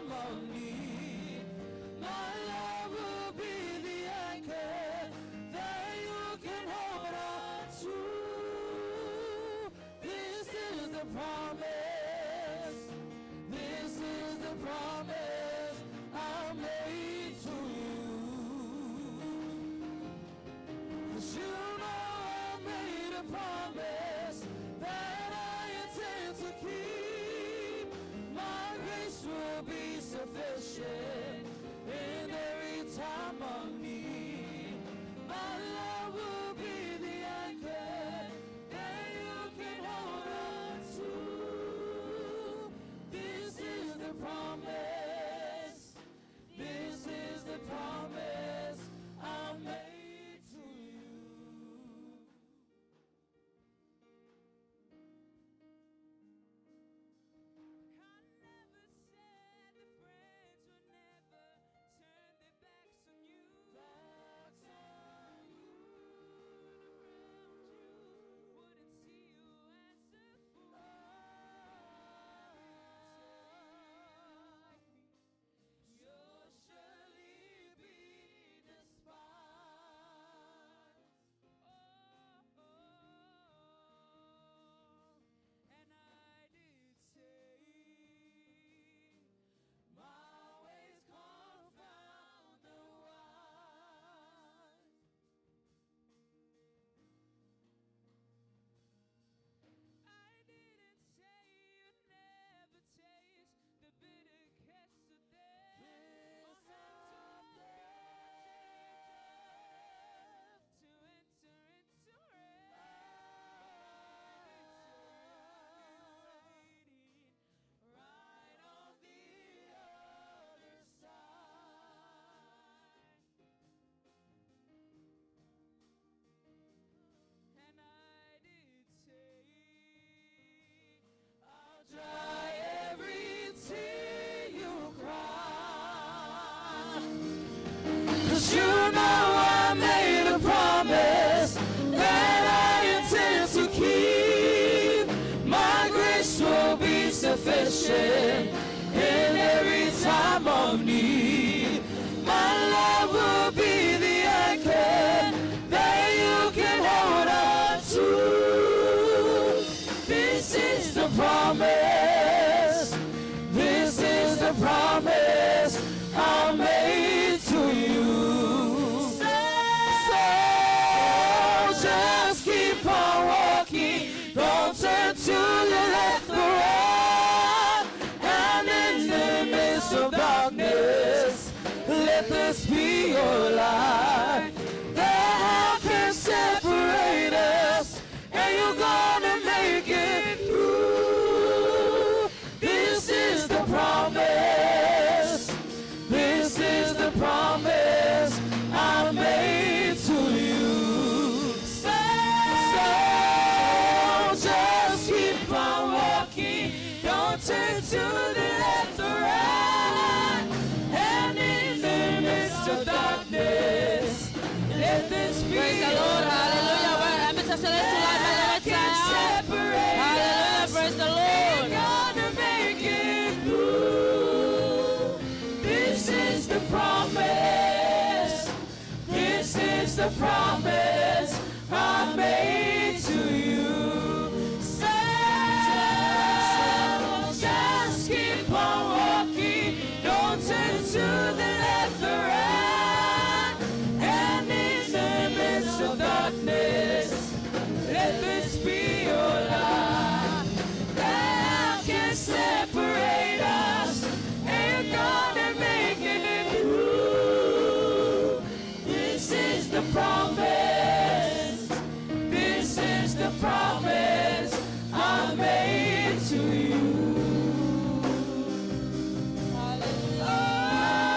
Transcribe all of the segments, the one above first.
time of need. My love will be the anchor that you can hold on to. This is the promise. This is the promise I made to you. 'Cause you know I made a promise that I intend to keep. My grace will be sufficient in every time of need. My love will be the anchor that you can hold on to. This is the promise. This is the promise I made to you. I never said the friends would never turn their backs on you. Backs on you. Around you wouldn't see you as a fool. Like me, You'll surely be despised. Oh, and I did say, My ways confound the wise. I didn't say you'd never taste the bitter kiss of death. Or Kiss have to of death. to enter into rest. I did say I'd be waiting Right on the other side. And I did say, I'll dry every tear you cry. 'Cause you know I made a promise that I intend to keep. My grace will be sufficient in every time of need. My love will be the anchor that you can hold on to. This is the promise. This is the promise I made to you. So just keep on walking. Don't turn to the left or right. And in the midst of darkness, let this be your light. That hell can separate us, and you're gonna make it through. This is the promise. This is the promise I made to you. So just keep on walking. Don't turn to the left or right. And in the midst of darkness, let this be Praise the Lord. Hallelujah. Can separate Hallelujah. us. Praise the Lord. We're gonna make it through. This is the promise. This is the promise I made to you. So just keep on walking. Don't turn to the left or right. And in the midst of darkness, let this be your light. That can separate us, and you're gonna make it through. This is the promise. This is the promise I made to you.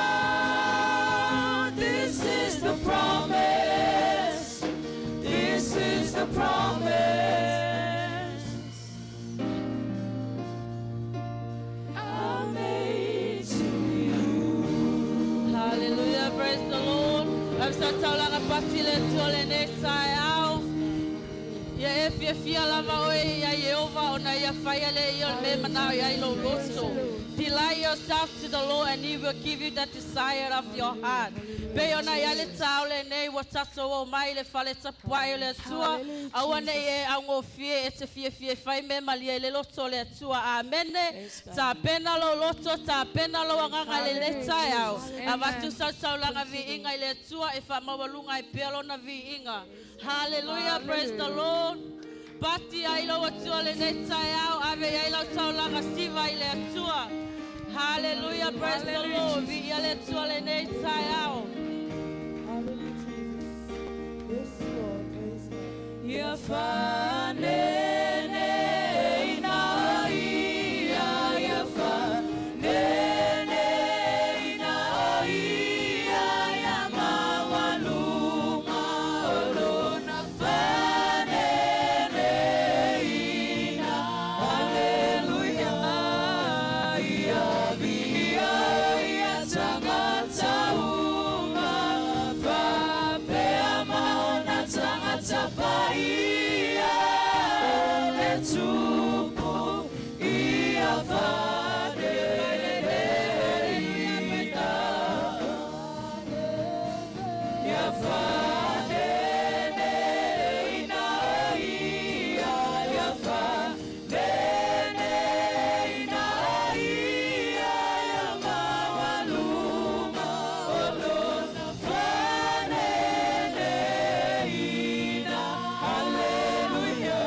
Oh, this is the promise. This is the promise I made to you. Hallelujah. Praise the Lord. Am sa taulaga pati le tua le nei taeao. Ia e fia Fiafia lava oe ia Ieova ona ia faia lea ia o le mea e manao i ai lou loto. Delight yourself to the Lord and He will give you the desire of your heart. Pei ona i ai le taeao lenei ua tatou omai i le fale tapuai o le Atua, aua ne i e augofie e te fiafia e fai mea malie i le loto o le Atua. Amene. Tapena lou loto, tapena lou agaga i lenei taeao. Avatu sau taulaga viiga i le Atua e faamaualuga ai pea lona viiga. Hallelujah, praise the Lord. Pati ai lou Atua lenei taeao, ave i ai lau taulaga siva i le Atua. Hallelujah, praise the Lord. Viia le Atua lenei taeao. Hallelujah, Jesus. Yes, Lord. Praise God. Ia faneneina ia, ia faneneina ia, ia maualuga o lona faneneina. Haleluia, ia viia ia tagata uma, faapea ma ona tagata paia, o le Tupu ia faneneina. Ia faneneina ia, ia faneneina ia, ia maualuga o lona faneneina. Haleluia,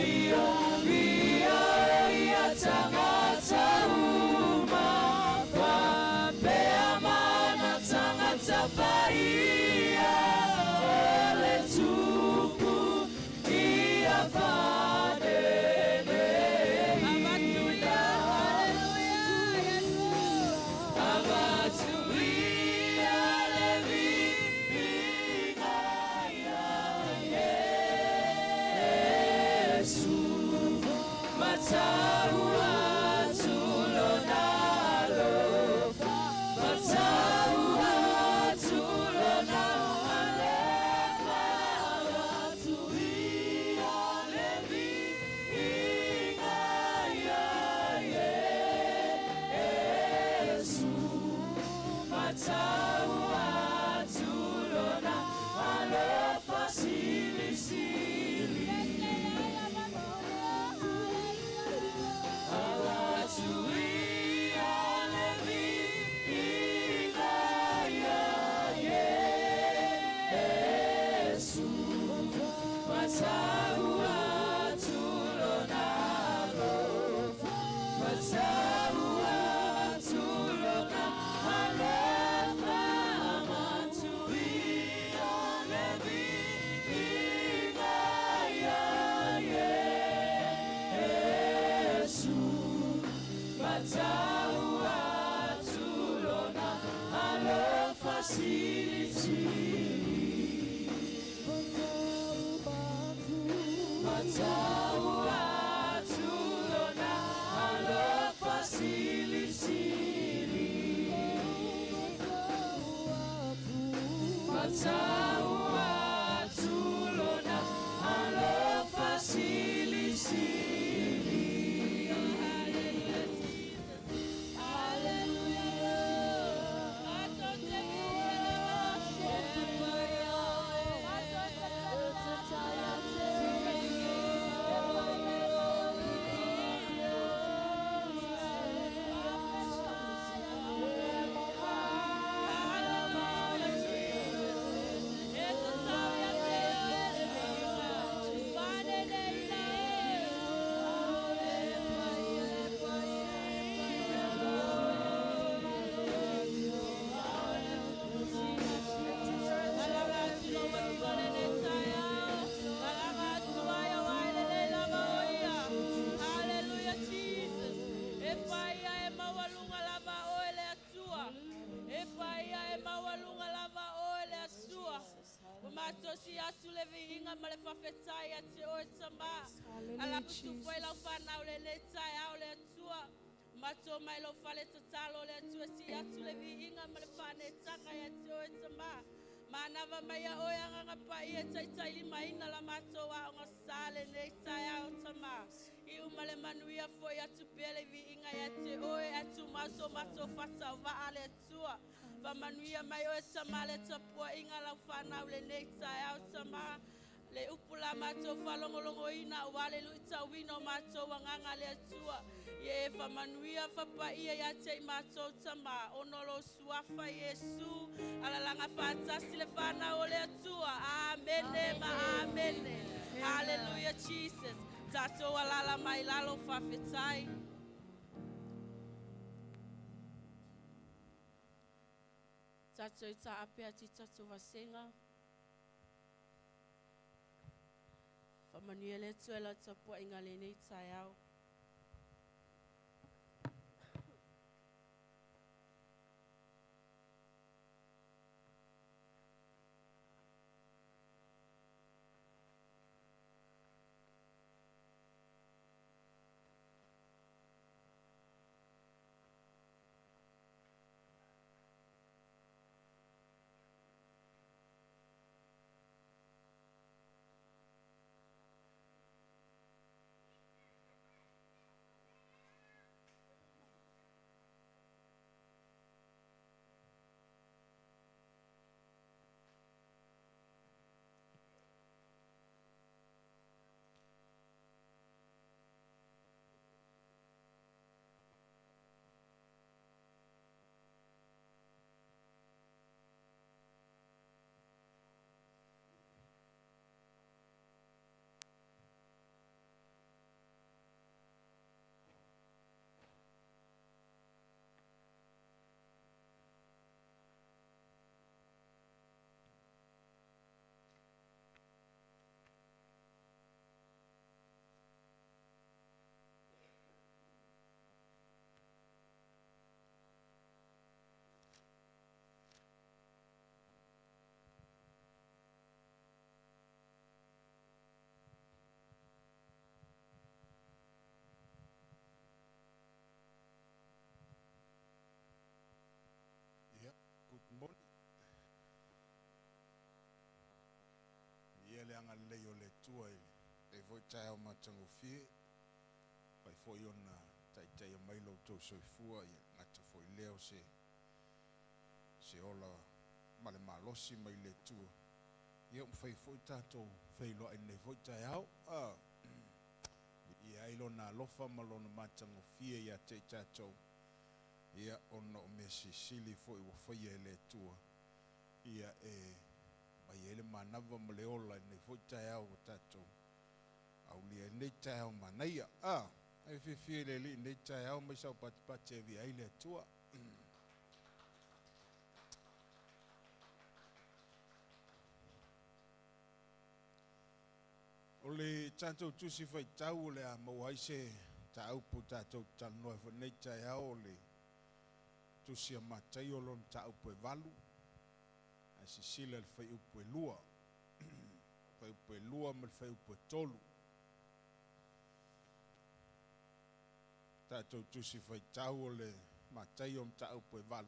ia viia ia tagata uma, faapea ma ona tagata paia, o le Tupu ia faneneina. Hallelujah, yes, Lord. Avatu ia le viiga ia Iesu, matau atu lona alofa, matau atu lona alofa, avatu ia le viiga ia Iesu, matau atu lona alofa silisili. Avatu ia le viiga ia Iesu, matau atu lona alofa, matau atu lona alofa, avatu ia le viiga ia Iesu, matau atu lona alofa silisili. Matau atu lona alofa silisili. Matau atu lona alofa silisili. Hallelujah, Jesus. Hallelujah, Lord. Hallelujah, Jesus. E paia e maualuga lava oe le Atua. E paia e maualuga lava oe le Atua. Ua matou sii atu le viiga ma le faafetai ia te oe Tamā. Ala utu foi lau fanau lenei taeao le Atua. Matou omai i lou fale tatalo le Atua sii atu le viiga ma le faanetaga ia te oe Tamā. Manava mai a oe agaga paia e taitailimaina la matou aoga sa lenei taeao Tamā. Iu ma le manuia foi atu pea le viiga ia te oe ae tumau so matou faatauvaa le Atua. Faamanuia mai oe Tamā le tapuaiga a lau fanau lenei taeao Tamā. Le upu la matou faalogologoina aua le luitauina o matou agaga le Atua. Ia e faamanuia fapaia ia te i matou Tamā, ona o lou suafa Iesu, alalaga faatasi le fanau o le Atua. Amene ma amene. Hallelujah Jesus. Tatou alala mai lalo faafetai. Tatou i taape atu i tatou vasega. Faamanuia le Atua i lau tapuaiga lenei taeao. Yeah, good morning. Ia le agalelei o le Atua i lenei foi taeao matagofie, ua mafai foi ona taitaia mai lo outou soifua, ia gata foi lea o se ola ma le malosi mai le Atua. Ia ua mafai foi tatou feiloai i lenei foi taeao. Viia ai Lona alofa ma Lona matagofie ia te i tatou, ia ona o mea silisili foi ua faia e le Atua, ia e aumai ai le manava ma le ola i lenei foi taeao ua tatou aulia ai lenei taeao manaia. E fiafia i le Alii i lenei taeao mai sau patipati e viia ai le Atua. O le tatou tusi faitau o le a maua ai se mataupu tatou te talanoa ai foi i lenei taeao, o le tusi a Mataio lona mataupu e 8, ae silasila i le fuaiupu e 2, fuaiupu e 2 ma le fuaiupu e 3. Tatou tusi faitau o le Mataio mataupu e 8,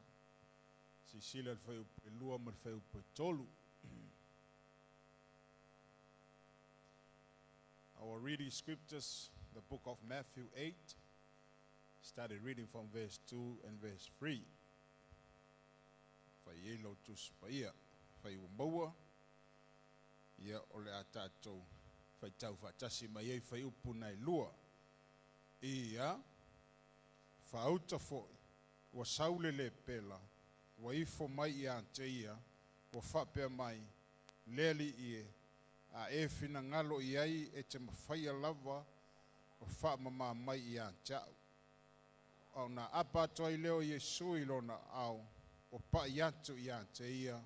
silasila i le fuaiupu e 2 ma le fuaiupu e 3. Our reading scriptures, the book of Matthew 8, started reading from verse 2 and verse 3. Fai ai lau tusi paia, fai ua maua, ia o le a tatou faitau faatasi mai ai fuaiupu na e lua. Ia, faauta foi, ua sau le lepela, ua ifo mai ia te ia, ua faapea mai, le Alii e, a e finagalo i ai e te mafaia lava o faamama mai ia te au. Ona aapa atu ai lea o Iesu i lona aao, ua pai atu ia te ia.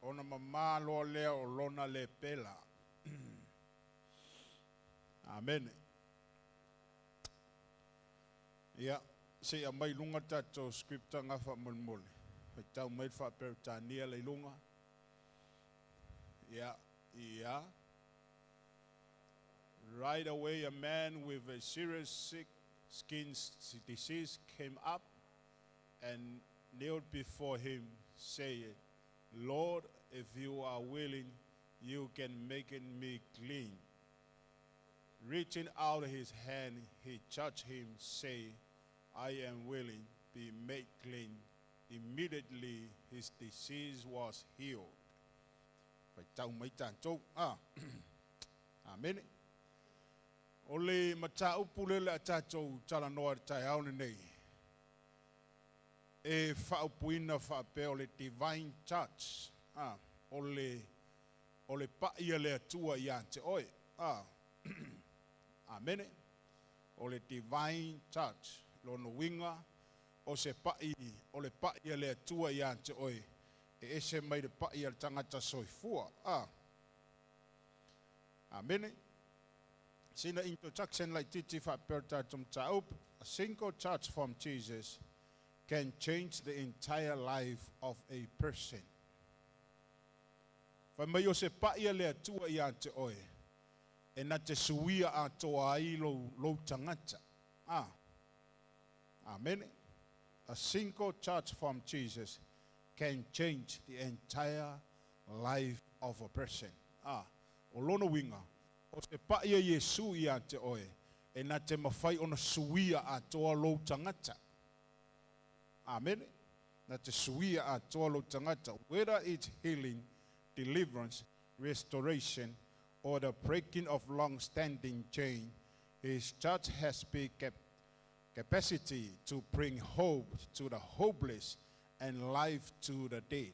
Ona mamā loa lea o lona lepela. Amene. Ia, se i aumai i luga tatou scripture nga faamolemole. Faitau mai le faaperetania la i luga. Ia, ia. Right away, a man with a serious sick skin disease came up. and knelt before him, saying, Lord, if you are willing, you can make me clean. Reaching out his hand, he touched him, saying, I am willing, be made clean. Immediately his disease was healed. Faitau mai tātou. Ah. Amene. O le mataupu le le a tātou talanoa i le taeao lenei. E faaupuina faapea o le divine touch. Ah, o le pa'i a le Atua ia te oe. Ah. Amene. O le divine touch. Lona uiga o se pa'i o le pa'i a le Atua ia te oe. E ese mai le pa'i a le tagata soifua. Ah. Amene. Sina introduction laitiiti faapea tātou mataupu. A single touch from Jesus can change the entire life of a person. Fai mai o se pa'i a le Atua ia te oe. E na te suia atoa ai lou tagata. Ah. Amen. A single touch from Jesus can change the entire life of a person. Ah, o lona uiga, o se pa'i a Iesu ia te oe, e na te mafai ona suia atoa lou tagata. Amen. Na te suia atoa lou tagata. Whether it's healing, deliverance, restoration, or the breaking of long-standing chain, his touch has been capacity to bring hope to the hopeless and life to the dead.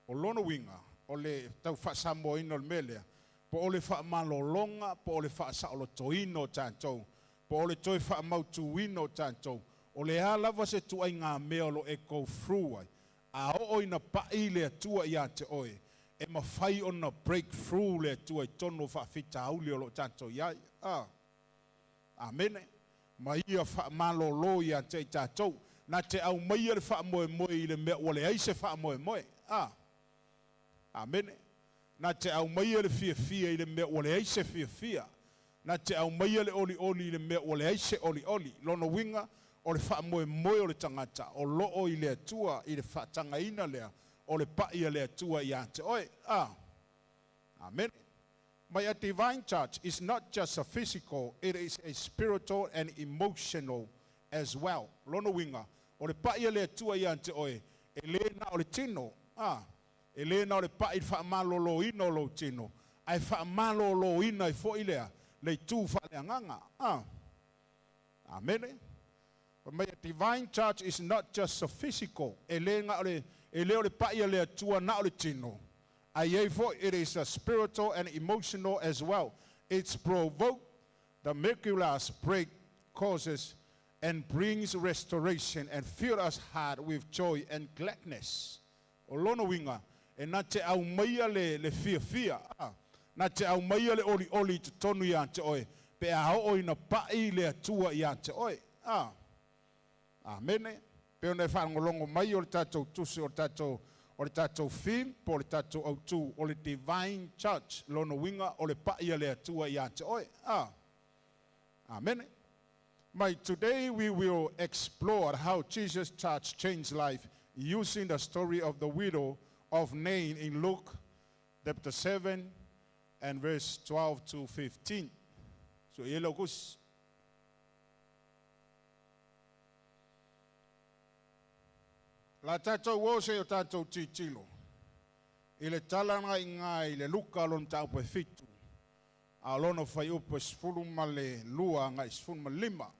O lona uiga, o le tau faasamoaina o le mea lea, po o le faamalologa, po o le faasaolotoina o tatou, po o le toe faamautuina o tatou, o le a lava se tuaiga mea o lo e go through ai, a oo ina pa'i le Atua ia te oe, e mafai ona break through le Atua i tonu o faafitauli o lo tatou iai. Ah. Amene. Ma ia faamalolo ia te i tatou. Na te aumaia le faamoemoe i le mea ua leai se faamoemoe. Ah. Amene. Na te aumaia le fiafia i le mea ua leai se fiafia. Na te aumaia le olioli i le mea ua leai se olioli. Lona uiga o le faamoemoe o le tagata o loo i le Atua i le faatagaina lea o le pa'i a le Atua ia te oe. Ah. Amen. My a divine touch is not just a physical, it is a spiritual and emotional as well. Lona uiga, o le pa'i a le Atua ia te oe, e le na o le tino. Ah, e le na o le pa'i faamaloloina o lou tino. Ae faamaloloina ai foi lea, le itu faaleagaga. Ah. Amene. But my divine touch is not just a physical. E le nga o le, e le o le pa'i a le Atua na o le tino. Ae ai foi, it is a spiritual and emotional as well. It's provoked the miraculous break causes and brings restoration and fill us heart with joy and gladness. O lona uiga, e na te aumaia le fiafia. Ah, na te aumaia le olioli i totonu ia te oe. Pe a oo ina pa'i le Atua ia te oe. Ah. Amene. Pe ona e faalogologo mai o le tatou tusi o le tatou theme po o le tatou autū o le divine touch lona uiga o le pa'i a le Atua ia te oe. Ah. Amene. My today we will explore how Jesus touch changed life using the story of the widow of Nain in Luke chapter 7 and verse 12 to 15. So ye lokus. La tātou o se o tātou tilotilo. I le talanga i ngā i le Luka lona mataupu e 7. A lona fuaiupu e 12 agai 15.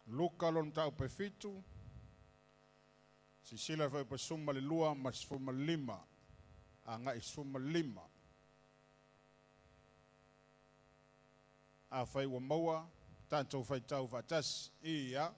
Luka lona mataupu e 7. Sisila fuaiupu e 12 ma 15. Agai 15. Afai ua maua, tatou faitau faatasi. Ia.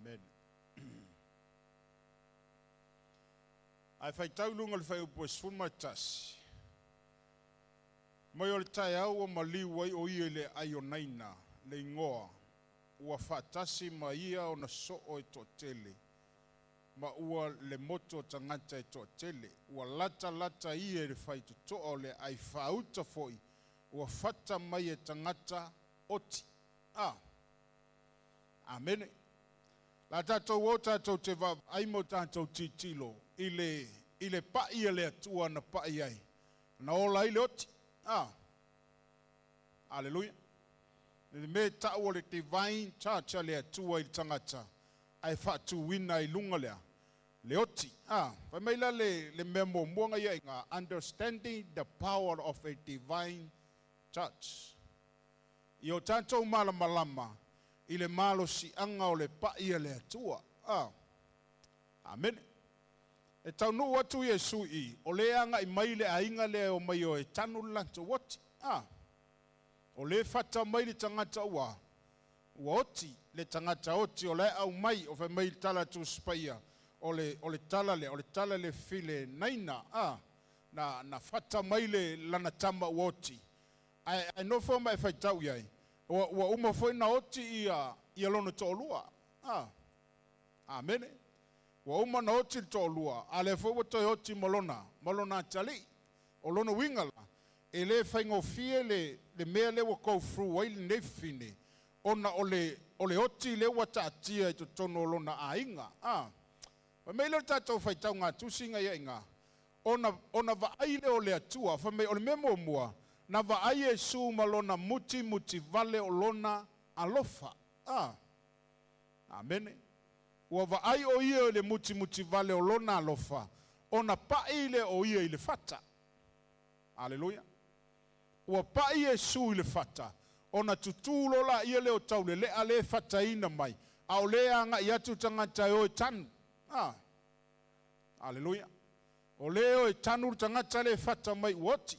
Amene. Ae faitau i luga o le fuaiupu e 11, Mai o le taeao ua maliu ai o ia i le aai o Naina le igoa, ua faatasi ma ia ona soo e toatele, ma ua le motu o tagata e toatele. Ua latalata ia i le faitotoa o le aai faauta foi, ua fata mai e tagata oti. A. Amene. La tatou o tatou te vaavaai ma o tatou tilotilo i le pa'i a le Atua na pa'i ai, na ola ai le oti. Ah. Aleluia. Le mea tau o le divine touch a le Atua i le tagata, ae faatuina i luga lea, le oti. Ah. Fai mai la le mea muamua ia inga, understanding the power of a divine touch. I o tatou malamalama i le malosiaga o le pa'i a le Atua. Ah. Amene. E taunuu atu Iesu i, o le agai mai le aiga lea o mai o e tanu le latou oti. Ah. O le fata mai le tagata ua oti, le tagata oti o le au mai, o fai mai le tala Tusi Paia, o le tala le, o le tala le file naina, ah, na fata mai le lana tama ua oti. Ae nofo ma e faitau i ai, ua uma foi na oti ia lona toalua. Ah. Amene. Ua uma na oti le toalua, a le foi ua toe oti ma lona atalii. O lona uiga la, e le faigofie le mea lea ua go through ai lenei fafine, ona o le oti lea ua taatia i totonu o lona aiga. Ah. Fai mai lea o le tatou faitauga tusiga ia iga, ona vaai lea o le Atua, fai mai o le mea muamua, na vaai Iesu ma lona muti vale o lona alofa. Ah. Amene. Ua vaai o ia i le mutimuti vale o lona alofa, ona pa'i le o ia i le fata. Aleluia. Ua pa'i Iesu i le fata, ona tutū lola ia leo taulelea le fataina mai, a o le agai atu tagata e o e tanu. Ah. Aleluia. O le o e tanu le tagata le fata mai ua oti.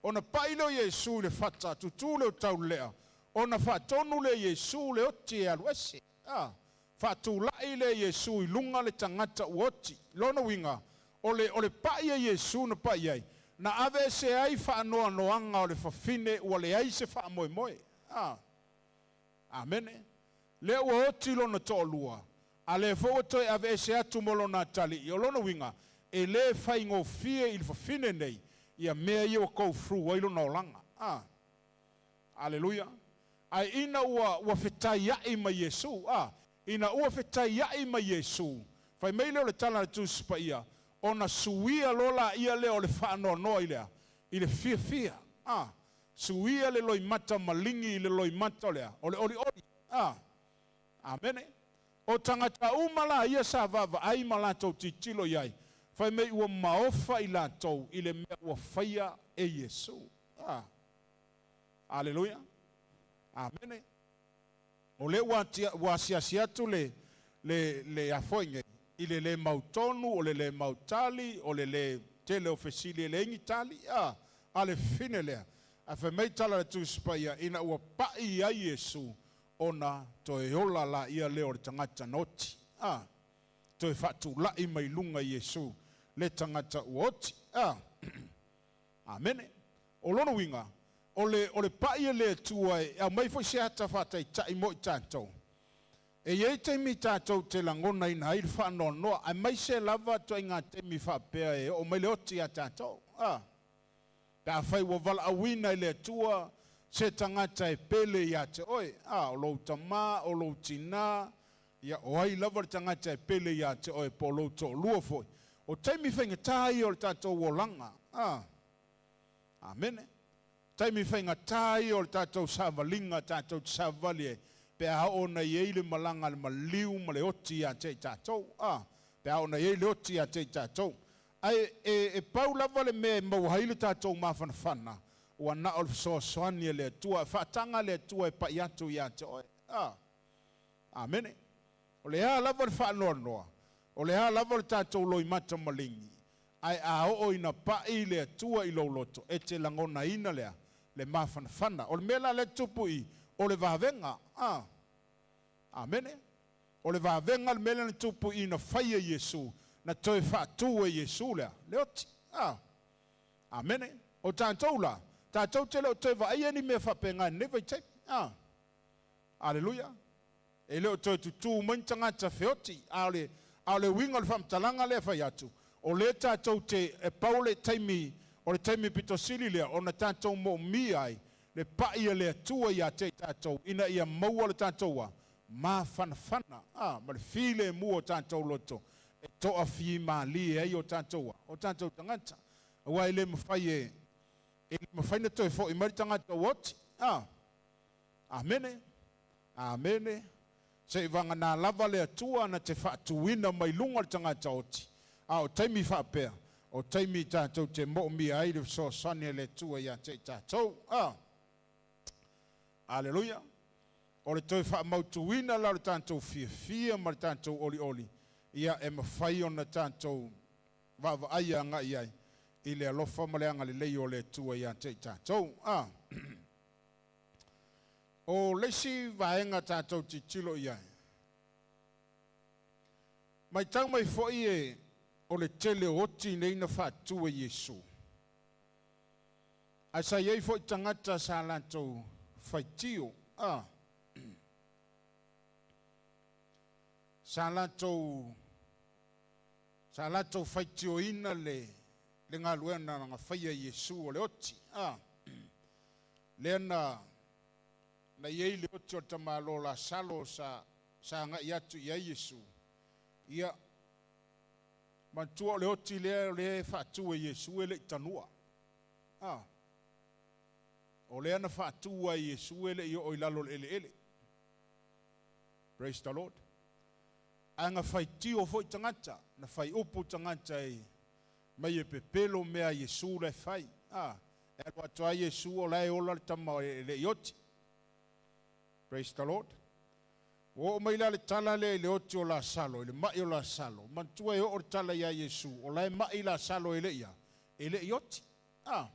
Ona pa'i leo Iesu i le fata, tutū leo taulelea, ona faatonu le Iesu le oti e alu ese. Ah. Faatulai le Iesu i luga le tagata ua oti. Lona uiga, o le pa'i a Iesu na pa'i ai, na ave ese ai faanoanoaga o le fafine ua leai se faamoemoe. Ah. Amene. Lea ua oti lona toalua, a lea foi ua toe ave ese atu mo lona atalii. O lona uiga, e le faigofie i le fafine nei, ia mea ia ua go through ai lona olaga. Ah. Aleluia. Ae ina ua fetaiai ma Iesu, ah, ina ua fetaiai ma Iesu, fai mai lea o le tala a le Tusi Paia, ona suia lola ia lea o le faanoanoa i lea, i le fiafia. Ah, suia le loimata maligi i le loimata o lea, o le olioli. Ah, amene. O tagata uma la ia sa vaavaai ma latou tilotilo i ai, fai mai ua maofa i latou i le mea ua faia e Iesu. Ah. Aleluia. Amene. O le ua asiasi atu le afoi nei, i le le mautonu, o le le mautali, o le le tele o fesili e le ingi tali, ah, a le fine lea. A fai mai tala le Tusi Paia, ina ua pa'i ai Iesu, ona toe ola la ia lea o le tagata na oti. Ah, toe faatulai mai luga Iesu le tagata ua oti. Ah. Amene. O lona uiga, o le pa'i e le Atua e au mai foi se ata faataitai mo i tatou. E iai taimi tatou te lagona ina ai le faanoanoa, ae mai se lava toaiga taimi faapea e oo mai le oti ia tatou. Ah. Pe afai ua valaauina i le Atua se tagata e pele ia te oe. Ah, o lou tamā, o lou tinā, ia o ai lava le tagata e pele ia te oe po o lou toalua foi. O taimi faigata ia o le tatou olaga. Ah. Amene. Taimi faigata ia o le tatou savaliga, tatou te savali ai. Pe a oo na i ai le malaga le maliu ma le oti ia te i tatou. Ah, pe a oo na i ai le oti ia te i tatou. Ae e pau lava le mea e maua ai le tatou mafanafana, ua na o le fesoasoani e le Atua, faataga le Atua e pa'i atu ia te oe. Ah. Amene. O le a lava le faanoanoa, o le a lava le tatou loimata maligi, ae a oo ina pa'i le Atua i lou loto, e te lagonaina lea, le mafanafana. O le mea la le tupu i, o le vavega. Ah. Amene. O le vavega le mea lea na tupu i i na fai e Iesu, na toe faatu e Iesu le a? Le oti. A. Amene. O tatou la, tatou te le o toe vaaia ni mea faapena i lenei vaitaimi. A. Aleluia. E le o toe tutū mai ni tagata feoti, a o le, a o le uiga o le faamatalaga lea e fai atu, o lea tatou te, e pau le taimi, o le taimi pito sili lea ona tatou moomia ai le pai a le Atua ia te i tatou, ina ia maua le tatou a, mafanafana, a, ma le filemu o tatou loto, e toafimalie ai o tatou a, o tatou tagata. Aua e le mafai e, e le mafai ona toe foi mai le tagata ua oti. A. Amene. Amene. Seiavagana lava le Atua na te faatuina mai luga le tagata oti, a o taimi faapea, o taimi tatou te moomia ai le fesoasoani a le Atua ia te i tatou. A. Aleluia. O le toe faamautuina la o le tatou fiafia ma le tatou olioli, ia e mafai ona tatou vaavaai agai ai i le alofa ma le agalelei o le Atua ia te i tatou. A. O le isi vaega tatou tilotilo i ai, matau mai foi e o le tele o oti nei na faatu e Iesu. Ae sa i ai foi tagata sa latou faitio, a, sa latou sa latou faitioina le le galuega na faia e Iesu o le oti, a, lea na na i ai le oti o le tamaloa Lasalo sa sa agai atu i ai Iesu. Ia, manatua o le oti lea o lea e faatu e Iesu e le i tanua. A. O lea na faatu ai e Iesu e le i oo i lalo o le eleele. Praise the Lord. Ae na faitio foi tagata, na fai upu tagata e mai e pepelo mea a Iesu la e fai. A. E alu atu lava Iesu o la e ola le tama e le i oti. Praise the Lord. Ua oo mai la le tala lea i le oti o Lasalo, i le mai o Lasalo. Manatua e oo le tala ia Iesu, o la e mai Lasalo e le i a? E le i oti. A.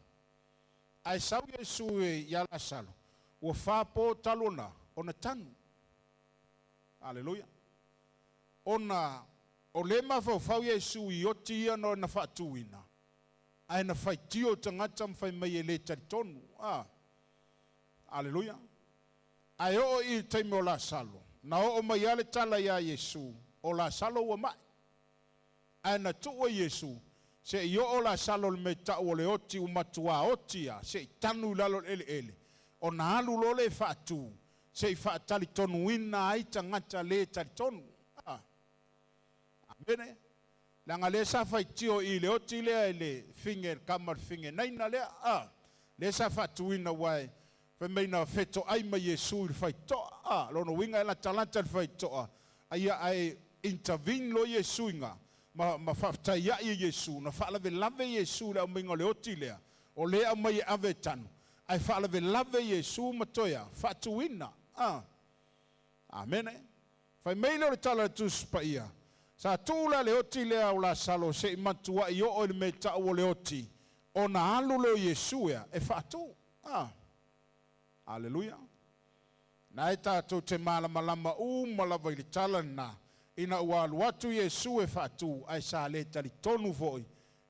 Ae sau Iesu ia Lasalo, ua fa po talu ona, ona tanu. Aleluia. Ona o lea e mafaufau Iesu i oti ia na faatuina, ae na faitio tagata ma fai mai e le talitonu. A. Aleluia. Ae oo i le taimi o Lasalo, na oo mai lava le tala ia Iesu, o Lasalo ua mai. Ae na tuu e Iesu, seia oo Lasalo i le mea e tau o le oti ua matuā oti lava, se i tanu i lalo o le eleele, ona alu loa lea e faatu, se i faatalitonuina ai tagata le talitonu. A. Amene. Leaga lea sa faitio i le oti lea i le fige, le tama o le fige Naina lea, a, lea sa faatuina aua e fai mai na fetoai mai Iesu i le faitotoa, a, lona uiga e latalata i le faitotoa, a ia ae intervene loa Iesu i ina, ma, ma faafetai ai e Iesu, na faalavelave Iesu i le aumaiga o le oti lea, o lea e aumai e ave e tanu, ae faalavelave Iesu ma toe a, faatuina, a. Amene. Fai mai lea o le tala a le Tusi Paia, Sa tuu la le oti lea o Lasalo se i matuai oo i le mea e tau o le oti, ona alu lea o Iesu ea e faatu. A. Aleluia. Na e tatou te malamalama uma lava i le tala lena, ina ua alu atu Iesu e faatu, ae sa le talitonu foi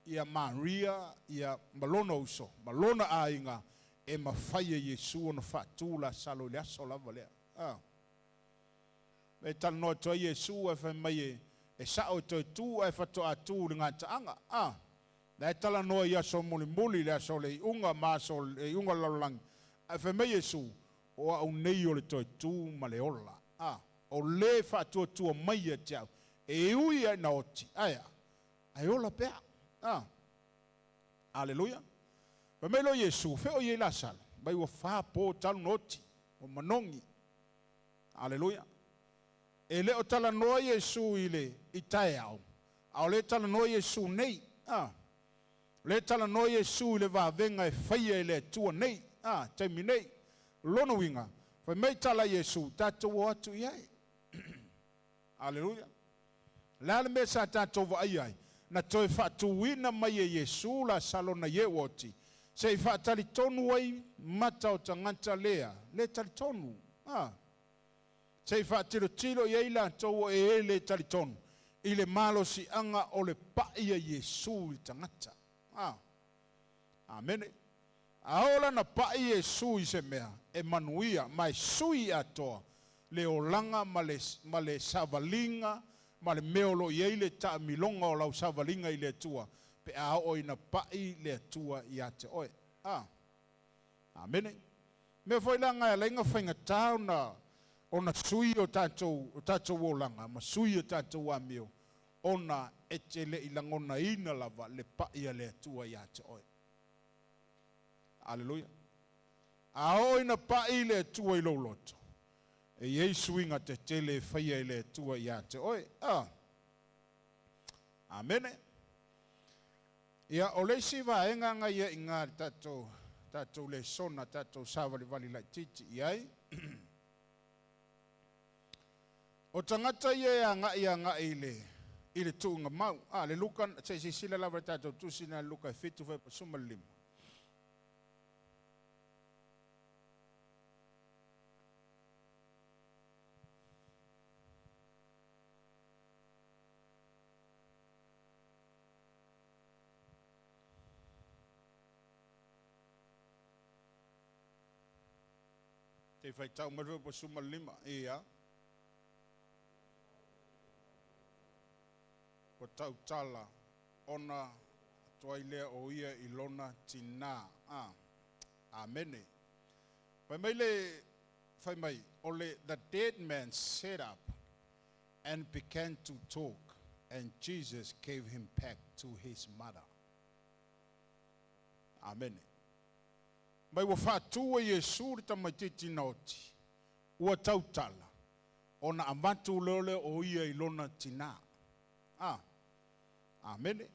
ia Maria ia ma lona uso ma lona aiga e mafai e Iesu ona faatu Lasalo i le aso lava lea. A. E talanoa atu ai Iesu ae fai mai e, e sao e toe tu ae faatoa tu i le gataaga. A. La e talanoa i aso mulimuli, le aso o le iuga ma aso o le iuga o le lalolagi. Ae fai mai Iesu, o au nei o le toe tu ma le ola. A. O le e faatuatua mai ia te au, e ui lava ina oti, ae a? Ae ola pea. A. Aleluia. Fai mai loa Iesu, fea o i ai Lasalo? Mai ua fa po talu ona oti, ua manogi. Aleluia. E le o talanoa Iesu i le i taeao, a o lea e talanoa Iesu nei. A. O lea e talanoa Iesu i le vavega e faia e le Atua nei, a, taimi nei. Lona uiga, fai mai tala a Iesu, tatou o atu i ai. Aleluia. O le a le mea sa tatou vaaia ai? Na toe faatuina mai e Iesu Lasalo na ie ua oti, se i faatalitonu ai mata o tagata lea, le talitonu. A. Se i faatilotilo i ai latou o e le talitonu i le malosiaga o le pa'i a Iesu i le tagata. A. Amene. A oo la ina pa'i Iesu i se mea, e manuia ma e sui atoa le olaga ma le, ma le savaliga ma le mea o lo o i ai le taamiloga o lau savaliga i le Atua pe a oo ina pa'i le Atua ia te oe. A. Amene. Mea foi la e ala ai ona faigata ona sui o tatou olaga ma sui o tatou amio, ona e te le i lagonaina lava le pa'i a le Atua ia te oe. Aleluia. A oo ina pa'i le Atua i lou loto, e i ai suiga tetele e faia e le Atua ia te oe. Ah. Amene. Ia, o le isi vaega na ia i ngā le tatou lesona, tatou savalivali laitiiti i ai. O tagata ia e aga'i i le tuugamau. Ah, le Luka, se silasila lava le tatou tusi na Luka e 7 fuaiupu 15. Te faitau mai fuaiupu 15. Ia. Ua tautala ona atu ai lea o ia i lona tinā. Ah. Amene. Fai mai le fai mai o le the dead man sat up and began to talk, and Jesus gave him back to his mother. Amene. Mai ua faatu e Iesu le tamaitiiti na oti, ua tautala, ona avatu lea le o ia i lona tinā. Ah. Amene.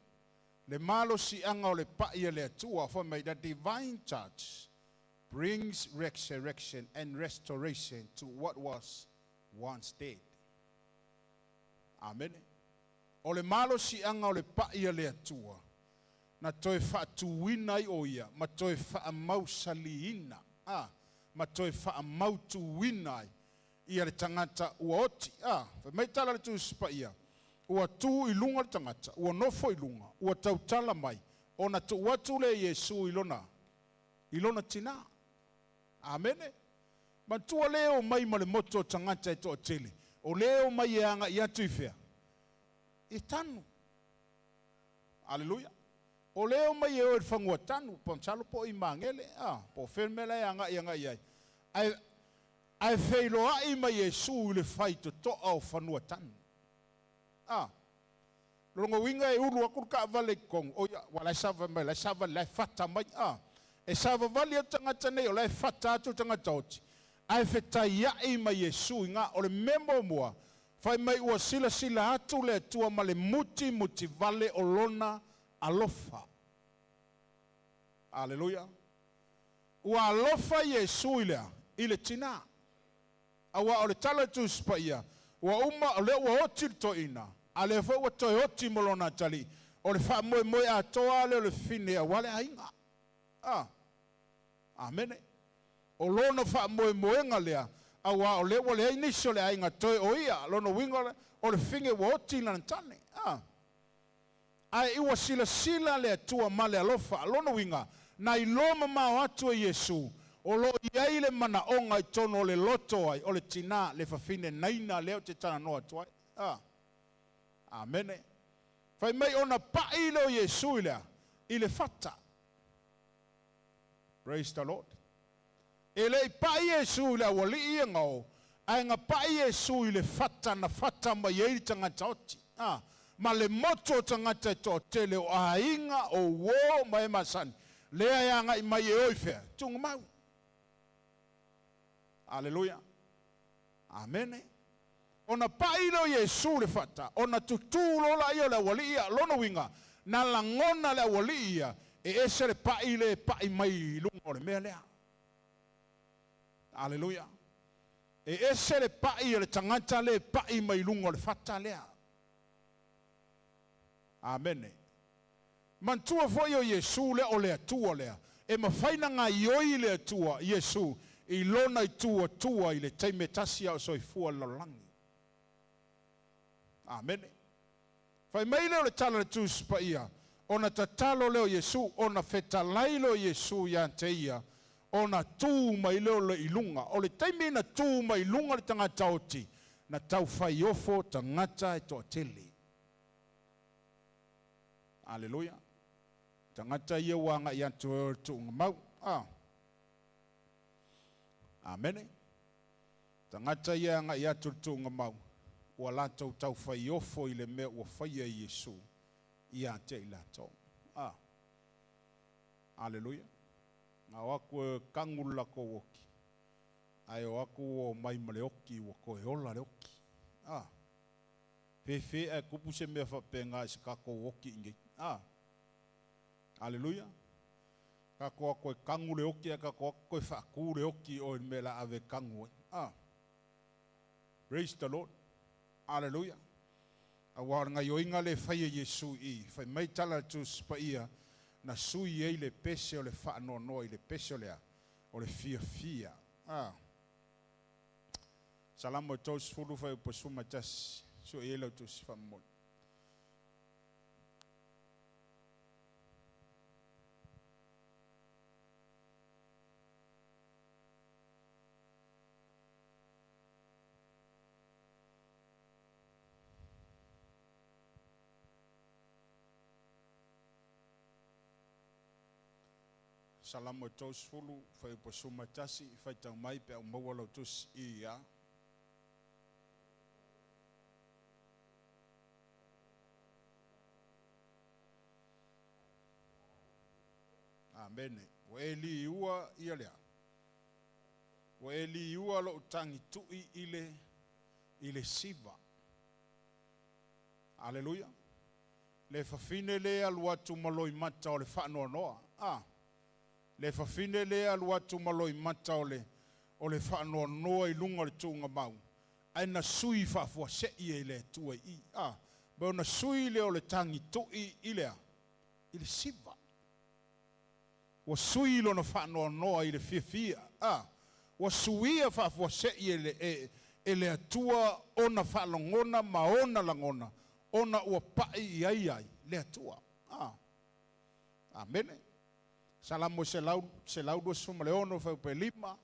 Le malosiaga o le pa'i a le Atua, fai mai, the divine touch brings resurrection and restoration to what was once dead. Amene. O le malosiaga o le pa'i a le Atua, na toe faatuina ai o ia, ma toe faamausaliina, ah, ma toe faamautuina ai ia le tagata ua oti. Ah, fai mai tala le Tusi Paia, ua tu i luga le tagata, ua nofo i luga, ua tautala mai, ona tuu atu le Iesu i lona tinā. Amene. Matua le o mai ma le moto o tagata e toatele, o le o mai e aga'i atu i fea? I tanu. Aleluia. O le o mai e o i le fanua tanu, po masalo po o i Magele, ah, po o fea le mea la e aga'i ai. Ae feiloai mai Iesu i le faitotoa o fanua tanu. Ah, longa uiga e ulu atu le taavale i totonu, o ia, ua la e sava mai, la e savali, la e fata mai, ah. E savavali atu tagata nei, o la e fata atu tagata oti. Ae fetaiai mai Iesu i ngā, o le mea muamua, fai mai ua silasila atu le Atua ma le muti muti vale o lona alofa. Aleluia. Ua alofa Iesu i lea, i le tinā. Aua o le tala Tusi Paia, ua uma, o lea ua oti le toeaina, a lea foi ua toe oti mo lona atalii. O le faamoemoe atoa lea o le fine aua le aiga. Ah. Amene. O lona faamoemoega lea, aua o lea ua leai nisi o le aiga toe o ia, lona uiga o le fine ua oti lana tane. Ah. Ae ua silasila le Atua ma le alofa, lona uiga, na iloa mamao atu e Iesu, o lo o i ai le manaoga i totonu o le loto ai, o le tinā, le fafine naina lea ou te talanoa atu ai. Ah. Amene. Fai mai ona pa'i lea o Iesu i lea, i le fata. Praise the Lord. E le i pa'i Iesu i le aualii ia gao, ae na pa'i Iesu i le fata na fata mai ai le tagata oti. Ah, ma le moto o tagata e toatele o aiga, o uō ma e masani. Lea e aga'i mai e o i fea? Tuugamau. Aleluia. Amene. Ona pa'i lea o Iesu le fata, ona tutū loa laia o le aualii ia, lona uiga, na lagona le aualii ia, e ese le pa'i le pa'i mai i luga o le mea lea. Aleluia. E ese le pa'i o le tagata le pa'i mai i luga o le fata lea. Amene. Manatua foi o Iesu lea o le Atua lea. E mafai na gaioi le Atua, Iesu, i lona itu atua i le taimi e tasi a o soifua i le lalolagi. Amene. Fai mai lea o le tala a le Tusi Paia, Ona tatalo lea o Iesu, ona fetalai lea o Iesu ia te ia, ona tu mai lea o le i luga. O le taimi na tu mai i luga le tagata oti, na taufai ofo tagata e toatele. Aleluia. Tagata ia ua agai atu e o i le tuugamau. Ah. Amene. Tagata ia e agai atu i le tuugamau, ua latou taufai ofo i le mea ua faia e Iesu ia te i latou. Ah. Aleluia. Na o aku e kagu le lakou oki, ae o aku ua omai ma le oki ua toe ola le oki. Ah. Fefe ae kupu se mea faapena i se tatou oki i nei. Ah. Aleluia. Tatou o atu e kagu le oki ae tatou o atu toe faatu le oki i o i le mea o le a ave e kagu ai. Ah. Praise the Lord. Aleluia. Aua o le gaioiga lea e fai e Iesu i i, fai mai tala a le Tusi Paia, na sui ai le pese o le faanoanoa i le pese o le a? O le fiafia. Ah. Salamo e 30 fuaiupu e 11, sue i ai lau tusi faamomoli. Salamo e 30, fuaiupu e 11, faitau mai pe a ua maua lau tusi i a. Amene. Ua e liua ia lea. Ua e liua lou tagi tui i le, i le siva. Aleluia. Le fafine lea e alu atu ma loimata o le faanoanoa. A. Le fafine lea e alu atu ma loimata o le, o le faanoanoa i luga o le tuugamau, ae na sui faafuasei e le Atua i i. A. Ma ona sui lea o le tagi tui i le a? I le siva. Ua sui lona faanoanoa i le fiafia. A. Ua suia faafuasei e le, e, e le Atua ona faalogona ma ona lagona, ona ua paʻi i ai ai le Atua. A. Amene. Salamo e 126 fuaiupu e 5.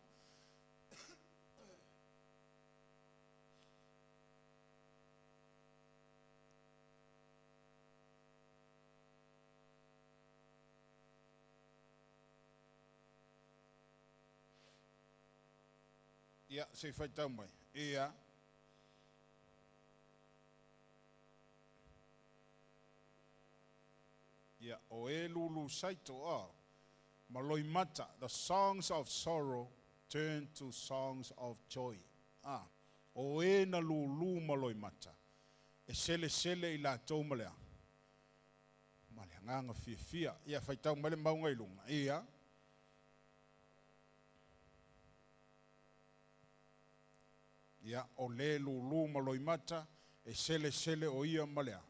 Ia, se i faitau mai. Ia. Ia, o e lulu saito, oh. Ma loimata, the songs of sorrow turn to songs of joy. Ah, o e na lulu ma loimata, e selesele i latou ma le a? Ma le agaga fiafia. Ia, faitau mai le mauga i luga. Ia. Ia, o le lulu ma loimata, e selesele o ia ma le a?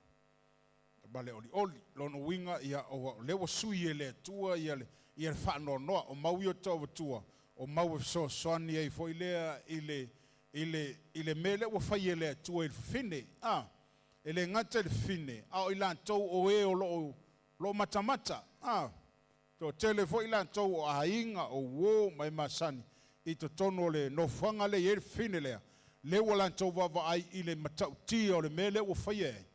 Ma le olioli. Lona uiga, ia, o lea ua sui e le Atua ia le, ia le faanoanoa. O mau ia o Tauavatua, o mau e fesoasoani ai foi lea i le, i le, i le mea lea ua fai e le Atua i le fafine. A, e le gata i le fafine, a o i latou o e o lo o, lo o matamata. A, toatele foi i latou o aiga, o uo ma e masani i totonu o le nofoaga lea e i ai le fafine lea, lea ua latou vaavaai i le matautia o le mea lea ua faia e,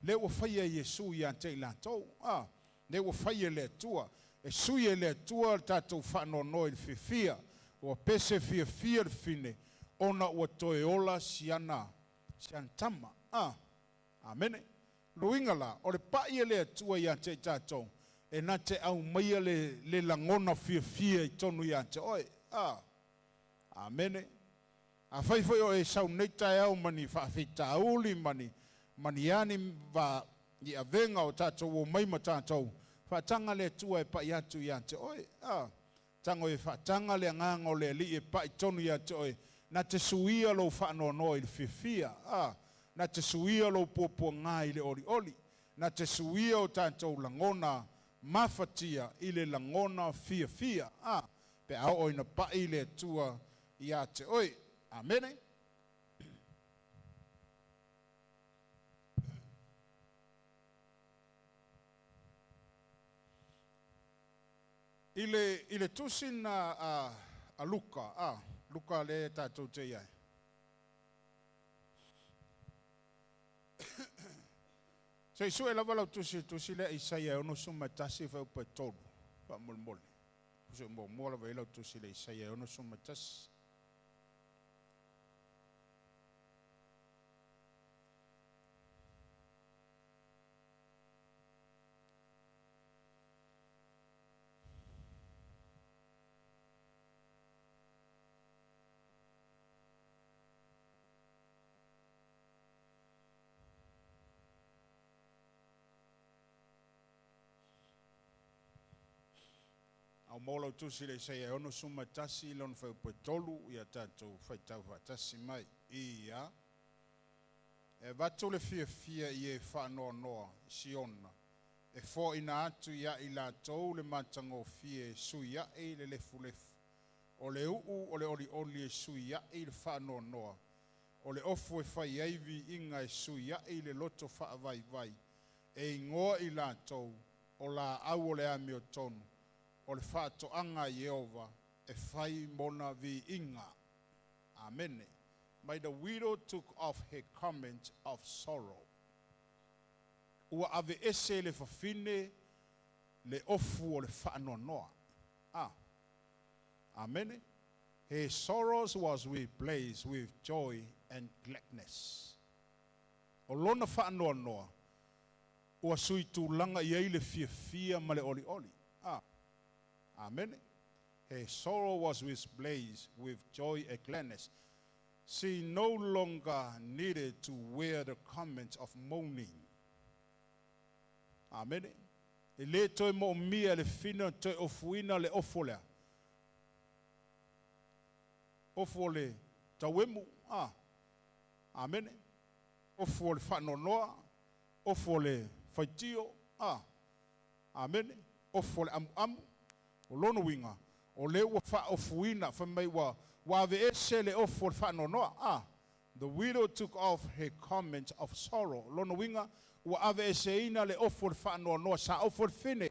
lea ua faia e Iesu ia te i latou. A, lea ua faia e le Atua. E sui e le Atua le tatou faanoanoa i le fiafia. Ua pese fiafia le fafine ona ua toe ola si ana, si ana tama. A. Amene. Luiga la, o le paʻi e le Atua ia te i tatou, e na te aumaia le, le lagona fiafia i tonu ia te oe. A. Amene. Afai foi o e sau nei taeao ma ni faafitauli ma ni, ma ni a ni va, ni avega o tatou omai ma tatou, faataga le Atua e paʻi atu ia te oe. A. Tago e faataga le agaga o le Alii e paʻi tonu ia te oe, na te suia lou faanoanoa i le fiafia, a, na te suia lou puapuaga i le olioli, na te suia o tatou lagona mafatia i le lagona fiafia, a, Pe a oo ina pa'i le Atua ia te oe. Amene. I le tusi na a Luka, Luka le tātou te iai. Se i sue lava lau tusi, tusi le Isaia e 61 fuaiupu e 3, faamolemole. Pusu muamua lava i lau tusi le Isaia e 61. Au mo lau tusi le Isaia e 61 lona fuaiupu e 3 ia tātou faitau faatasi mai. Ia, e avatu le fiafia i e faanoanoa i Siona, e foaina atu ia i latou le matagofie e sui ai le lefulefu. O le uu o le olioli e sui ai le faanoanoa. O le ofu e fai ai viiga e sui ai le loto faavaivai. E igoa i latou o laau o le amiotonu. O le faatoaga a Ieova e fai mona viiga. Amene. May the widow took off her garment of sorrow. Ua aveese le fafine le ofu o le faanoanoa. Amene. Her sorrows was replaced with joy and gladness. O lona faanoanoa, ua sui tulaga i ai le fiafia ma le olioli. Amene. Her sorrow was replaced with joy and gladness. She no longer needed to wear the garment of mourning. Amene. E le toe moomia le fina toe ofuina le ofo lea. Ofu o le tauemu. Amene. Ofu o le faanoanoa. Ofu o le faitio. Amene. Ofu o le amuamu. O lona uiga. O le ua faaofuina. Fai mai ua aveese le ofu o le faanoanoa. The widow took off her garment of sorrow. Lona uiga. Ua aveeseina le ofu o le faanoanoa. Sa ofu o le fine.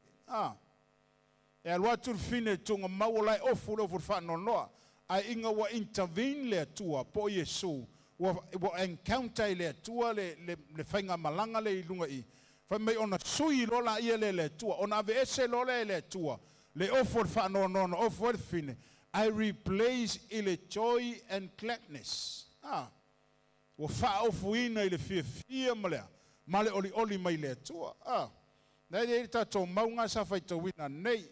E alu atu le fine tunga mau o lai ofu le ofu o le faanoanoa. Ai inga ua intervene le Atua po Iesu. Ua encounter i le Atua le faiga malaga le i lunga i. Fai mai ona sui lola ia le Atua. Ona aveese lola e le Atua. Le ofu o le faanoanoa na ofu ai le fine. I replace i le joy and gladness. Ua faaofuina i le fiafia ma lea. Ma le olioli mai le Atua. Nei le tātou maunga sa faitauina nei.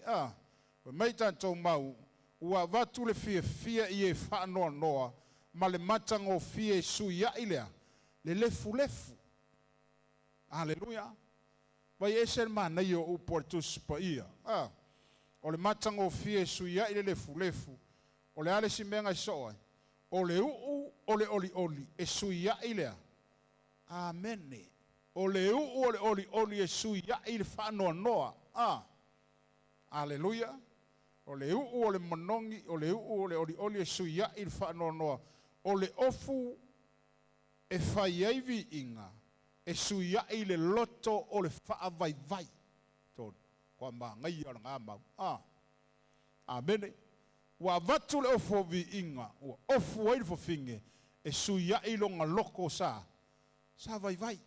Mai tātou mau, ua avatu le fiafia i e faanoanoa ma le matagofie e sui ai lea. Le lefulefu. Aleluia. Vai ese le manaia o upu a le Tusi Paia. O le matagofie e sui ai le lefulefu. O le ale si mea ngai soo ai. O le uu o le olioli e sui ai lea. Amene. O le uu o le olioli e sui ai le faanoanoa. Aleluia. O le uu o le manogi, o le uu o le olioli e sui ai le faanoanoa. O le ofu e fai ai viiga e sui ai le loto o le faavaivai. Tolu. Kwa manaia o le ngā mau. Amene. Ua avatu le ofu o viiga, ua ofu ai le fafine, e sui ai longa loko sa. Sa vaivai.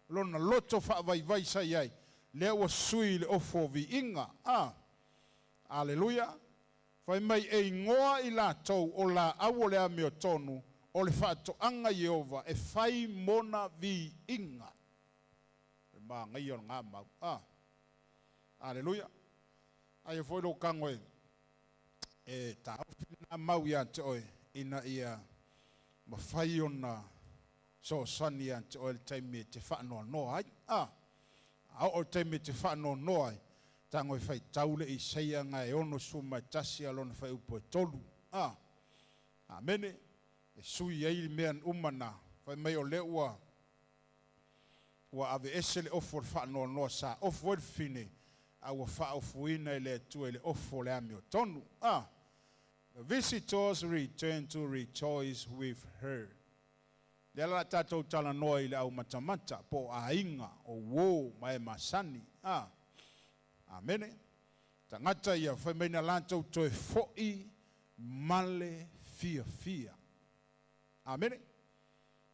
Lona loto faavaivai sa iai. Lea ua sui le ofu o viiga. Aleluia. Fai mai e igoa i latou o laau o le amiotonu o le faatoaga Ieova e fai mona viiga. E manaia o le ngā mau. Aleluia. Ai foi lo kango e tāofi nā mau ia te oe ina ia mawhai ona so sani ia te oe le taimi e te faanoanoa ai. A o taimi e te faanoanoa ai. Tango e whai taule i seia ngā e 61 a lona fuaiupu e 3. Amene. E sui ai le mea uma na. Fai mai o le ua aveese le ofu o le faanoanoa sa ofu ai le fine. A ua faaofuina e le Atua i le ofo o le amiotonu. Ah. The visitors returned to rejoice with her. Lea la tatou talanoa i le au matamata po o aiga o uō ma e masani. Ah. Amene. Tagata ia fai mai na latou toe fo'i ma le fiafia. Amene.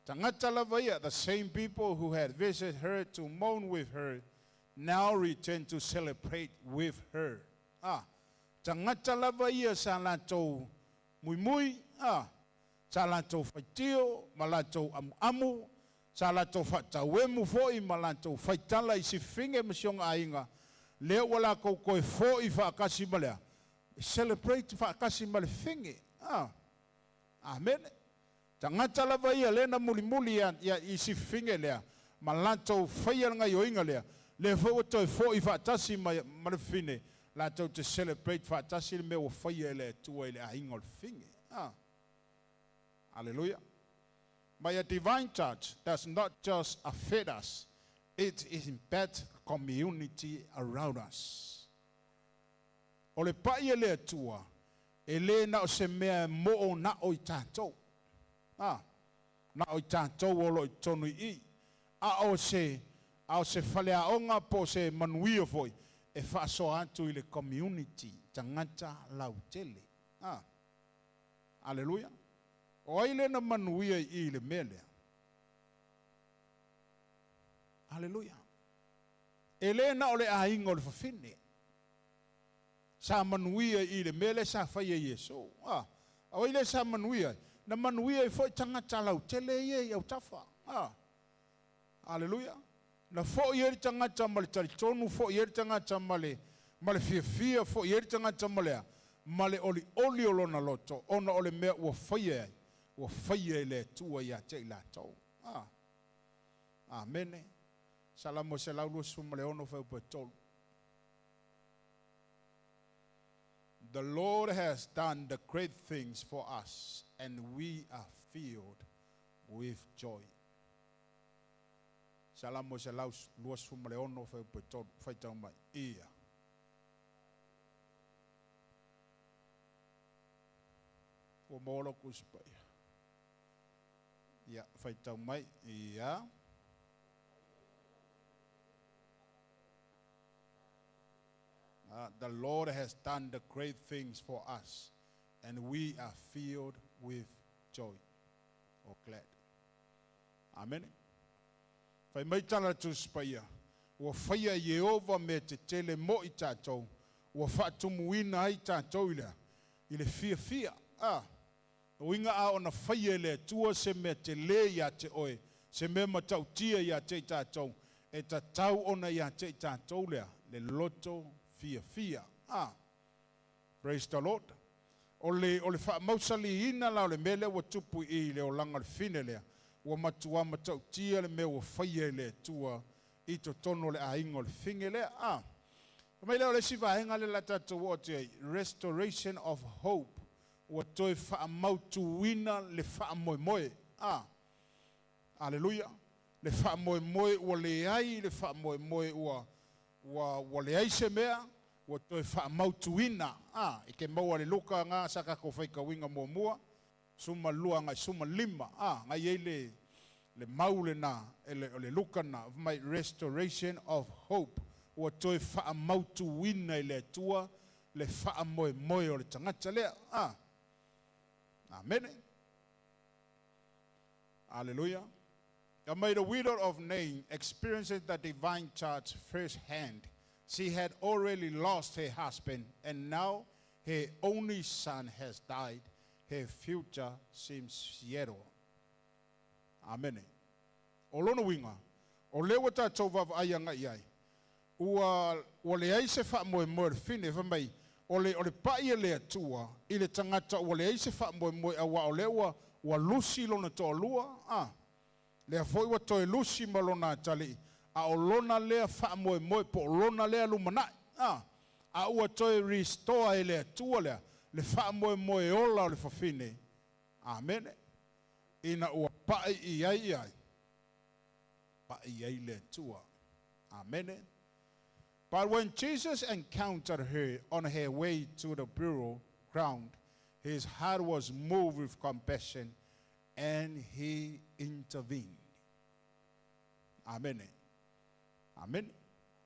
Tagata lava ia, the same people who had visited her to mourn with her, now return to celebrate with her. Ah, tagata lava ia sa latou muimui, ah, sa latou faitio ma latou amuamu, sa latou faatauemu fo'i ma latou faitala i sifine ma si ona aiga, lea ua lakou toe fo'i faatasi ma lea, celebrate faatasi ma le fine. Ah, amene. Tagata lava ia lea na mulimuli ia, ia i sifine lea, ma latou faia le gaioiga lea, lea foi ua toe fo'i faatasi ma, ma le fine, latou te celebrate faatasi le mea ua faia e le Atua i le aiga o le fine. Ah. Hallelujah. But a divine touch does not just affect us, it impacts the community around us. O le pai e le Atua, e le na o se mea mo o na o i tātou. Ah, na o i tātou o lo i tonu i. A o se, a o se faleaoga po o se manuia foi, e faasoa atu i le community, tagata lautele. Ah, aleluia. O ai le na manuia i le mea lea. Aleluia. E le na o le aiga o le fafine. Sa manuia i le mea lea sa faia e Iesu. Ah, o ai le sa manuia? Na manuia i foi tagata lautele ia i autafa. Ah, aleluia. Na foi e le tagata ma le talitonu, foi e le tagata ma le fiafia, foi e le tagata ma lea, ma le oli oli o lona loto, ona o le mea ua faia ai, ua faia e le Atua ia te i latou. Ah, amene. Salamo 126 fuaiupu 3. The Lord has done the great things for us, and we are filled with joy. Salamo 126 fuaiupu 3, faitau mai. Ia. Ua maua lau Tusi Paia. Ia, faitau mai. Ia. The Lord has done the great things for us, and we are filled with joy or glad. Amen. Fai mai tala Tusi Paia. Ua faia Iehova mea tetele mo i tātou. Ua faatumuina ai tātou i lea. I le fiafia. Ah. O inga a ona faia e le Atua se mea te le ia te oe. Se mea matautia ia te i tātou. E tatau ona ia te i tātou lea. Le loto fiafia. Ah. Praise the Lord. O le faamausaliina la o le mea lea ua tupu i le olaga o le fine lea. Ua matua matautia le mea ua faia e le Atua i totonu o le aiga o le fine lea. Ah. Mai lea o le isi vaega le la tatou o atu ai. Restoration of hope. Ua toe faamautuina le faamoemoe. Ah. Aleluia. Le faamoemoe ua leai le faamoemoe ua leai se mea ua toe faamautuina. Ah, i ke maua le Luka ngā sa kako whaikawinga mua mua. 12 ngai 15. Ah, ngai ei le mau le na, e le, o le Luka na, mai restoration of hope. Ua toe faamautuina i le Atua le faamoemoe o le tagata lea. Ah. Amene. Hallelujah. And may the widow of Nain experienced the divine touch firsthand. She had already lost her husband, and now her only son has died. Her future seems zero. Amen. O lona uiga, o lea ua tatou vaavaai agai ai, ua leai se faamoemoe o le fine, fai mai, o le pai e le Atua i le tagata ua leai se faamoemoe auā o lea ua lusi lona toalua, ah, lea foi ua toe lusi ma lona atalii, a o lona lea faamoemoe po o lona lea lumanai, ah, a ua toe restore e le Atua lea, le faamoemoe ola o le fafine. Amene. Ina ua pai i ai i ai, pai i ai le Atua. Amene. But when Jesus encountered her on her way to the burial ground, his heart was moved with compassion and he intervened. Amen. Amen.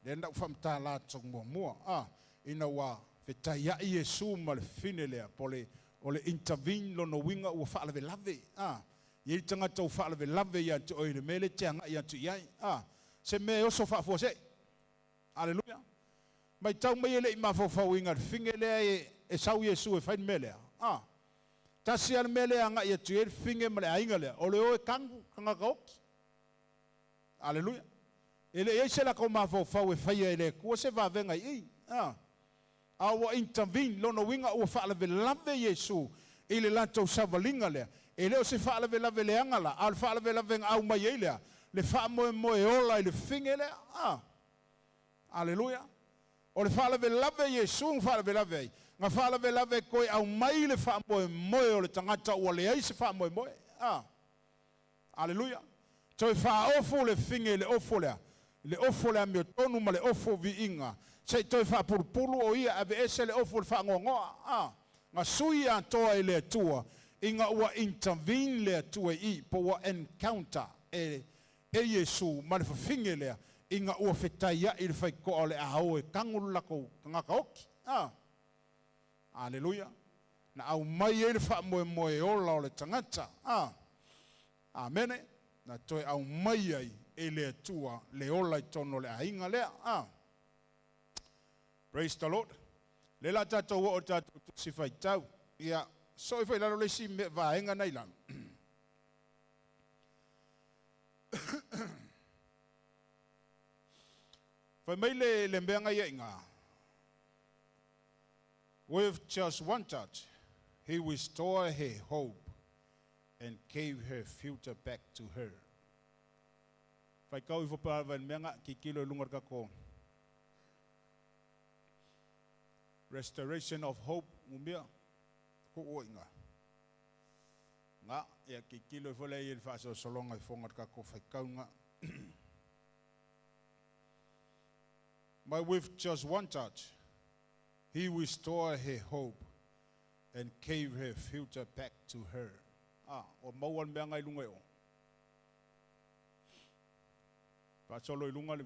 Le na whamta la tong mua. Ah, ina wa fetai Iesu ma le fine lea po le o le intervene lona uiga ua faalavelave a i ai tagata ua faalavelave ia te oe i le mea lea e te agai atu i ai a se mea e oso faafuasei. Aleluia. Matau mai e le i mafaufauina le fine lea e, e sau Iesu e fai le mea lea. A tasi lava le mea lea e agai atu i ai le fine ma le aiga lea, o le o e kanu tagata oti. Aleluia. E le i ai se latou mafaufau e faia e le Atua se vavega i i. A. A ua intervene, lona uiga ua faalavelave Iesu i le latou savaliga lea. E le o se faalavelave leaga la, a o le faalavelavega aumai ai lea, le faamoemoe ola i le fine lea. A. Aleluia. O le faalavelave Iesu na faalavelave ai, na faalavelave e toe aumai le faamoemoe o le tagata ua leai se faamoemoe. A. Aleluia. Toe faaofu le fine i le ofo lea, le ofo o le amiotonu ma le ofo viiga, se i toe faapulupulu o ia aveese le ofo o le faanoanoa. A. Na sui atoa e le Atua ina ua intervene le Atua i i, po ua encounter e e Iesu ma le fafine lea ina ua fetaiai le faitotoa o le a o e tago le latou tagata oti. A. Aleluia. Na aumai ai le faamoemoe ola o le tagata. A. Amene. Na toe aumai ai e le Atua le ola i totonu o le aiga lea. A. Praise the Lord. Le la tatou oo i le tatou tusi faitau. Ia, soo ifo i lalo le isi vaega na i lalo. Fai mai le, le mea nga ia i ngā. With just one touch, he restored her hope and gave her future back to her. Faitau ifo pa vai le mea nga kikilo i luga o le tatou Restoration of hope ngumia ku ua inga. Nga ia kikilo ifo lea i le faasolosologa i foga o le tatou faitau nga. But with just one touch, he restored her hope and gave her future back to her. Ah, ua maua le mea nga i luga i o. Faasolo i luga le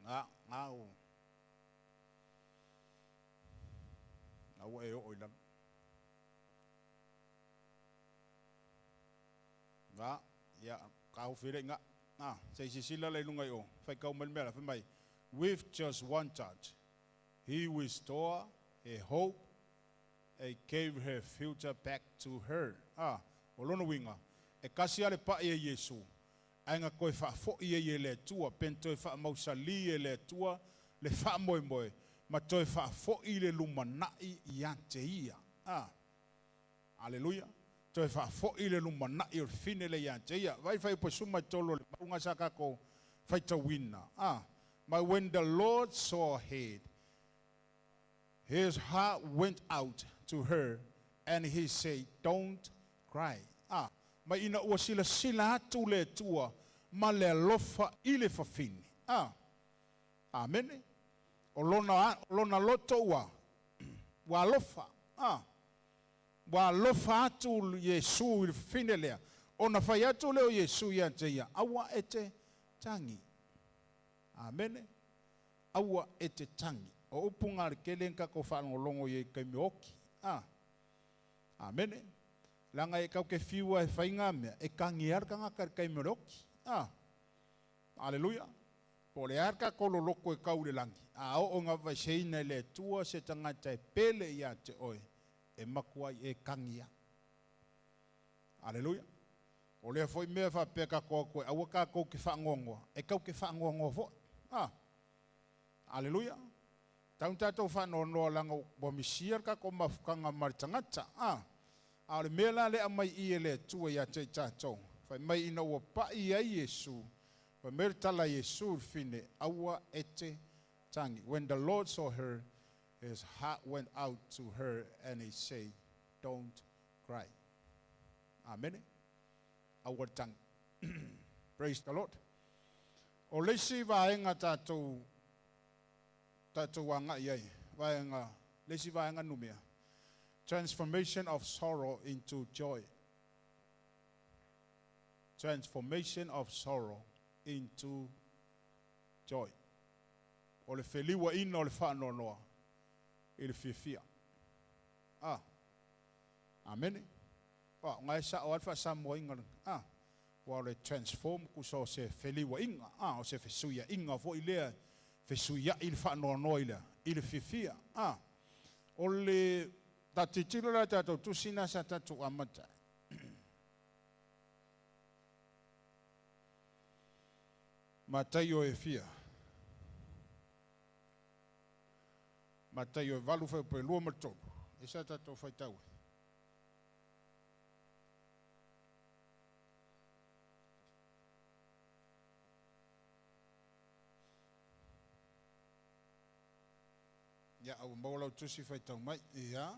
nga nga o nga ua e oo i lalo. Nga ia kaofi le nga. Ah, se i sisila la i luga i o. Faitau mai le mea la, fai mai, with just one touch, he restored her hope and gave her future back to her. Ah, o lona uiga, e kasi lava le pa'i e Iesu, ae na toe faafo'i ai e le Atua, pe na toe faamausalī e le Atua le faamoemoe, ma toe faafo'i le lumana'i iā te ia. Ah, aleluia. Toe faafo'i le lumana'i o le fine lea iā te ia. Vaai fai suma i tolu o le mauga sa tatou faitauina. Ah, but when the Lord saw her, his heart went out to her and he said, "Don't cry." Ah, ma ina ua silasila atu le Atua ma le alofa i le fafine. Ah, amene. O lona, lona loto ua, ua alofa. Ah, ua alofa atu Iesu i le fafine lea. Ona fai atu lea o Iesu ia te ia, aua e te tagi. Amene. Aua e te tagi. O upu ngā le kele nga ko whaalongolongo i e kaimi oki. Ah, amene. Langa e kau ke fiua e whainga mea, e kangi ara ka ngaka kaimi o oki. Ah, aleluia. Po le ara ka kolo loko e kau le langi. A o o ngā vaiseina i le Atua se tagata e pele ia te oe, e makuai e kangia. Aleluia. O lea foi mea faapea ka koe, aua ka kou ke whaangoangoa, e kau ke whaangoangoa foi. Ah, aleluia. Tau tātou whaanoanoa langa ua misia ka ko mafukanga ma le tagata. Ah, a o le mea la lea mai i e le Atua ia te i tātou. Fai mai ina ua pa'i ai Iesu, fai mai le tala Iesu le fine, aua e te tagi. When the Lord saw her, his heart went out to her and he said, "Don't cry." Amen. Aua le tagi. Praise the Lord. O le isi vaega tatou tatou agai ai vaega le isi vaega numea transformation of sorrow into joy. Transformation of sorrow into joy. O le feliuaina o le faanoanoa i le fiafia. Ah. Amene. Ah, ngai sa o alfa sa moinga. Ah. Ua o le transform kusa o se feliuaiga, a o se fesuiaiga foi lea, fesuiai le faanoanoa i le i le fiafia. A o le ta tilotilo la tatou tusi na sa tatou amata ai. Mataio e fia. Mataio e 8 fuaiupu e 2 ma le 3. E sa tatou faitau ai. Ia, a ua maua lau tusi faitau mai. Ia.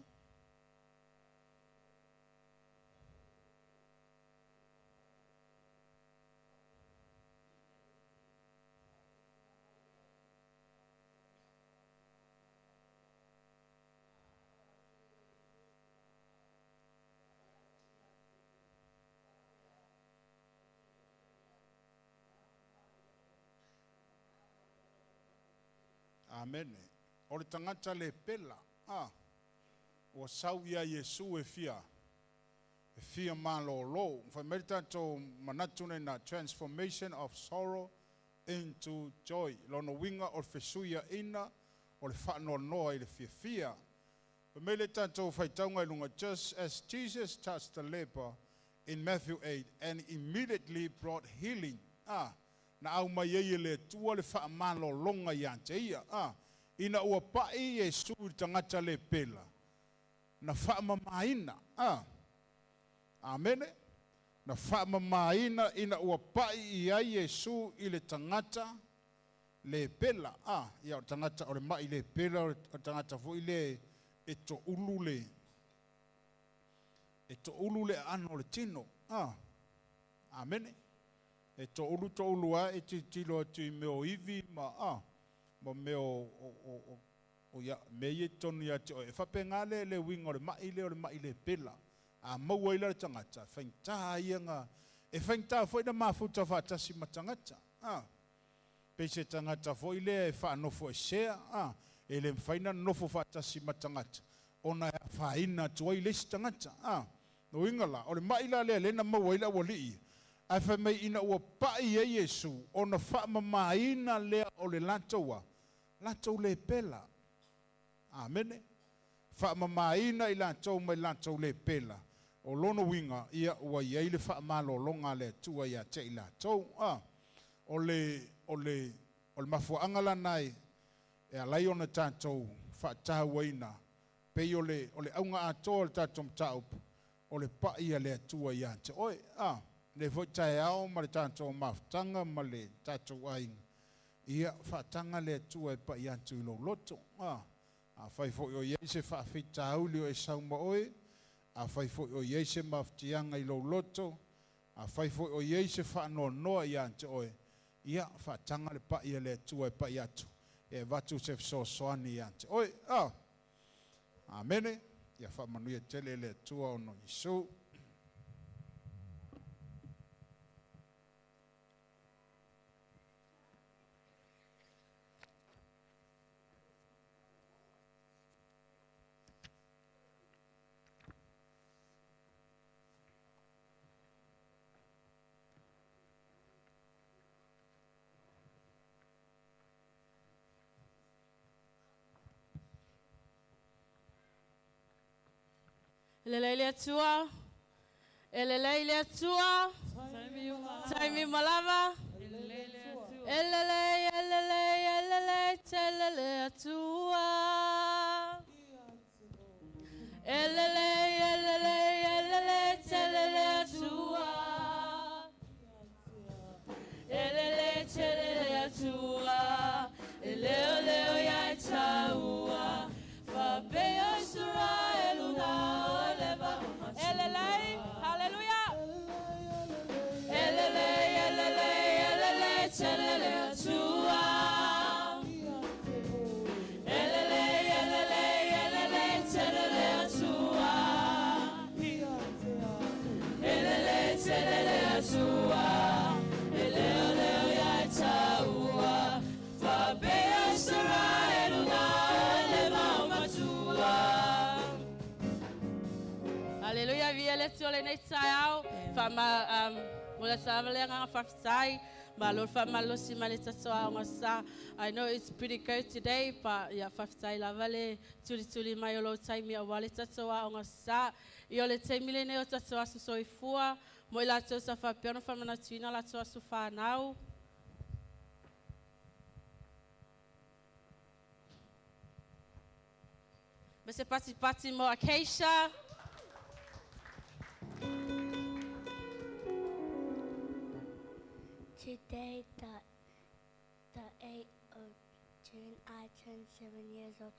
Amene. O le tagata le pela, a, ua sau ia Iesu e fia, e fia malōlō. Fai mai le tatou manatu nei na, transformation of sorrow into joy. Lona uiga o le fesuiaina o le faanoanoa i le fiafia. Fai mai le tatou faitauga i luga, just as Jesus touched the leper in Matthew 8 and immediately brought healing. A, na aumai ai e le Atua le faamalologa ia te ia. A, ina ua pai Iesu i le tagata le pela, na faamamaina. A, amene. Na faamamaina ina ua pai i ai Iesu i le tagata le pela. A, ia o le tagata o le mai le pela, o le tagata foi le e toulu le e toulu le aano o le tino. A, amene. E toulu toulu a e tilotilo atu i mea o ivi ma a ma mea o o o o ia mea ia i totonu ia te oe. E faapena le le uiga o le mai lea o le mai le pela. A maua ai la le tagata, e faigata ia na e faigata foi na mafuta faatasi ma tagata. A, pei se tagata foi lea e faanofoesea, a, e le mafai na nonofo faatasi ma tagata ona e afaina atu ai le isi tagata. A, lona uiga la, o le mai la lea lea na maua ai le aualii, ae fai mai ina ua pai ai Iesu ona faamamaina lea o le latou a latou lepela. Amene. Faamamaina i latou mai latou lepela. O lona uiga, ia, ua i ai le faamalologa a le Atua ia te i latou. A, o le, o le, o le mafuaaga lana e, e ala ai ona tatou faatauaina, pei o le, o le auga atoa o le tatou mataupu, o le pai a le Atua ia te oe. A, lenei foi taeao ma le tatou mafutaga ma le tatou aiga, ia, faataga le Atua e pai atu i lou loto. A, afai foi o i ai se faafitauli o e sau ma oe, afai foi o i ai se mafatiaga i lou loto, afai foi o i ai se faanoanoa ia te oe, ia, faataga le pai a le Atua e pai atu, e avatu se fesoasoani ia te oe. A, Amene. Ia faamanuia tele le Atua ona o Iesu. E lelei le Atua, e lelei le Atua, taimi uma lava. E lelei, e lelei, e lelei tele le Atua. E lelei, e lelei, e lelei tele le Atua. E lelei tele le Atua, e leo leo ia i taua, faapea o Israelu na o le va o matua. E lelei, haleluia. E lelei, e lelei, e lelei tele le le Atua lenei taeao. Faama mo le taava le agaga faafetai. Malo le faamalosi mai le tatou aoga sa. I know it's pretty cold today, but ia faafetai lava le tulituli mai o lou taimi aua le tatou aoga sa. Ia o le taimi lenei o tatou aso soifua, mo i latou sa faapea ona faamanatuina latou aso fanau. Ma se patipati mo Acacia. Today, the 8th of June, I turned 7 years old,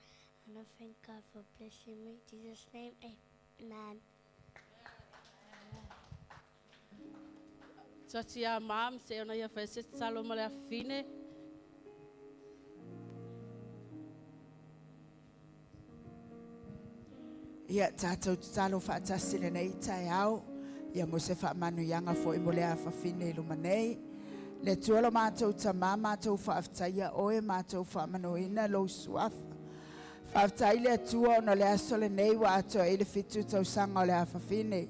and I thank God for blessing me. In Jesus' name, amen. Tua ia mam se ona ia fai se tatalo mo le afine. Ia tātou tatalo faatasi lenei taeao. Ia mo se faamanuiaga foi mo le afafine i luma nei. Le Atua lo matou Tamā, matou faafetaia oe, matou faamanuina lou suafa. Faafetai le Atua ona o le aso lenei ua atoa ai le 7 tausaga o le afafine.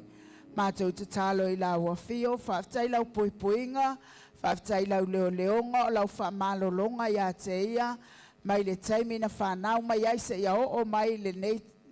Matou tatalo i lau afio, faafetai lau puipuiga, faafetai lau leoleoga o lau faamalologa ia te ia, mai le taimi na whanau mai ai se ia o mai le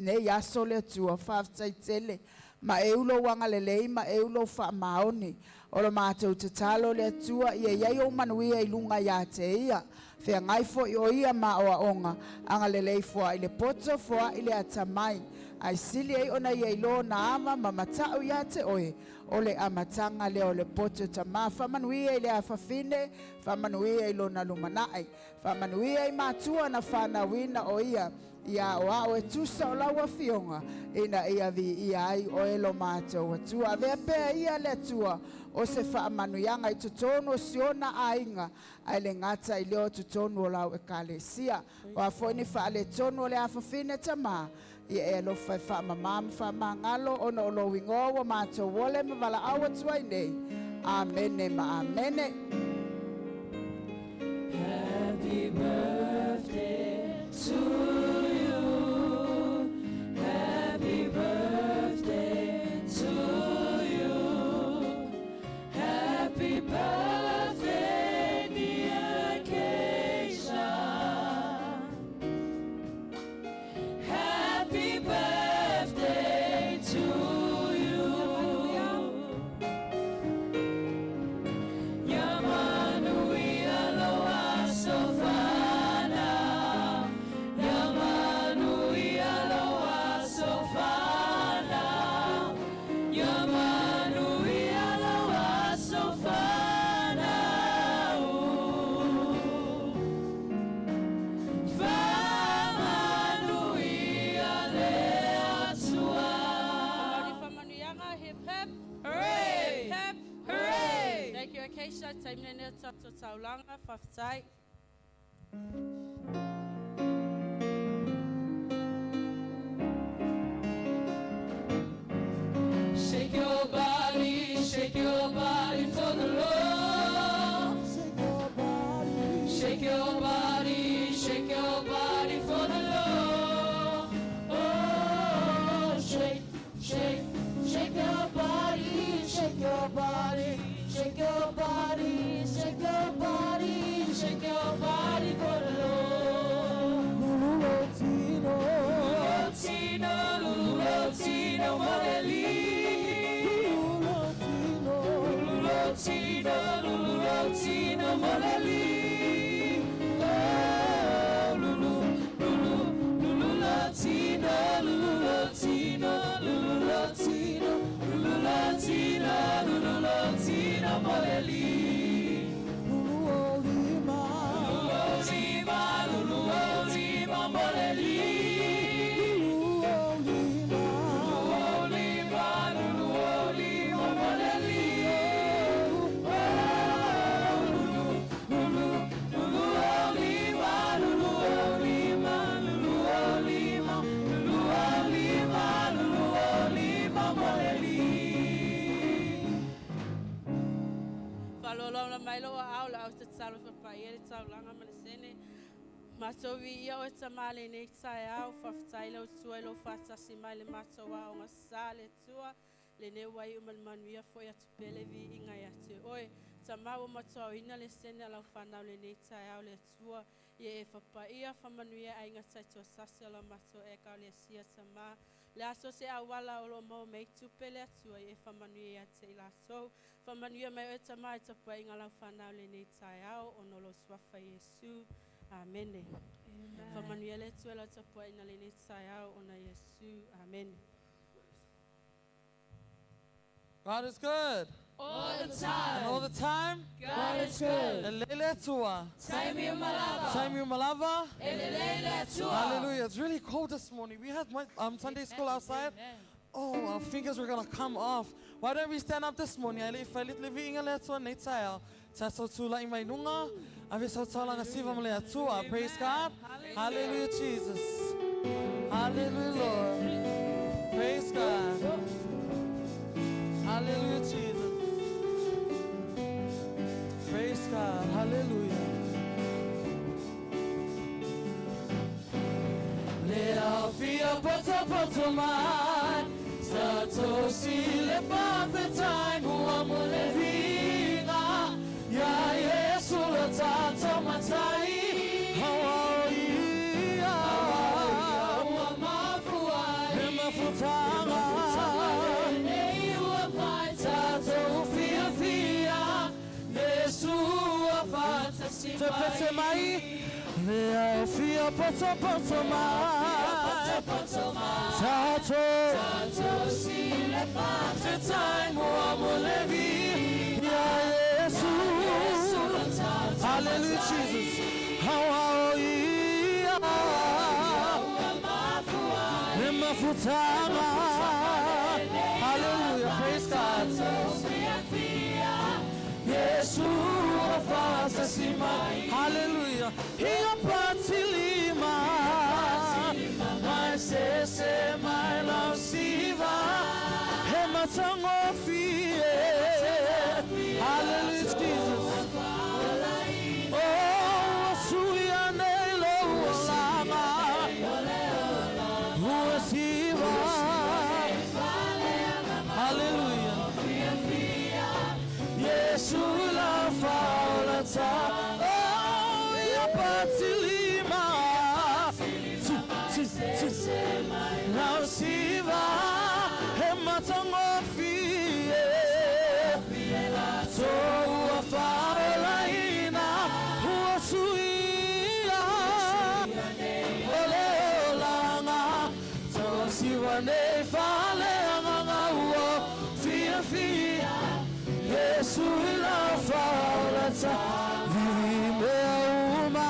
nei aso le Atua, faafetai tele. Ma e ulo wanga lelei, ma e ulo wha maoni. O lo mātou tatalo le Atua, ia iai o manuia i lunga ia te ia. Fea ngai fo i o ia ma o aonga. Anga lelei foa i le poto, foa i le atamai. Ai sili ai ona ia ilo na ama ma matau ia te oe. O le amatanga le o le poto tama. Whamanuia i le afafine, whamanuia i lona lumanai. Whamanuia i mātua na whanauina o ia. Ia o ao e tusa o lau afioga ina ia vi ia ai o e lo mātou Atua. Avea pea ia le Atua o se faamanuiaga i totonu o siona aiga ai le gata i leo totonu o lau ekalesia. O a foi ni faaletonu o le afafine tamā ia e alofa e faamamā ma faamagalo ona o lou igoa ua matou ole ma valaau atu ai nei. Amene ma amene. Happy birthday to you. Happy birthday to you. Happy birthday, dear Acacia. Happy birthday to you. Ia manuia lou aso fanau. Ia manuia lou aso fanau. Ia manuia lou aso fanau. Faamanuia le Atua. Maori faamanuiaga, hip hip. Hooray! Hip hip. Hooray! Thank you, Acacia. Taimi lenei o tatou taulaga, faafetai. Shake your body, shake your body for the Lord. Shake your body, shake your body for the Lord. Oh, shake, shake, shake your body, shake your body, shake your body, shake your body, shake your body for the Lord. Lululotino, lululotino, moleli. Lululotino, lululotino, moleli. Oh, lulu, lulu, lululotino, lululotino, lululotino, lululotino, lululotino, moleli. Luluolima, luluolima, moleli. Luluolima, luluolima, moleli. Oh, lulu, lulu, luluolima, luluolima, luluolima, luluolima, luluolima, moleli. Faaloaloa mai lou aao le au tatalo fapaia le taulaga ma le sene. Matou viia oe Tamā lenei taeao, faafetai le Atua i lou faatasi mai le matou aoga sa le Atua. Lenei ua iu ma le manuia fo'i atu pea le viiga ia te oe. Tamā ua matuaoina le sene a lau fanau i lenei taeao le Atua, ia e fapaia faamanuia aiga taitoatasi o la matou Ekalesia Tamā. Le a so se auala o lo o maua mai ai tupe le Atua, ia e faamanuia ia te i latou. Faamanuia mai oe Tamā i tapuaiga a lau fanau i lenei taeao, ona o lou suafa Iesu. Amene. Faamanuia le Atua i lau tapuaiga i lenei taeao, ona Iesu. Amene. God is good. All the time. And all the time. God is good. E lelei le Atua. Taimi uma lava. Taimi uma lava. E lelei le Atua. Hallelujah. It's really cold this morning. We had Sunday school outside. Oh, our fingers were going to come off. Why don't we stand up this morning? Ae le i fai le viiga le Atua nei taeao. Tatou tulai mai luga. Ave sau taulaga siva mo le Atua. Praise God. Hallelujah, Jesus. Hallelujah, Lord. Praise God. Hallelujah, Jesus. Praise God. Hallelujah. Le ao fia poto mai Sa tosi le faafetai mua mo le viiga Ia Iesu lo tatou Matai Auau ia Ua mafua He mafutaga lenei ua fai Tatou fiafia Iesu ua faatasi Te pese mai Le ao fia potopoto mai Poto mai Tatou Tosi le Faafetai mua mo le viiga Ia Iesu Hallelujah, Jesus. Auau ia Ua mafua He mafutaga Hallelujah, praise God. Fiafia Iesu ua faatasi mai. Hallelujah. Ia patilima Mai sese mai lau siva He matagofie Hallelujah, Jesus. Oh, suia nei lou olaga Ua siva. Hallelujah. Iesu la faolata. Oh, ia patilima Ti, ti, ti Lau siva He matagofie Tou ua faolaina Ua suia O le olaga Tau siva nei faaleagaga ua fiafia Iesu i la faolata Vivi mea uma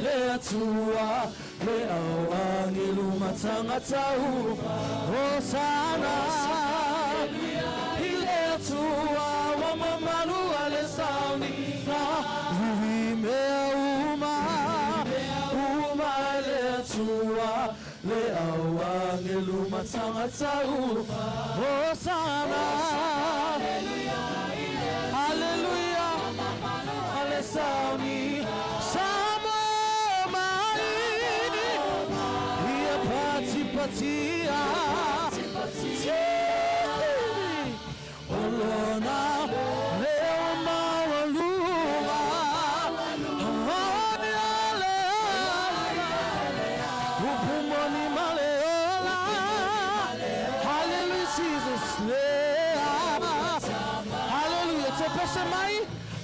Le Atua Le au agelu ma tagata uma Hosana I le Atua Ua mamalu ai le sauniga Vivi mea uma Uma i le Atua Le au agelu ma tagata uma Hosana Hallelujah Ale sauni Samoa mai Ia patipatia O lona leo maualuga Ale Upu moni ma le ola Hallelujah, Jesus. Lea. Hallelujah. Te pese mai.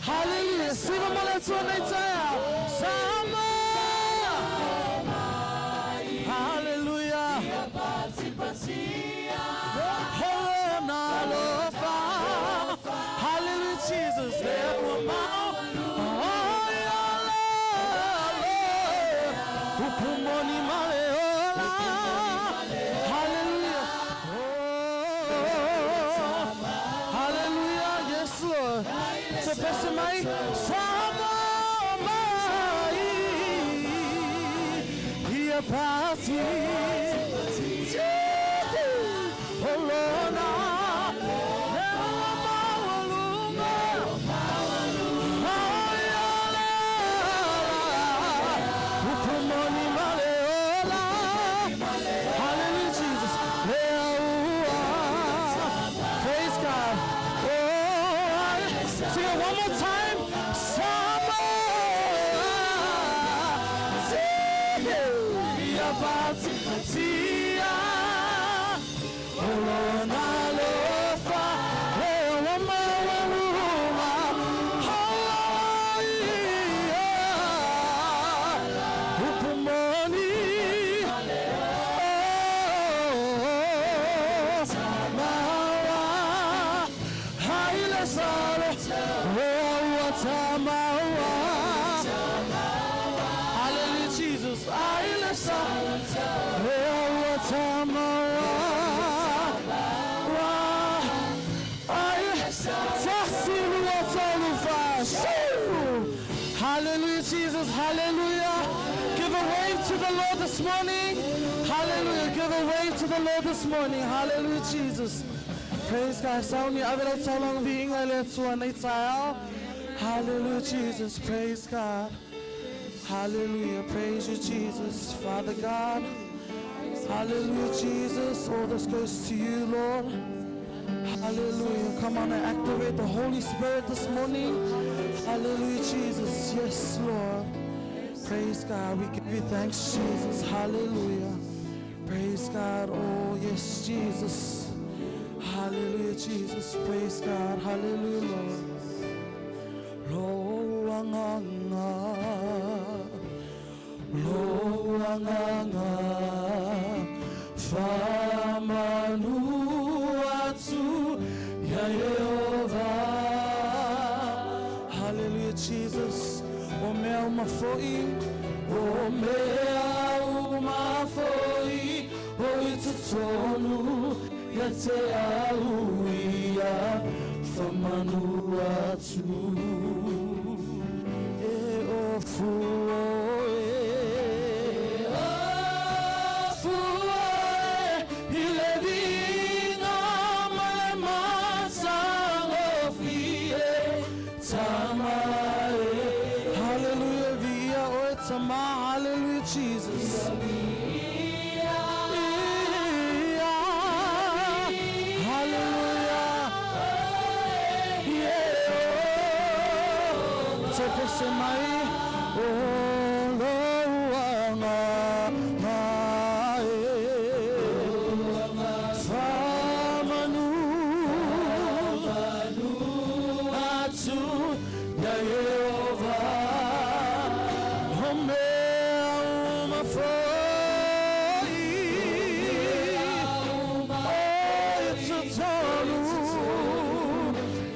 Hallelujah. Siva mo le Atua nei taeao. Samoa. Hallelujah. Holona alofa. Hallelujah, Jesus. Lea ua mau. Oh, ia le, le. Upu moni ma le ola. Hallelujah. Oh, hallelujah. Yes, Lord. Te pese mai. Samoa mai. Ia pati. O lona. Leo maualuga. Oh, ia le Upu moni ma le ola. Hallelujah, Jesus. Lea ua. more time. Samoa. Tia Olona lofa e o maualuga Halaia Upumoni Oh Tamawa Haile salo Oh Tamawa Hallelujah, Jesus. Haile salo Hallelujah, Jesus. Hallelujah. Give a wave to the Lord this morning. Hallelujah. Give a wave to the Lord this morning. Hallelujah, Jesus. Praise God. Sauni avela tsalang viinga le tsuana itsao. Hallelujah, Jesus. Praise God. Hallelujah. Praise you, Jesus. Father God. Hallelujah, Jesus. All this goes to you, Lord. Hallelujah. Come on and activate the Holy Spirit this morning. Hallelujah, Jesus. Yes, Lord. Praise God. We give you thanks, Jesus. Hallelujah. Praise God. Oh, yes, Jesus. Hallelujah, Jesus. Praise God. Hallelujah, Lord. Loanganga. Loanganga. Famanu atu ya Yehova. Hallelujah, Jesus. O mea uma foi, o mea uma foi, o i te tonu, ia te au ia, famanu atu. E o fua e, o fua e, i le viga ma le matagofie, tama e. Hallelujah, via oe tama, hallelujah, Jesus. Ia, hallelujah. Yeah, oh, te pese mai, o loanga ngai e. Famanu, atu ia Yehova. O mea uma foi, o i te tonu,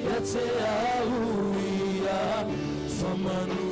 ia te au ia, famanu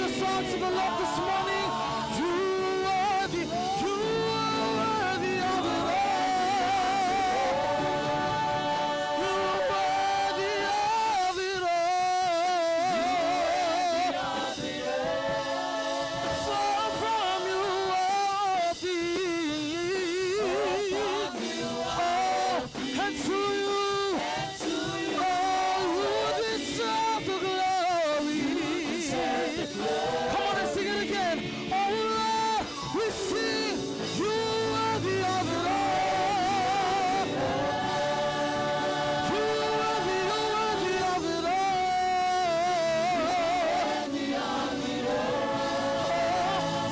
a song to the Lord this morning? You are worthy, you are worthy of it all. You are worthy of it all. For from you all things, oh, and to you, oh, who deserve the glory. Come on and sing it again. Oh Lord, we sing, you are the of it all. You are the, you are the of it all.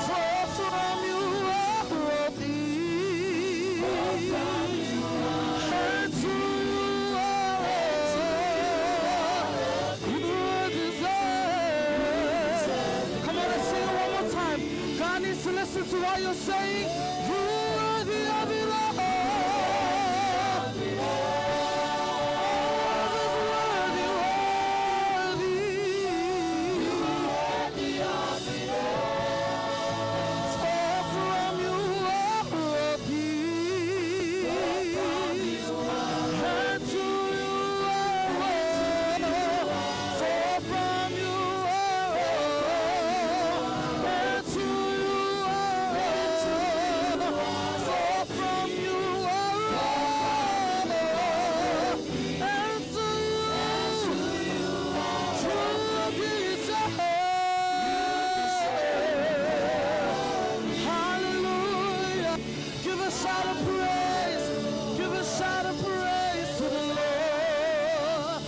For from you are all things, and to you are all. You deserve. Come on and sing it one more time. God needs to listen to what you're saying. You are the of it all. Oh, worthy, worthy. For from you are all things, and to you are all. For from you are all, and to you are all. For from you are all, and to you, you deserve. Hallelujah. Give a shout of praise. Give a shout of praise to the Lord.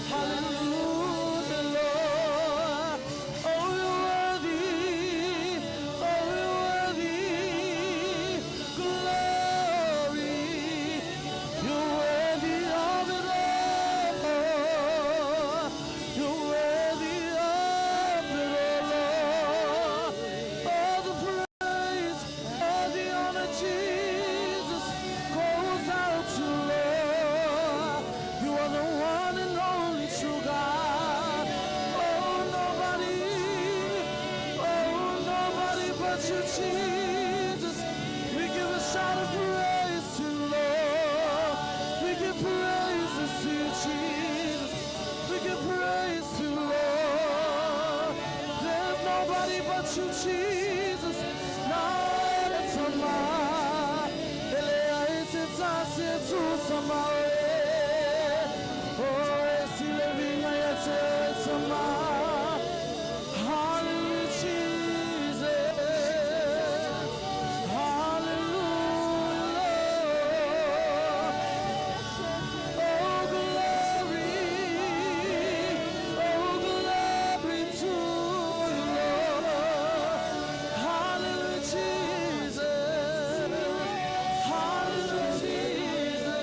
Hallelujah, Lord. Oh, you're worthy. Oh, you're worthy. Glory. You're worthy of it all. You're worthy of it all, Lord. All the praise, all the honor, Jesus, goes out to Lord. You are the one and only true God. Oh, nobody, oh, nobody but you, Jesus. We give a shout of praise to you, Lord. We give praises to you, Jesus. We give praise to you, Lord. There's nobody but you, Jesus. Hallelujah, Jesus. Hallelujah, Lord. Oh, glory, oh, glory to you, Lord. Hallelujah, Jesus. Hallelujah, Jesus.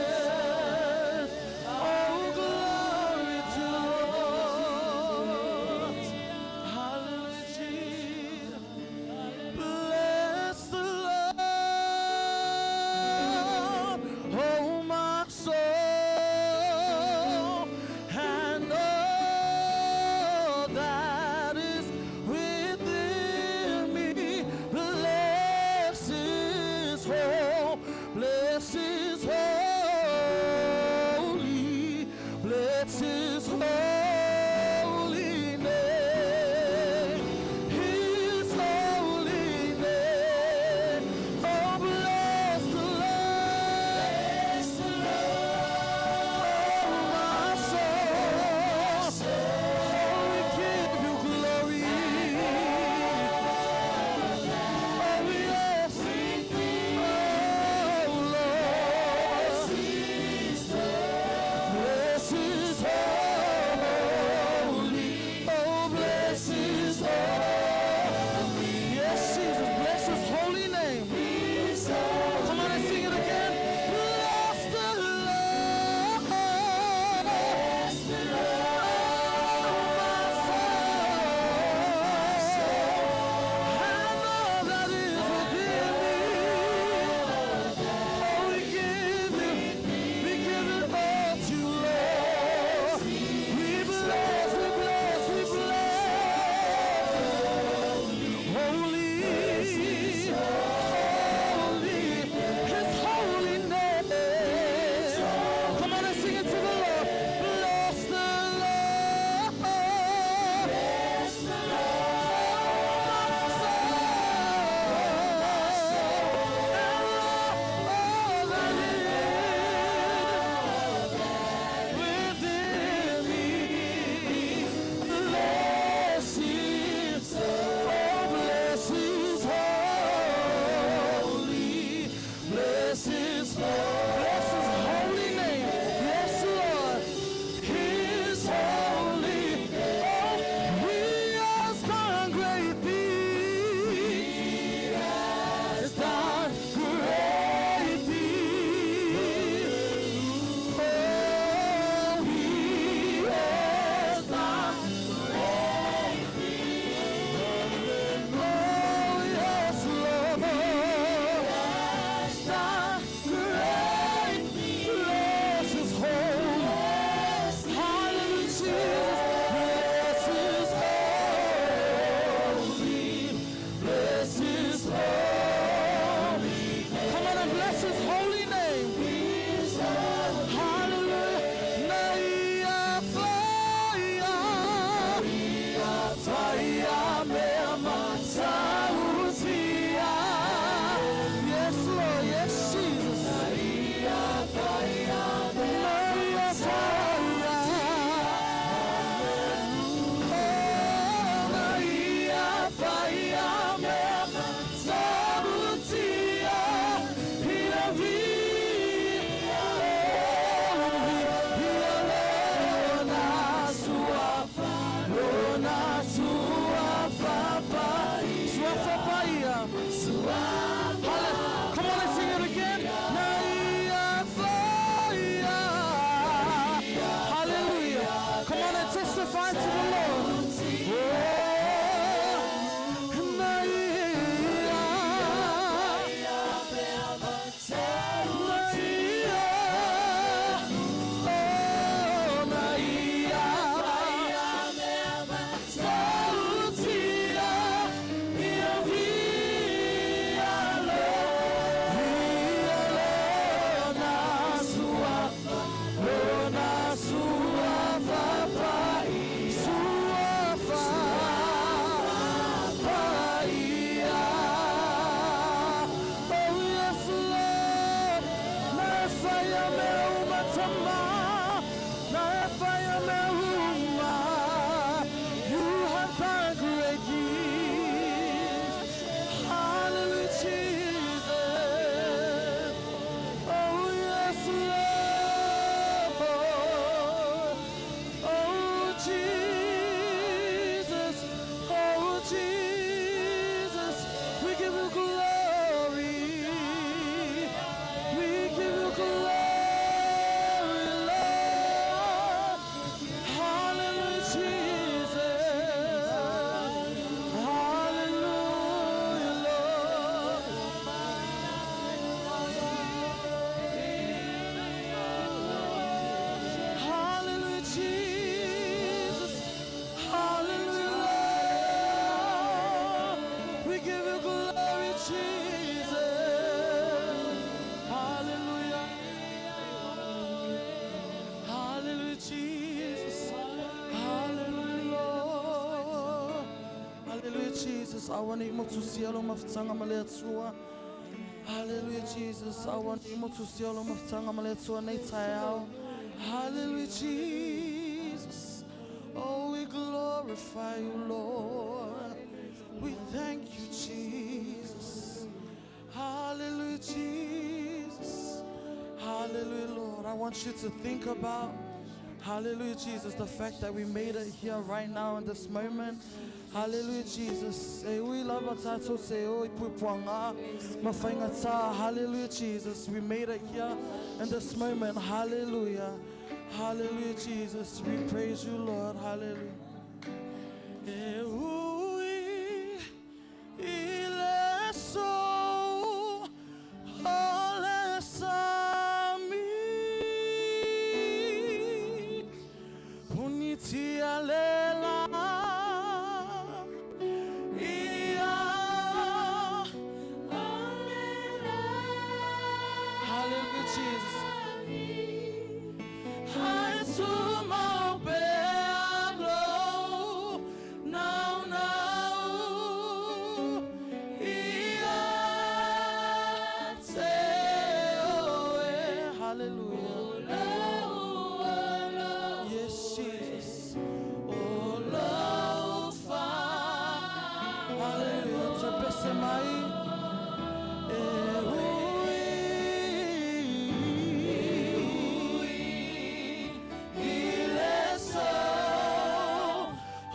tama Na e whaia me uma You have done great things. Hallelujah, Jesus. Oh yes, Lord. Oh Jesus, oh Jesus, we give you glory. We give you glory, Lord. Hallelujah, Jesus. Hallelujah, Lord. Hallelujah, Jesus. Hallelujah, Lord. We give you glory, Jesus. Hallelujah. Hallelujah, Jesus. Hallelujah, Lord. Hallelujah, Jesus. I want to see all of my Hallelujah, Jesus. I want you to see all of Hallelujah, Jesus. Oh, we glorify you, Lord. We thank you, Jesus. Hallelujah, Jesus. Hallelujah, Lord. I want you to think about, hallelujah, Jesus, the fact that we made it here right now in this moment. Hallelujah, Jesus. Eh, we love our title, say, oh, ipuipuanga, mafaingata. Hallelujah, Jesus. We made it here in this moment. Hallelujah. Hallelujah, Jesus. We praise you, Lord. Hallelujah. Eh, ui, ile so, ole sami. Punitia lela ia Hallelujah, Jesus. I to my glow now now ia te oe. Hallelujah. Yes, Jesus. Oh, Lord, Hallelujah. Te pese mai. E ui, ile so,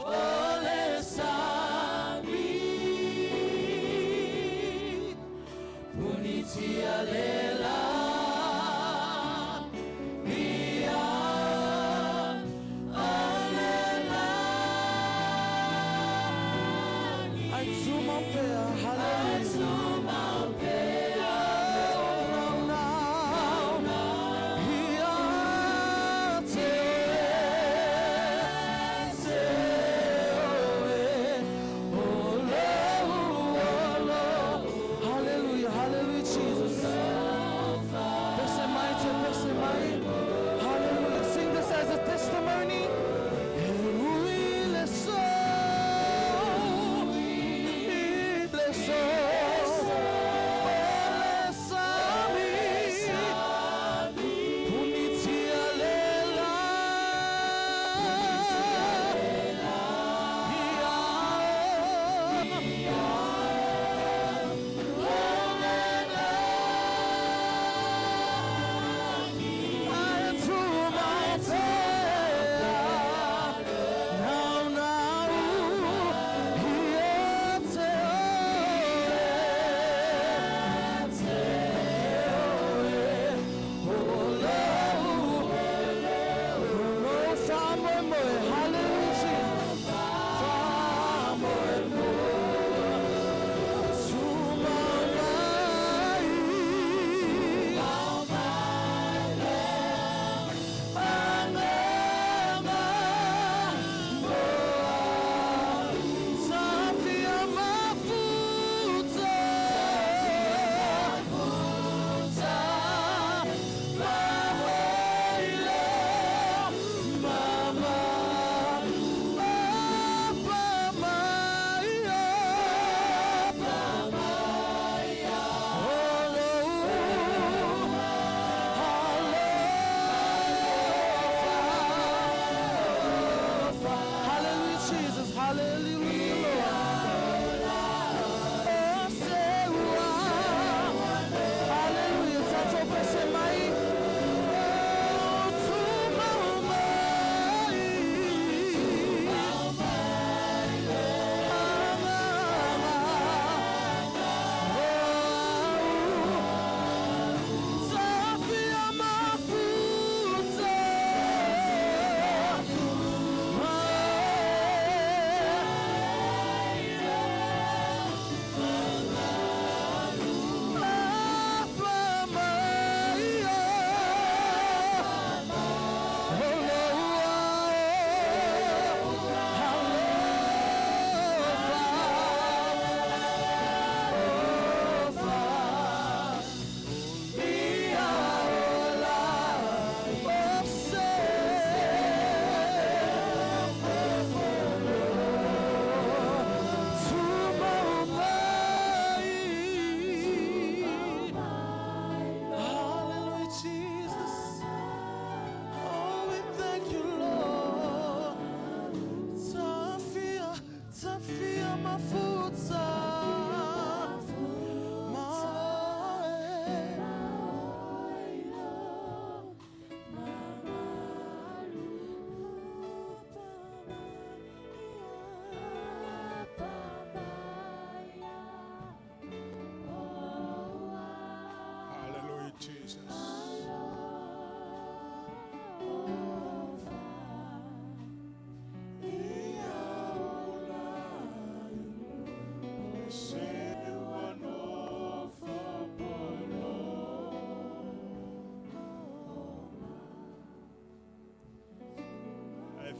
ole sami. Punitia lela, ia I do my prayer, hallelujah. Now, now, ia te, te, oe, ole, ole. Hallelujah, hallelujah, Jesus. Bless and mighty, bless and mighty. Hallelujah. Sing this as a testimony.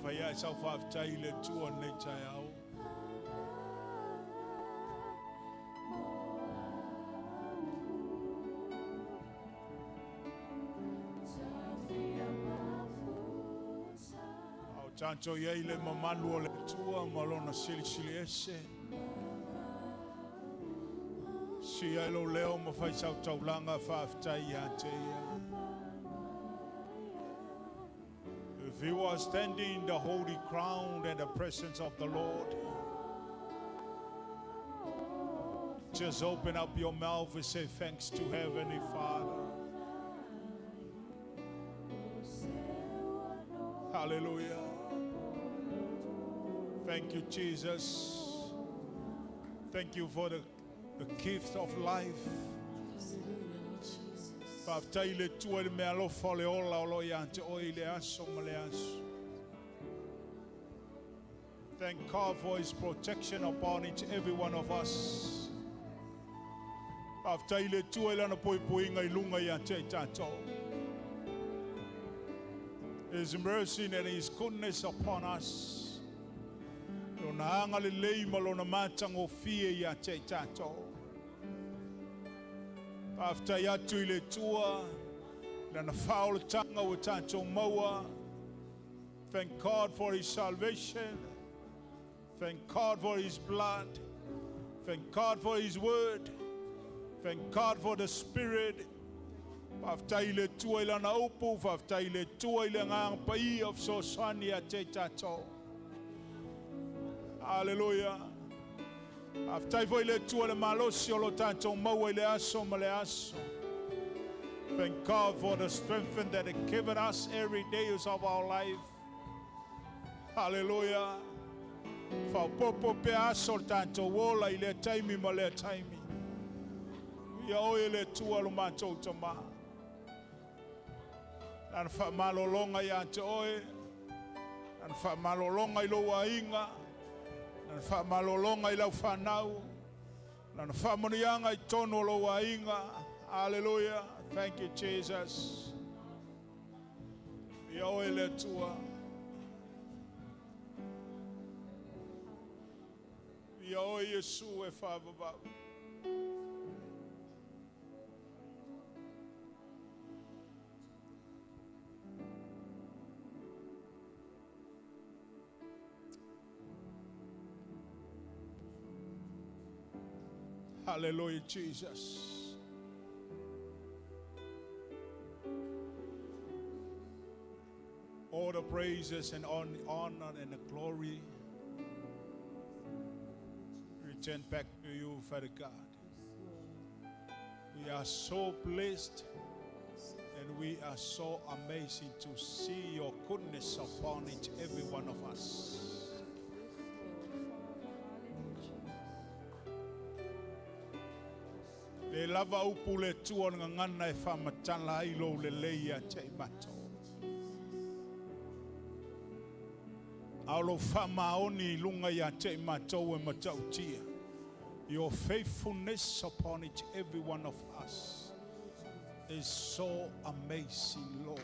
Fai ai sau whaaftai le tua nei tai au. Au tātou iai le mamalu o le tua ma lona silisili ese. Si ai lo leo ma fai sau taulanga whaaftai ia te ia. If you are standing in the holy ground and the presence of the Lord, just open up your mouth and say thanks to Heavenly Father. Hallelujah. Thank you, Jesus. Thank you for the gift of life. Whaaftai le tua le mea alofa o le ola o lo ia te oi le aso ma le aso. Thank God for His protection upon each every one of us. Whaaftai le tua i lana poipoiga i lunga ia te tātou. His mercy and His goodness upon us. Lona anga le lei ma lona matagofie ia te tātou. Whaaftai atu i le tua, lana whaolatanga o tātou maua. Thank God for His salvation. Thank God for His blood. Thank God for His word. Thank God for the Spirit. Whaaftai le tua i lana upu, whaaftai le tua i le ngā pai of so sani a te tātou. Hallelujah. Whaaftai foi le tua le malosi o lo tātou maua i le aso ma le aso. Thank God for the strength that He given us every day of our life. Hallelujah. Whaopopo pe aso le tātou ola i le taimi ma le taimi. Ia oe le tua lo mātou tama. Nana wha malolonga ia te oe. Nana wha malolonga i lo ainga. Nana wha malolonga i lau whanau. Nana wha monianga i tono lo ainga. Hallelujah. Thank you, Jesus. Ia oe le tua. Ia oe Yesu e whaavavau. Hallelujah, Jesus. All the praises and all the honor and the glory return back to you, Father God. We are so blessed and we are so amazing to see your goodness upon each every one of us. Le lava upu le tua nga ngana e whamatala ai lo le leia te i mato. Au lo whamaoni lunga ia te i mato e matautia. Your faithfulness upon each every one of us is so amazing, Lord.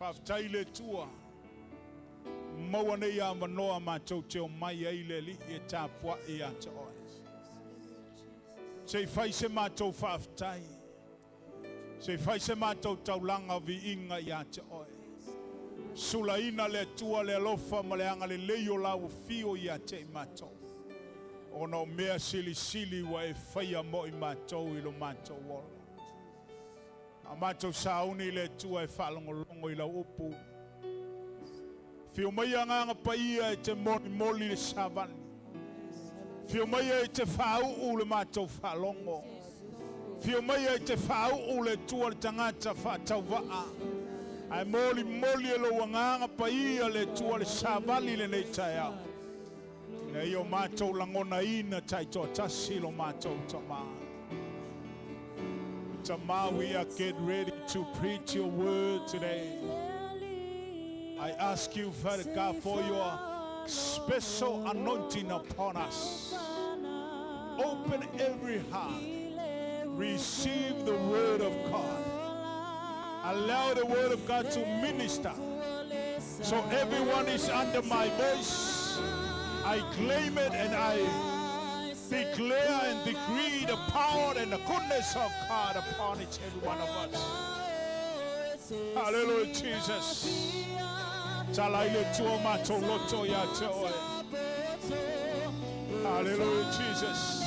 Whaaftai le tua. Maua nei a manoa mātou te o mai ai le li e tāpua i a te oe. Se i whai se mātou whaaftai. Se i whai se mātou taulanga vi inga i a te oe. Sula ina le tua le alofa ma le anga le lei o lau fio i a te i mātou. Ona o mea sili sili wa e whaia mo i mātou i lo mātou ola. A mātou sauni le tua e whaalongolongo i lau upu. Whio mai a ngā paia e te moli moli le savali. Whio mai e te whauu le mātou whaalongo. Whio mai e te whauu le tua le tangata whaatau Ai moli moli e lo ngā paia le tua le savali le nei tai au. Nei o mātou langona ina tai toa tasi lo mātou tama. Tama, we are get ready to preach your word today. I ask you, Father God, for your special anointing upon us. Open every heart. Receive the word of God. Allow the word of God to minister. So everyone is under my voice. I claim it and I declare and decree the power and the goodness of God upon each every one of us. Hallelujah, Jesus. Tala ile tua matou loto ia te oe. Hallelujah, Jesus.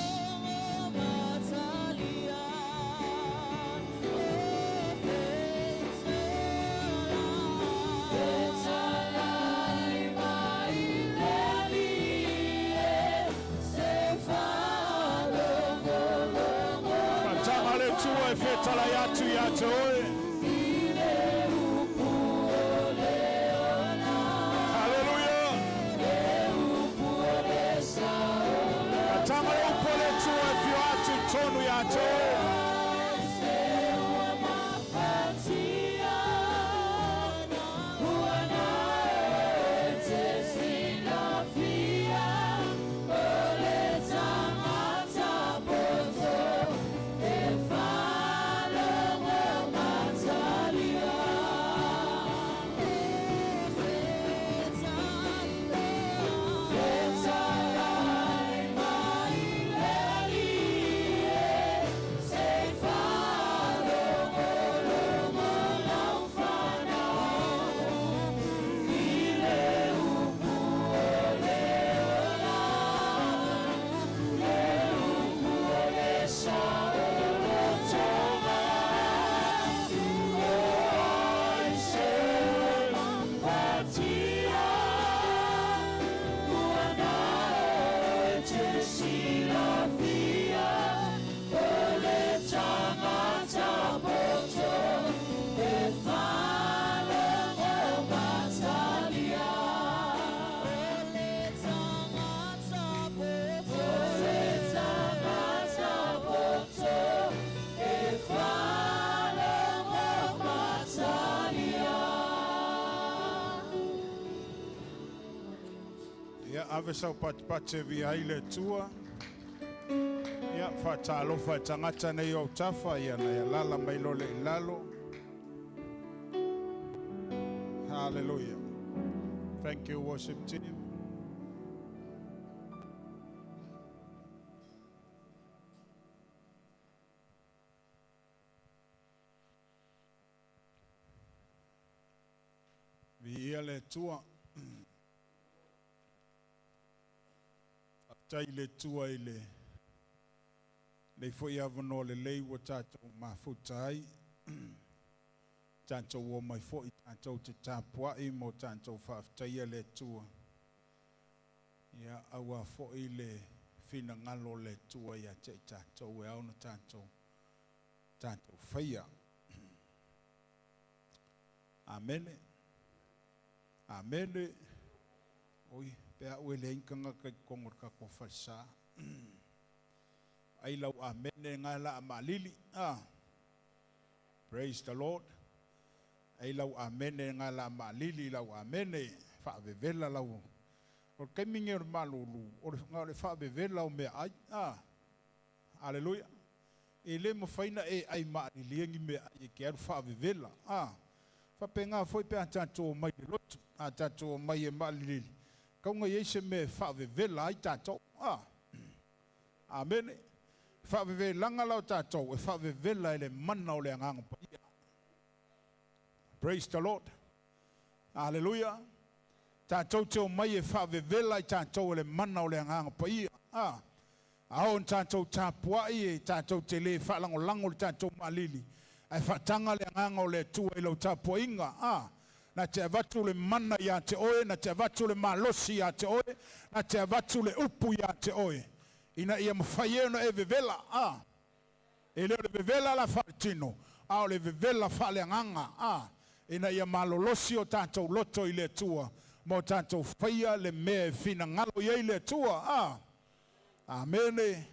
Fatanga le tua e fetala iatu ia te oe. Hallelujah. Fatanga le upo le tua e fio atu i tonu ia te oe. Ia ave sau patipati e via ai le tua. Ia whaatalofa e tangata nei o tafa ia na ia lala mai lo le ilalo. Hallelujah. Thank you, worship team. Vi ia le tua. Tai le tua i le lei foi avono le lei ua tātou mafuta ai. Tātou o mai foi, tātou te tāpuai mo tātou whaaftaia le tua. Ia aua foi le whina ngalo le tua ia te i tātou e auna tātou, tātou whaia. Amene. Amene. Oi, pea ue le inkanga kai kongo ka ko falsa. Ai lau amene ngā la malili. Ah. Praise the Lord. Ai lau amene ngā la malili lau amene whaavevela lau. O le kaiminge o le malulu, o le ngā le whaavevela o mea ai. Ah. Hallelujah. E le mawhaina e ai maalili ngi mea ai e ke aru whaavevela. Ah. Whape ngā foi pe a tātou mai le lotu. A tātou mai e maalili. Kaunga iei se me whaavevela ai tātou. Ah. Amene. Whaavevelanga lau tātou e whaavevela e le mana o le anganga paia. Praise the Lord. Hallelujah. Tātou te o mai e whaavevela i tātou e le mana o le anganga paia. Ah. Ao n tātou tāpuai e tātou te le whaalangolango le tātou malili. Ai whaatanga le anganga o le tua i lau tāpuainga. Ah. Na te avatu le mana ia te oe, na te avatu le malosi ia te oe, na te avatu le upu ia te oe. Ina ia mawhai e no e vevela. Ah. E leo le vevela la whaatino. A o le vevela whaale anganga. Ah. Ina ia malolosi o tātou loto i le tua. Mo tātou whaia le mea e whina ngalo ia i le tua. Ah. Amene.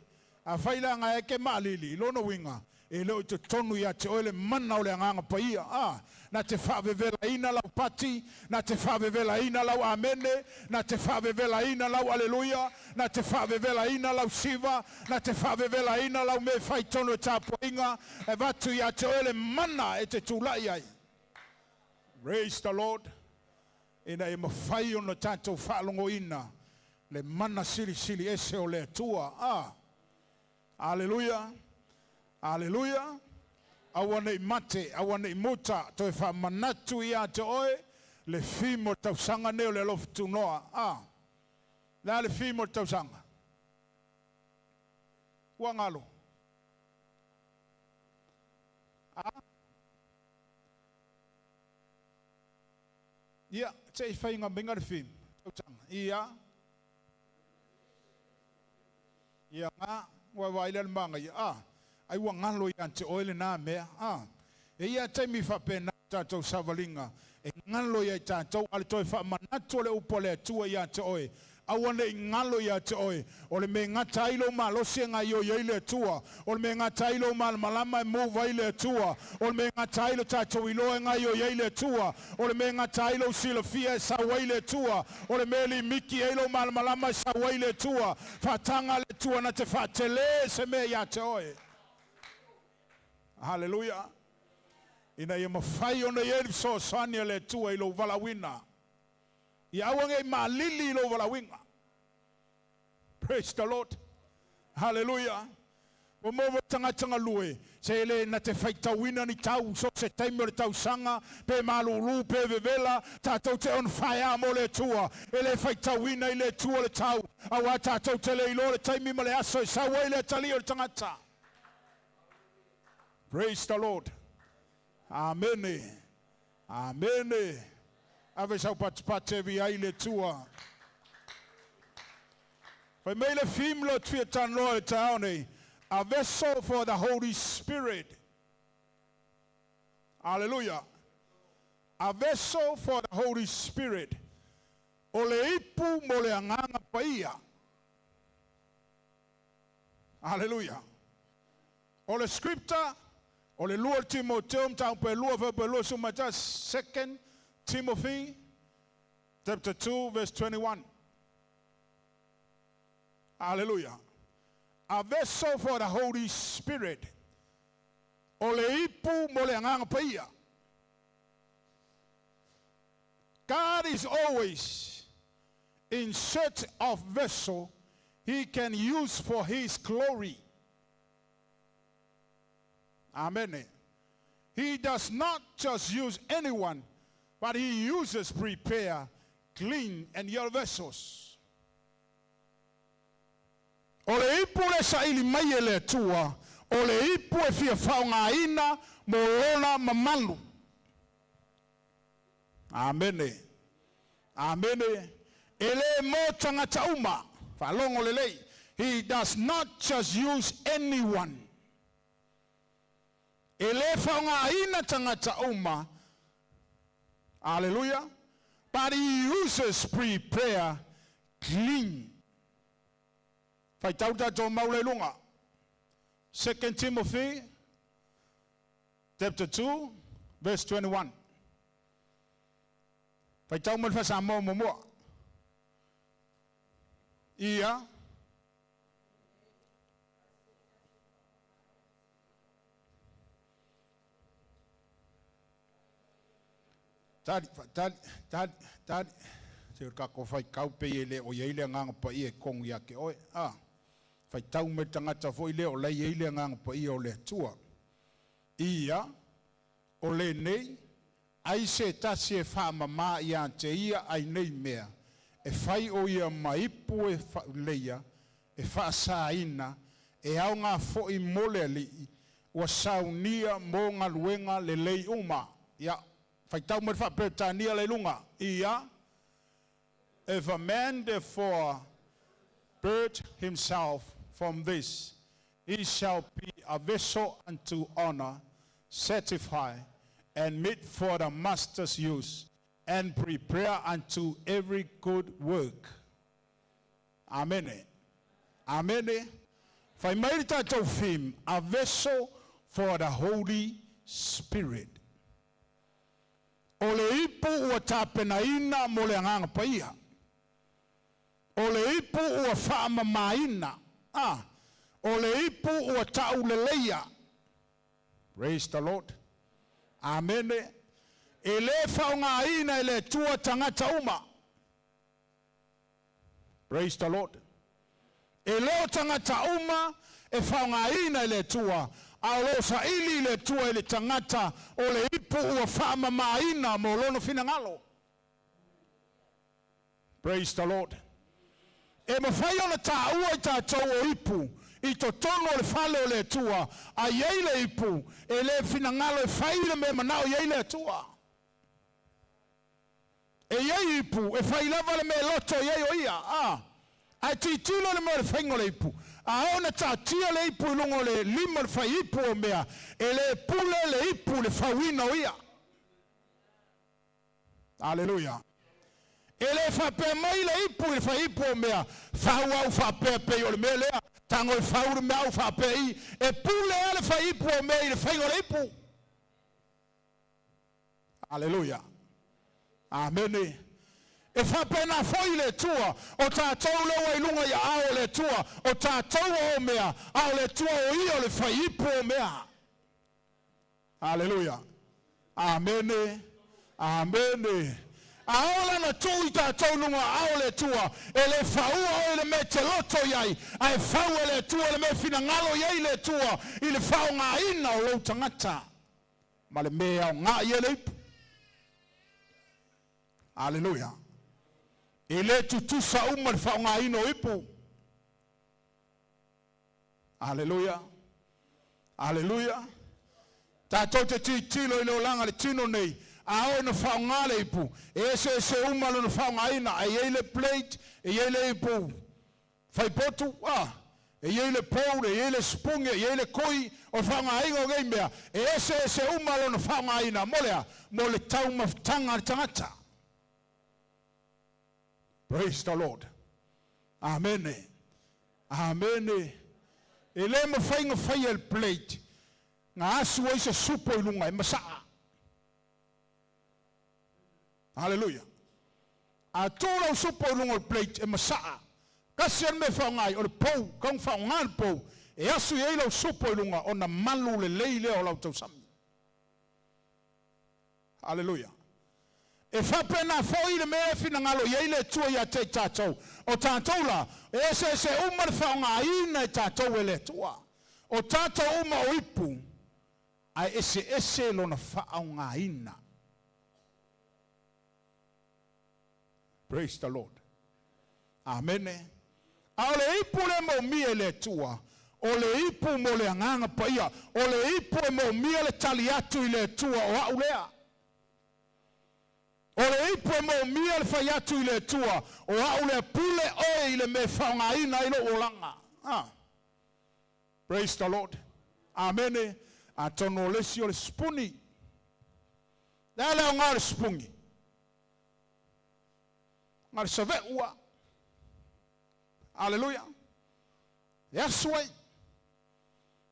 A whaila ngā eke maalili, i lono winga. E leo i te tonu ia te oe le mana o le anganga paia. Ah. Na te whaavevela ina lau pati, na te whaavevela ina lau amene, na te whaavevela ina lau aleluia, na te whaavevela ina lau siva, na te whaavevela ina lau me whai tonu e tāpoinga, e vatu ia te oe le mana e te tūlai ai. Praise the Lord. Ina ia mafai ona tatou faalogoina le mana silisili ese o le Atua. Ah. Aleluia. Aleluia. Aua nei mate, aua nei muta, toe faamanatu ia te oe, le theme o le tausaga nei o le alofa tunoa. Ah. Le a le theme o le tausaga? Ua galo. Ah. Ia, se i faiga maiga le theme. Tausaga. Ia. Ia ngā, ua vai le manga ia. Ah, ai ua ngalo ia te oe le nā mea. Ah, e ia taimi whapena tātou savalinga. E ngalo ia i tātou, ale toe whaamanatu o le upo le atua ia te oe. Aua nei ngalo ia te oe. O le me ngata ai lo malosi e ngai o ia i le atua. O le me ngata ai lo malamalama e muva i le atua. O le me ngata ai lo tātou iloa e ngai o ia i le atua. O le me ngata ai lo silafia e sau ai le atua. O le me li miki ai lo malamalama e sau ai le atua. Whaatanga le atua na te whaatele se mea ia te oe. Hallelujah. Ina ia mawhai ona i e fesoasoani a le Atua i lou valaauina. Ia aua nei malili i lou valaauina. Praise the Lord. Hallelujah. Ua mo mo tagata galue, se le na te faitauina ni tau, so se taimi o le tausaga, pe malulu, pe vevela, tātou te on fire mo le Atua. E le faitauina i le Atua le tau, auā tātou te le iloa le taimi ma le aso e sau ai le atalii o le tagata. Praise the Lord. Amene. Amene. Ave sau patipati e via ai le Atua. Fai mai le theme lo te fia talanoa i le taeao nei. A vessel for the Holy Spirit. Hallelujah. A vessel for the Holy Spirit. O le ipu mo le agaga paia. Hallelujah. O le scripture, o le lua Timoteo, mataupu e lua, fuaiupu e 21, Second Timothy, chapter 2, verse 21. Hallelujah. A vessel for the Holy Spirit. O le ipu mo le agaga paia. God is always in search of vessel he can use for his glory. Amen. He does not just use anyone, but he uses prepare, clean, and your vessels. O le ipu le saili mai e le Atua, o le ipu e fia faaaogaina mo lona mamalu. Amene. Amene. E le mo tagata uma. Faalogo lelei. He does not just use anyone. E le faaaogaina tagata uma. Hallelujah. But he uses prepare, clean. Faitau tātou mau le luga. 2 Timothy chapter 2 verse 21. Faitau mo le faaSamoa muamua. Ia. Tali, tali, tali, tali. Se o kako whai kaupe i le o ia ile nganga pa ia kongu ia ke oe. Ah, faitau me tagata foi le o lei e le agaga paia o le Atua. Ia, o le nei, ai se tasi e whaamama ia te ia ai nei mea, e whai o ia maipu e leia, e whaasaina, e au ngā foi mo le alii, ua saunia mo galuega lelei uma. Ia, faitau mai le faaperetania le luga. Ia, if a man therefore purge himself from this, he shall be a vessel unto honor, sanctified, and meet for the master's use, and prepare unto every good work. Amen. Amen. Fai mai le tatou theme, a vessel for the Holy Spirit. O le ipu ua tapenaina mo le agaga paia. O le ipu ua faamamaina. Ah, o le ipu ua tauleleia. Praise the Lord. Amen. E lē faaaogāina e le Atua tagata uma. Praise the Lord. E lē o tagata uma e faaaogāina e le Atua, a o loo saili le Atua i le tagata o le ipu ua faamamāina mo lona finagalo. Praise the Lord. E mafai ona tāua i tātou o ipu i totonu o le fale o le Atua, a iai le ipu e lē finagalo e fai le mea manao i ai le Atua. E iai ipu e fai lava le mea e loto i ai o ia, a ae tilotilo le mea o le faiga o le ipu. A oo ina taatia le ipu i luga o le lima o le faiipu o mea, e lē pule le ipu i le fauina o ia. Aleluia. E lē faapea mai le ipu i le faiipu o mea, fau au faapea pei o le mea lea, tago e fau le mea au faapea i, e pule lava le faiipu o mea i le faiga o le ipu. Aleluia. Amene. E faapena foi le Atua, o tatou lea ua i luga i aao o le Atua, o tatou o mea, a o le Atua o ia o le faiipu o mea. Aleluia. Amene. Amene. A oo la na tuu i tatou i luga o aao o le Atua, e lē faua oe i le mea e te loto i ai, ae fau e le Atua le mea e finagalo i ai le Atua i le faaaogāina o lou tagata ma le mea e aogā i ai le ipu. Aleluia. E lē tutusa uma le faaaogāina o ipu. Aleluia. Aleluia. Tatou te tilotilo i le olaga le tino nei, a oo ina faaaogā le ipu, e eseese uma lona faaaogāina, e i ai le plate, e i ai le ipu faipotu, a, e i ai le bowl, e i ai le sipugi, e i ai le kui, o le faaaogāina o nei mea, e eseese uma lona faaaogāina, mo le a? Mo le taumafataga a le tagata. Praise the Lord. Amene. Amene. E lē mafai ona faia e le plate na asu ai se supo i luga e masaa. Haleluia. A tuu lau supo i luga o le plate e masaa. Tasi lava le mea e faaaoga ai, o le pou, tatau ona faaaoga le pou e asu i ai lau supo i luga ona malu lelei lea o lau tausami. Aleluia. E faapena foi le mea e finagalo i ai le Atua ia te i tatou. O tatou la, e eseese uma le faaaogāina e tatou e le Atua. O tatou uma o ipu, ae eseese lona faaaogāina. Praise the Lord. Amene. A o le ipu lea e moomia e le Atua, o le ipu mo le Agaga Paia, o le ipu e moomia le tali atu i le Atua o au lea. O le ipu e moomia le fai atu i le Atua, o au lea pule oe i le mea e faaaogāina ai lou olaga. Ah. Praise the Lord. Amene. Atonu o le isi o le sipuni. Le a le aoga o le sipuni? Na o le save'u a. Aleluia. E asu ai.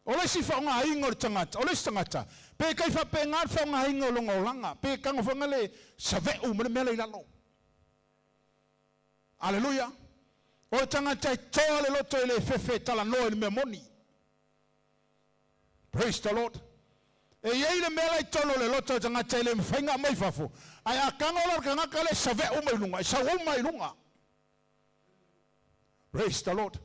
O le isi faaaogāina o le tagata, o le isi tagata, pe kai faapena le faaaogāina o lona olaga, pe tago foi le save'u ma le mea lea i lalo. Aleluia. O le tagata e toa le loto e lē fefe e talanoa i le mea moni. Praise the Lord. E i ai le mea la i totonu o le loto o le tagata e lē mafai ona aumai i fafo, ae a tago la le tagata lea e save'u uma i luga, e sau uma i luga. Praise the Lord.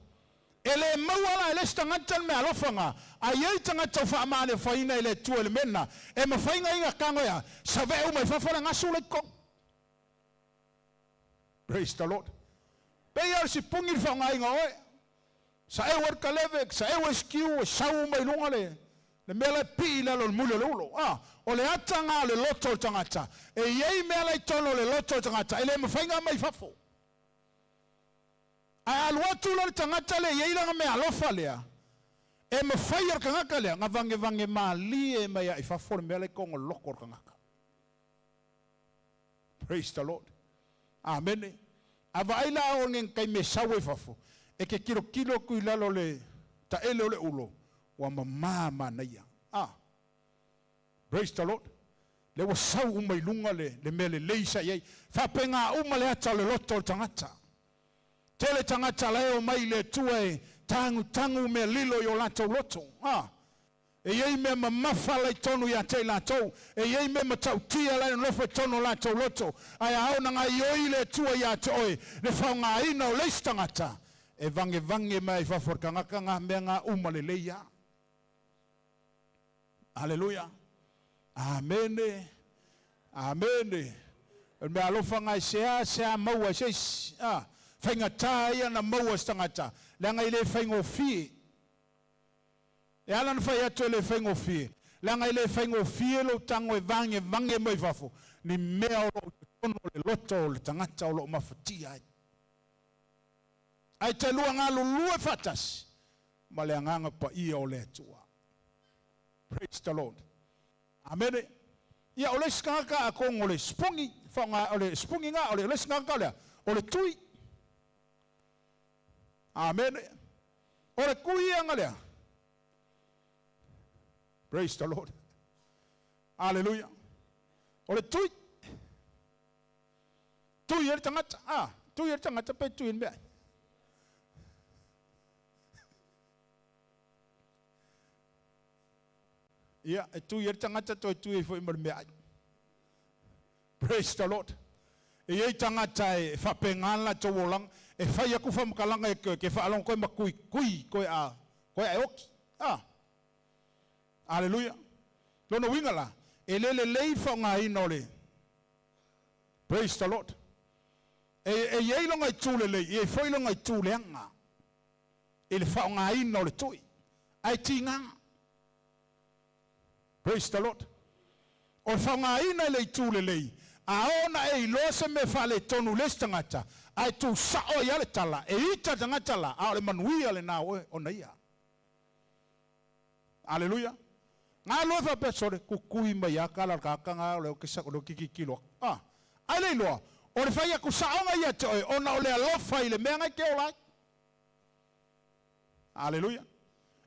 E lē maua la e le isi tagata le meaalofa na, a i ai tagata ua faamaaleofaina e le Atua i le mea lena, e mafai ona ia tago e a, save'u mai fafo le gasu la i totonu. Praise the Lord. Pei lava o le sipuni le faaaogāina o oe. Saeu ai le kaleve, saeu ai sikiu, e sau uma i luga le, le mea la e pii i lalo o le muli o le ulo. A, o le ata na o le loto o le tagata. E i ai mea la i totonu o le loto o le tagata, e le mafai ona aumai i fafo. Ae alu atu la le tagata lea e i ai lana meaalofa lea, e mafai e le tagata lea ona vagevage malie mai lava i fafo le mea la i totonu o le loto o le tagata. Praise the Lord. Amene. A vaai la o le taimi e sau ai fafo, e te tilotilo atu i lalo o le taele o le ulo, ua mamā manaia. Ah. Praise the Lord. Lea ua sau uma i luga le, le mea lelei sa i ai. Faapena uma le ata o le loto o le tagata. Tele tagata la e omai i le Atua e tagutagu mea lilo i o latou loto. Ah. E i ai mea mamafa la i totonu ia te i latou, e i ai mea matautia la e nonofo i totonu o latou loto, ae a oo na gaoioi le Atua ia te oe le faaaogaina o le isi tagata, e vagevage mai ai i fafo o le tagata ngā mea ngā uma lelei a. Aleluia. Amene. Amene. O le mea alofa ngā e seasea maua e se isi. A, faigata ia na maua e se tagata, leaga e le faigofie. E ala ona fai atu e le faigofie, leaga e le faigofie lou tago e vagevage mai fafo ni mea o lo o i totonu o le loto o le tagata o lo o mafatia ai. Ae talua galulue faatasi ma le Agaga Paia o le Atua. Praise the Lord. Amene. Ia, o le isi tagata atonu o le sipugi, faaaoga, o le sipugi na, o le isi tagata o le a? O le tui. Amene. O le tui ia na lea. Praise the Lord. Hallelujah. O le tui. Tui e le tagata. Ah, tui e le tagata pe tui e le mea. Ia, e tui ai le tagata toe tui ai foi ma le meaai. Praise the Lord. E i ai tagata e faapena le latou olaga, e fai atu faamatalaga e ke faalogo koe ma kui kui koe a koe a e oti. Ah. Aleluia. Lona uiga la, e le lelei le faaaogaina o le Praise the Lord. E, e i ai lona itu lelei, e i ai foi lona itu leaga i le faaaogaina o le tui. Ae tiga. Praise the Lord. O le faaaogaina i le itu lelei, a oo ona e iloa se mea faaletonu i le isi tagata, ae tu sao ai lava le tala, e ita le tagata la, a o le manuia lena o oe ona ia. Aleluia. Galue faapea sole, kukui mai lava tala o le tagata na o lea ou te tilotilo atu. Ah, ai le iloa, o le fai atu saoga ia te oe ona o le alofa i le mea na e te ola ai. Aleluia.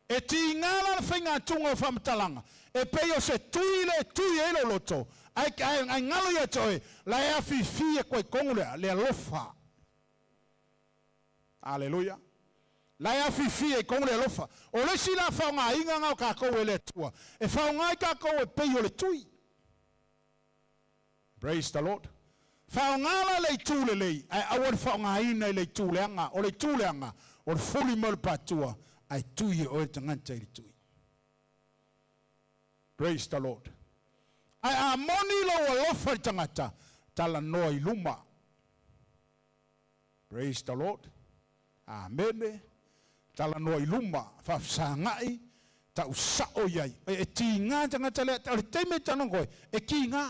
E tiga la le faigatuga o faamatalaga, e pei o se tui le tui ai lou loto, ae, ae, ae galo ia te oe, la e afifi atu ai tonu lea, le alofa. Aleluia. La e afifi ai tonu le alofa. O le isi la faaaogaina na o tatou e le Atua, e faaaoga ai tatou e pei o le tui. Praise the Lord. Faaaoga la le itu lelei, ae aua le faaaogaina i le itu leaga. O le itu leaga, o le fuli mai o le patua, ae tui e oe le tagata i le tui. Praise the Lord. Ae a moni lou alofa i le tagata, talanoa i luma. Praise the Lord. Amene. Talanoa i luma, faafesagai, tau sao i ai. E, e tiga tagata lea, o le taimi e talanoa koe, e tiga.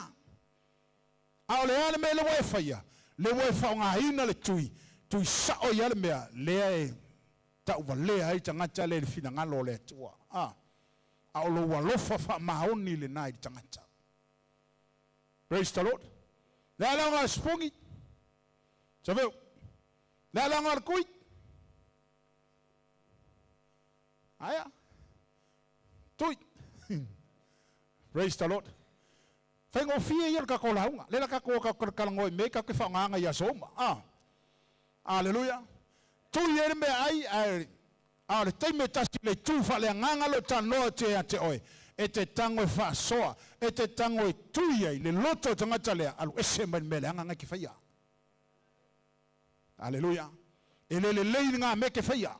A o le a le mea lea ua e faia, lea ua e faaaogaina le tui, tui sao i ai le mea, lea e tauvalea ai tagata lea i le finagalo o le Atua. A, a o lou alofa faamaoni lena i le tagata. Praise the Lord. Le a laga o le sipugi. Saveu. Le a laga o le kui. Aia. Tui. Praise the Lord. Faigofie ia o le tatou lauga. Lea la tatou o tatou talanoa i mea tatou te faaaogaina i aso uma. Ah. Aleluia. Tui ai le meaai, ae a o le taimi e tasi i le itu faaleagaga lou talanoa atu ia te oe, e te tago e faasoa, e te tago e tui ai le loto o le tagata lea, alu ese mai le mea leaga na e te faia. Aleluia. E le lelei ngā mea e te faia.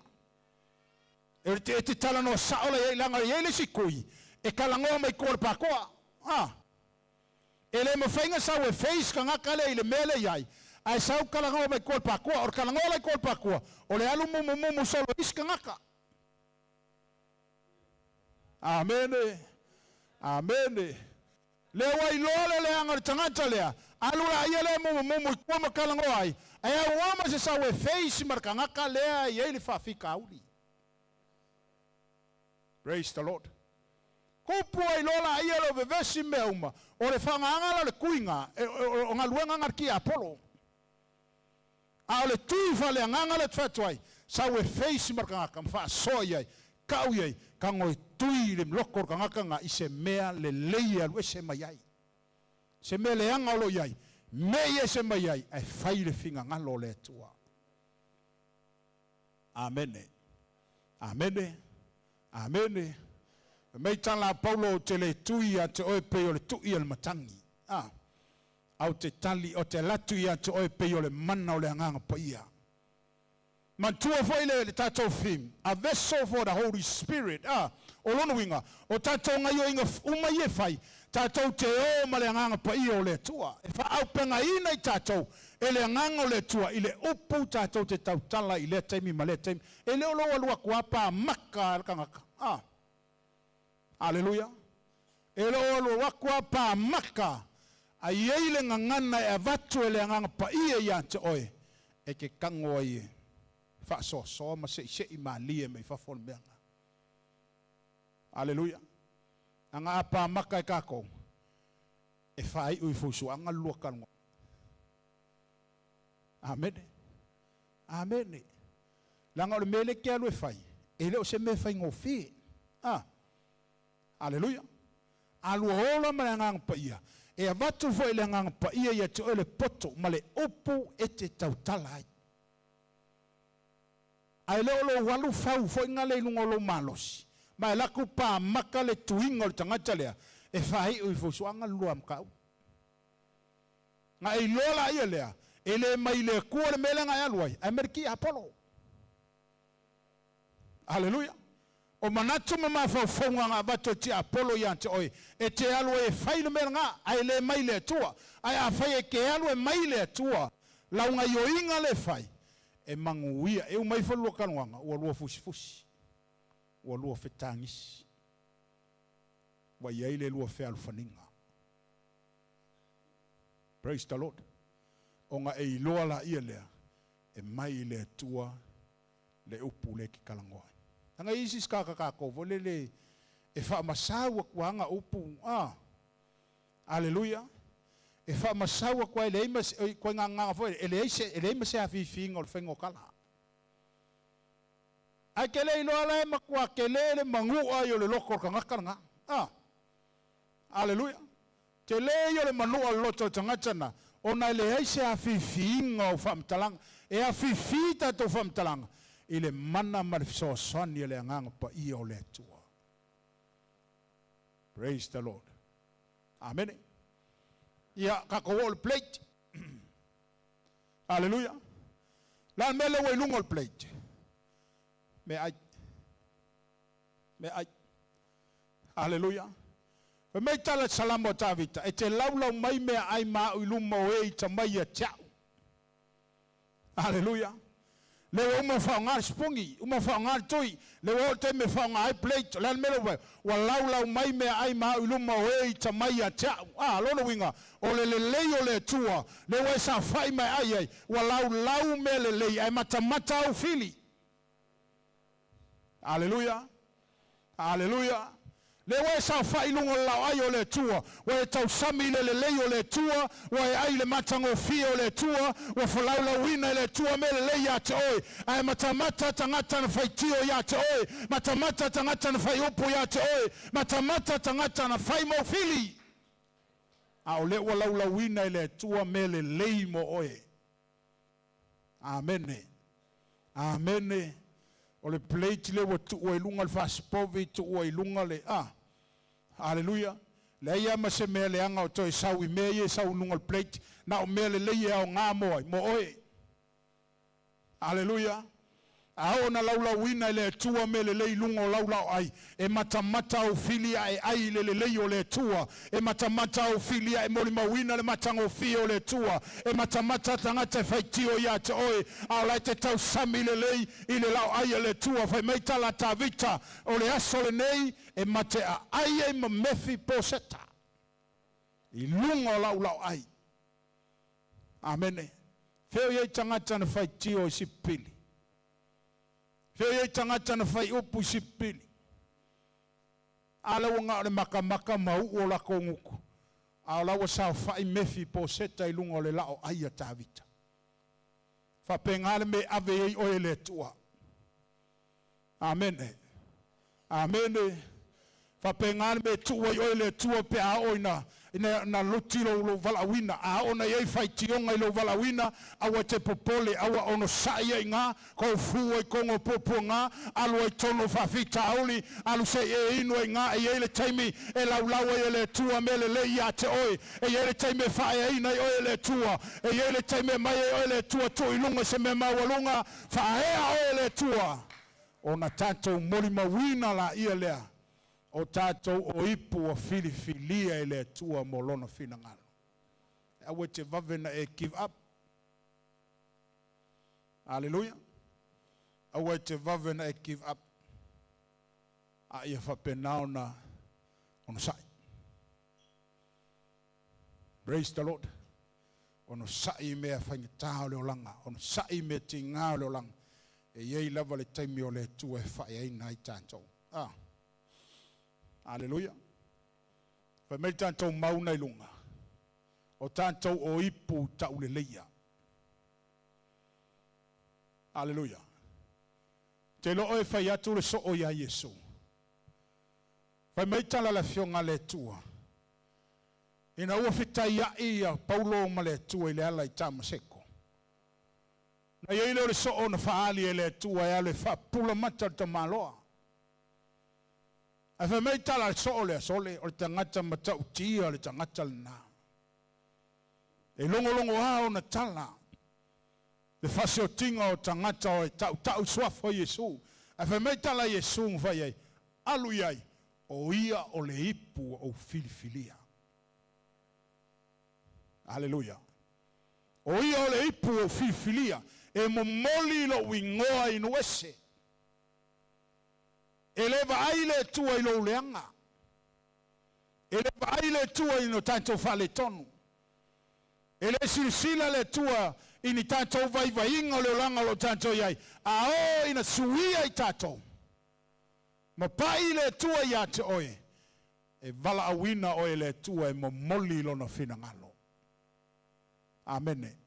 E te, e te talanoa sao la i ai, leaga e i ai le isi kui, e talanoa mai tua o le pakoa. Ah. E le mafai na sau e face tagata lea i le mea lea i ai, ae sau talanoa mai tua o le pakua. O le talanoa la i tua o le pakua, o le alu mumumumu solo e isi tagata. Amene. Amene. Lea ua iloa le leaga o le tagata lea, alu laia lea mumumumu i tua ma talanoa ai, ae auoa ma se sau e face ma le tagata lea e i ai le faafitauli. Praise the Lord. Kupu ai loa laia leo vevesi mea uma, o le faagaga la o le tuiga, o galuega na le tiapolo. A o le tui faaleagaga lea ou te fai atu ai, sau e face ma le tagata ma faasoa i ai, tau i ai, tago e tui i le loto o le tagata na i se mea lelei e alu ese mai ai. Se mea leaga o lo o i ai, mei ese mai ai, ae fai le finagalo o le Atua. Amene. Amene. Amene. Mei tala Paulo o te le tui ia te oe pei o le tui o le matangi. Ah. Au te tali o te latu ia te oe pei o le mana o le agaga paia. Matua foi le tātou theme, a vessel for the Holy Spirit. Ah, o lona uiga, o tātou gaioiga uma ia e fai, tātou te o ma le agaga paia o le Atua. E faaaupegaina i tātou e le agaga o le Atua i le upu tātou te tautala i lea taimi ma lea taimi. E le o lou alu atu lava pa maka le tagata. Ah. Aleluia. E le o alu atu lava pa maka a i ai le gagana e avatu e le agaga paia ia te oe e te tago ai e faasoasoa ma seisei malie mai fafo le mea lena. Aleluia. Aga a pamaka e kākou, e faaiu i fusuaga le lua talanoa. Amene. Amene. Leaga o le mea lea e te alu e fai, e le o se mea faigofie. Ah. Aleluia. A lua ola ma le agaga paia, e avatu foi le agaga paia ia te oe le poto ma le upu e te tautala ai. Ae le o lou alu fau foi gale i luga o lou malosi, ma e laku pamaka le tuiga o le tagata lea, e faaiu i fusuaga le lua mataupu. Na e iloa laia lea, e le mai i le Atua le mea lea na e alu ai, ae mai le tiapolo. Aleluia. O manatu ma mafaufauga na avatu e tiapolo ia te oe, e te alu ai e fai le mea lena, ae le mai le Atua. Ae afai e te alu e mai le Atua, lau gaioiga le fai, e manuia. E uma ifo le lua talanoaga, ua lua fusifusi, ua lua fetagisi, ua i ai le lua fealofaniga. Praise the Lord. Ona e iloa laia lea, e mai i le Atua le upu lea e te talanoa ai. Leaga e isi tagata tatou foi lele e faamasau atu lava upu, ah, aleluia, e faamasau atu ai, e leai ma se, ituaiga agaga foi e leai se, e leai ma se afiafiga o le faiga o tala. Ae te le iloa la e matua tele le manua ai o le loto o le tagata lena. Ah, aleluia. Tele ia o le manua o le loto o le tagata lena, ona e leai se afiafiga o faamatalaga. E afifi tatou faamatalaga i le mana ma le fesoasoani a le agaga paia o le Atua. Praise the Lord. Amene. Ia, tatou oo i le plate. Aleluia. La le mea lea ua i luga o le plate. Meaai. Meaai. Aleluia. Fai mai tala Salamo a Tavita, e te laulau mai meaai ma au i luma o e ita mai ia te au. Aleluia. Le ua uma faaaoga le sipugi, uma faaaoga le tui, le ua oo le taimi e faaaoga ai plate, o le a le mea lea ua ua laulau mai meaai ma au i luma o e ita mai ia te au. Ah, lona uiga, o le lelei o le Atua, le ua e saofai ma e ai ai, ua laulau mea lelei, ae matamata au fili. Aleluia. Aleluia. Le ua e saofai i luga o le laoai o le Atua, ua e tausami i le lelei o le Atua, ua e ai i le matagofie o le Atua, ua falaulauina e le Atua mea lelei ia te oe, ae matamata tagata na faitio ia te oe, matamata tagata na fai upu ia te oe, matamata tagata na fai mau fili. A o lea ua laulauina e le Atua mea lelei mo oe. Amene. Amene. O le plate lea ua tuua i luga le fasipovi, tuua i luga le, ah, aleluia. Leai lava ma se mea leaga o toe sau i mea ia e sau i luga o le plate, na o mea lelei e aoga mo ai, mo oe. Aleluia. A oo na laulauina e le Atua mea lelei i luga o lau laoai, e matamata au fili ae ai i le lelei o le Atua, e matamata au fili ae molimauina le matagofie o le Atua, e matamata tagata e faitio ia te oe, a o la e te tausami lelei i le laoai a le Atua. Fai mai tala a Tavita, o le aso lenei e mate aai ai ma Mefiposeta i luga o lau laoai. Amene. Fea o i ai tagata na faitio i sipili? Fea o i ai tagata na fai upu i sipili? A la ua na o le makamaka ma uu o lakou gutu, a o la ua saofai Mefiposeta i luga o le laoai a Tavita. Faapena le mea e ave ai oe e le Atua. Amene. Amene. Faapena le mea e tuu ai oe e le Atua pe a oo ina ina na luti lou lou valaauina. A oo ina i ai faitioga i lou valaauina, aua e te popole, aua onosai ai i ina, koufu ai tonu o puapuaga, alu ai tonu o faafitauli, alu se i e inu ai i ina, e i ai le taimi e laulau ai e le Atua mea lelei ia te oe, e i ai le taimi e faaeaina ai oe e le Atua, e i ai le taimi e aumai ai oe e le Atua tuu i luga i se mea maualuga, faaea oe e le Atua. Ona tatou molimauina laia lea o tatou o ipu ua filifilia e le Atua mo Lona finagalo. Aua e te vave na e give up. Aleluia. Aua e te vave na e give up. A ia faapena ona onosai. Praise the Lord. Onosai i mea faigata o le olaga, onosai i mea tiga o le olaga. E i ai lava le taimi o le Atua e faaeaina ai tatou. Ah. Aleluia. Fai mai le tatou mau na i luga, o tatou o ipu tauleleia. Aleluia. Te iloa oe e fai atu le soo ia Iesu. Fai mai tala a le Afioga a le Atua, ina ua fetaiai ia Paulo ma le Atua i le ala i Tamaseko, na i ai lea o le soo na faaali e le Atua e alu e faapupula mata o le tamaloa. Ae fai mai tala a le soo lea, Sole, o le tagata matautia le tagata lena. E logologoa ona tala, le faasiotiga o tagata o e tautau suafa o Iesu. Ae fai mai tala a Iesu ma fai ai, Alu i ai, o ia o le ipu ua ou filifilia. Aleluia. O ia o le ipu ua ou filifilia, e momoli lou igoa i nuu ese. E le vaai le Atua i lou leaga. E le vaai le Atua i no tatou faaletonu. E le silasila le Atua i ni tatou vaivaiga o le olaga o lo o tatou i ai, a oo ina suia i tatou. Ma pai le Atua ia te oe, e valaauina oe e le Atua e momoli i Lona finagalo. Amene.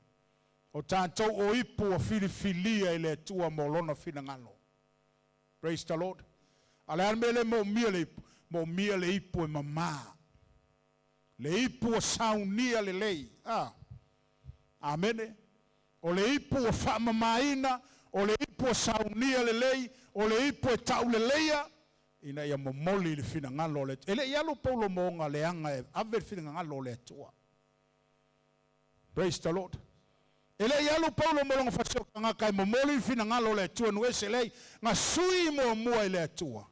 O tatou o ipu ua filifilia e le Atua mo Lona finagalo. Praise the Lord. A o le a le mea lea e moomia le ipu? Moomia le ipu e mama. Le ipu ua saunia lelei. Ah. Amene. O le ipu ua faamamaina, o le ipu ua saunia lelei, o le ipu e tauleleia, ina ia momoli i le finagalo o le Atua. E le i alu Paulo ma ona leaga e ave le finagalo o le Atua. Praise the Lord. E le i alu Paulo ma lona fasiotagata e momoli le finagalo o le Atua nu ese lei, na sui muamua e le Atua.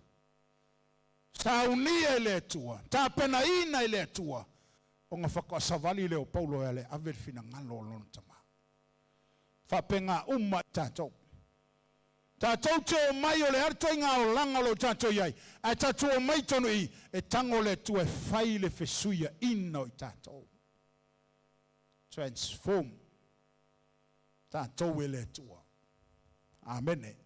Saunia e le Atua, tapenaina e le Atua, ona faatoa savali lea o Paulo e ala e ave le finagalo o lona Tama. Faapena uma i tatou. Tatou te omai o le a le ituaiga olaga o lo o tatou i ai, ae tatou omai tonu i i, e tago le Atua e fai le fesuiaina o i tatou. Transform tatou e le Atua. Amene.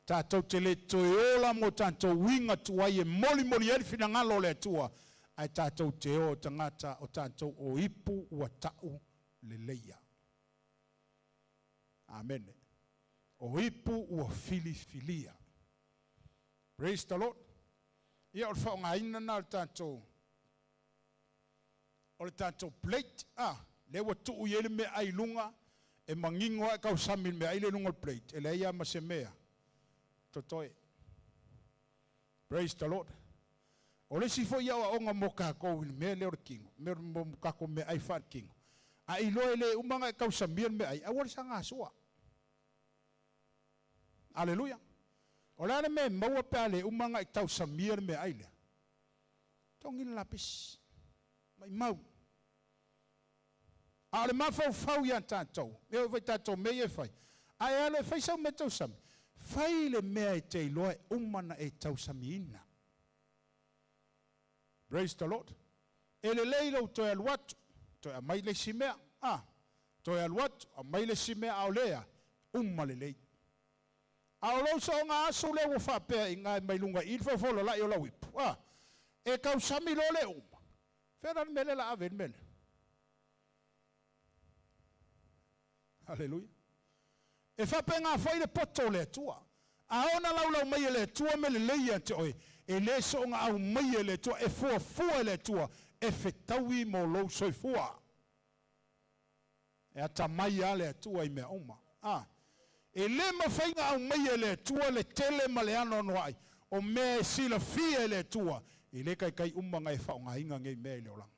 Tatou te le toe ola mo tatou uiga tuai e molimoli ai le finagalo o le Atua, ae tatou te o tagata o tatou o ipu ua tau leleia. Amene. O ipu ua filifilia. Praise the Lord. Ia o le faaaogaina lena o le tatou o le tatou plate, a, lea ua tuu i ai le meaai i luga, e manino lava e tausami i le meaai lea i luga o le plate, e leai lava ma se mea totoe. Praise the Lord. O le isi foi aoaoga mo tatou i le mea lea o le tino, mea mo tatou meaai faaletino, a e iloa e le uma ona e tausamia le meaai, aua le saga sua. Aleluia. O le a le mea e maua pe a le uma ona e tausamia le meaai lea? Togi le lapisi. Maimau. A o le mafaufau ia tatou, e oo foi i tatou mea ia e fai, a e alu e fai sau mea tausami, fai le mea e te iloa e uma ona e tausamiina. Praise the Lord. E lelei lou toe alu atu, toe aumai le isi mea. A, toe alu atu, aumai le isi mea, a o lea, uma lelei. A o lou soonga aso lea ua faapea i ina mai luga i i le fofolalai o lau ipu, a, e tausami loa le uma. Fea la le mea lea o le a ave ai le mea lea? Aleluia. E faapena foi le poto o le Atua. A oo ina laulau mai e le Atua mea lelei ia te oe, E lē soona aumaia e le Atua e fuafua e le Atua e fetaui mo lou soifua. E atamai lava le Atua i mea uma. A. E lē mafai ona aumaia e le Atua le tele ma le anoanoai o mea e silafia e le Atua, e lē taitai uma ona e faaaogaina nei mea i le olaga.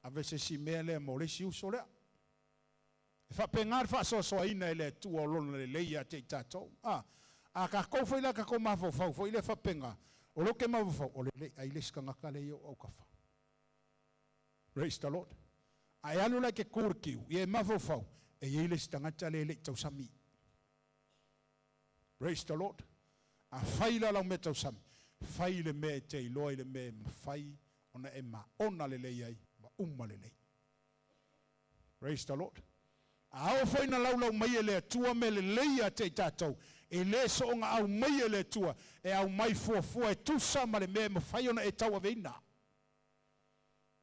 Ave se isi mea lea mo le isi uso lea. E faapena le faasoasoaina e le Atua o Lona lelei ia te i tatou. A, a tatou foi la tatou mafaufau foi lea faapena, o lea ou te mafaufau, o lelei, ai le isi tagata lea i ou autafa. Praise the Lord. A e alu la e te tu i le kiu, ia e mafaufau, e i ai le isi tagata lea e le i tausami. Praise the Lord. A fai la lau mea tausami, fai le mea e te iloa i le mea e mafai ona e maona lelei ai ma uma lelei. Praise the Lord. A oo foi ina laulau mai e le Atua mea lelei ia te i tatou, e lē soona aumaia e le Atua, e aumai fuafua e tusa ma le mea e mafai ona e tauaveina.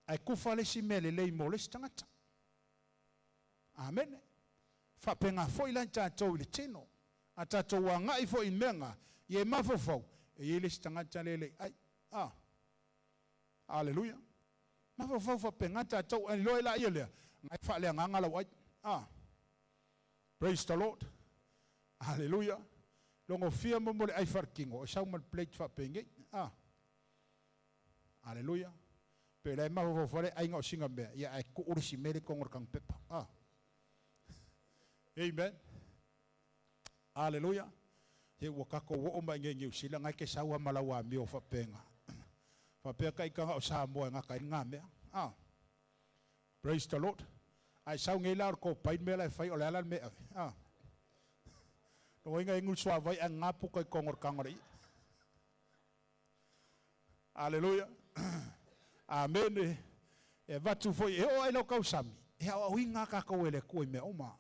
Ae kufa le isi mea lelei mo le isi tagata. Amene. Faapena foi la i tatou i le tino. A tatou agai foi i mea na, ia e mafaufau, e i ai le isi tagata lea e le i ai. Ah. Aleluia. Mafaufau faapena tatou, ae iloa ai laia lea, na e faaleagaga lau ai. Ah. Praise the Lord. Aleluia. Logofia mo mo le ai faaletino, e sau ma le plate faapenei. Ah. Aleluia. Pe la e mafaufau fale aiga o sina mea, ia ae tuu le isi mea lea i totonu o le tanupepa. Ah. Amen. Aleluia. Ia ua tatou oo mai i inei i Niu Sila, na e te sau lava ma lau amio faapena. Faapea taita na o Samoa e gata ai lena mea. Ah. Praise the Lord. Ae sau nei la o le kopai le mea la e fai, o le a la le mea e ave? Ah. Lona uiga e inu le suavai ae gagā puka i totonu o le taga o le i'a. Aleluia. Amene. E avatu foi e oo ai lau tausami, e aoaoina lava tatou e le Atua i mea uma.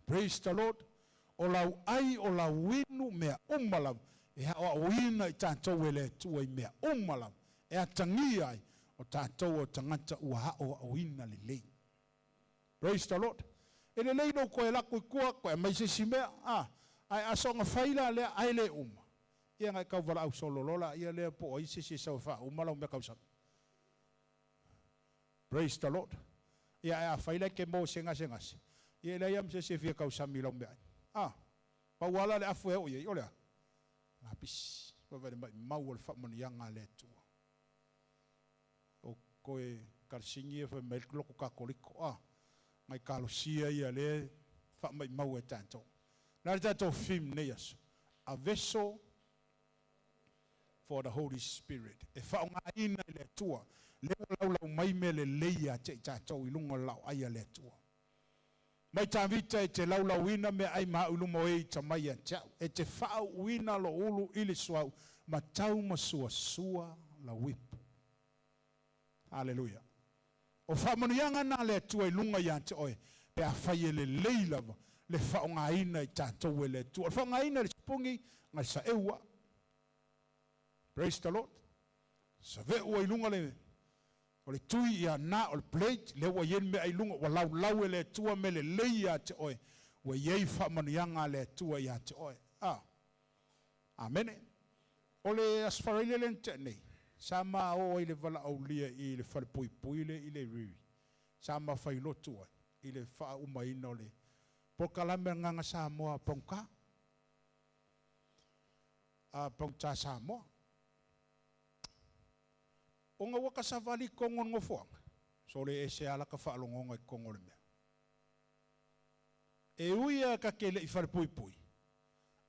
Praise the Lord. O lau ai, o lau inu, mea uma lava, e aoaoina i tatou e le Atua i mea uma lava, e atagia ai o tatou o tagata ua aoaoina lelei. Praise the Lord. E lelei lou toe alu atu i tua, toe aumai se isi mea, a, ae a soona fai la lea ae le uma, ia na e tau valaau solo loa laia lea po o ai se isi e sau e faauma lau mea tausami. Praise the Lord. Ia ae afai la e te mo i se gasegase, ia e leai lava ma se isi e fia tausami i lau meaai. A, pau lava la le afu e oo i ai, o le a? Lapisi. Vave le maimau o le faamanuiaga a le Atua. O koe Kalasini ia fai mai le loto Katoliko, a, ngai kalosia ia lea e faamaimau e tatou. O le a le tatou theme i lenei aso? A vessel for the Holy Spirit. E faaaogaina e le Atua lea ua laulau mai mea lelei ia te i tatou i luga o le laoai a le Atua. Mai Tavita e te laulauina meaai ma au i luma o e ita mai ia te au, e te faauuina lou ulu i le suauu ma tau ma suasua lau ipu. Aleluia. O faamanuiaga na a le Atua i luga ia te oe, pe afai e lelei lava le faaaogaina i tatou e le Atua. O le faaaogaina e le sipuni na le saeua. Praise the Lord. Saveua i luga le o le tui ia na o le plate, lea ua i ai le mea i luga, ua laulau e le Atua mea lelei ia te oe, ua i ai faamanuiaga a le Atua ia te oe. Ah. Amene. O le Aso Faraile lea na tea nei, sa ma o ai i le valaaulia i le falepuipui lea i le Riri. Sa ma failotu ai i le faaumaina o le polokalame a le Gagaga Samoa Pagota, a Pagota Samoa. Ona ua ta savali i totonu o le nofoaga, sole ese lava lata faalogoga i totonu o le mea. E ui lava ta te le i falepuipui,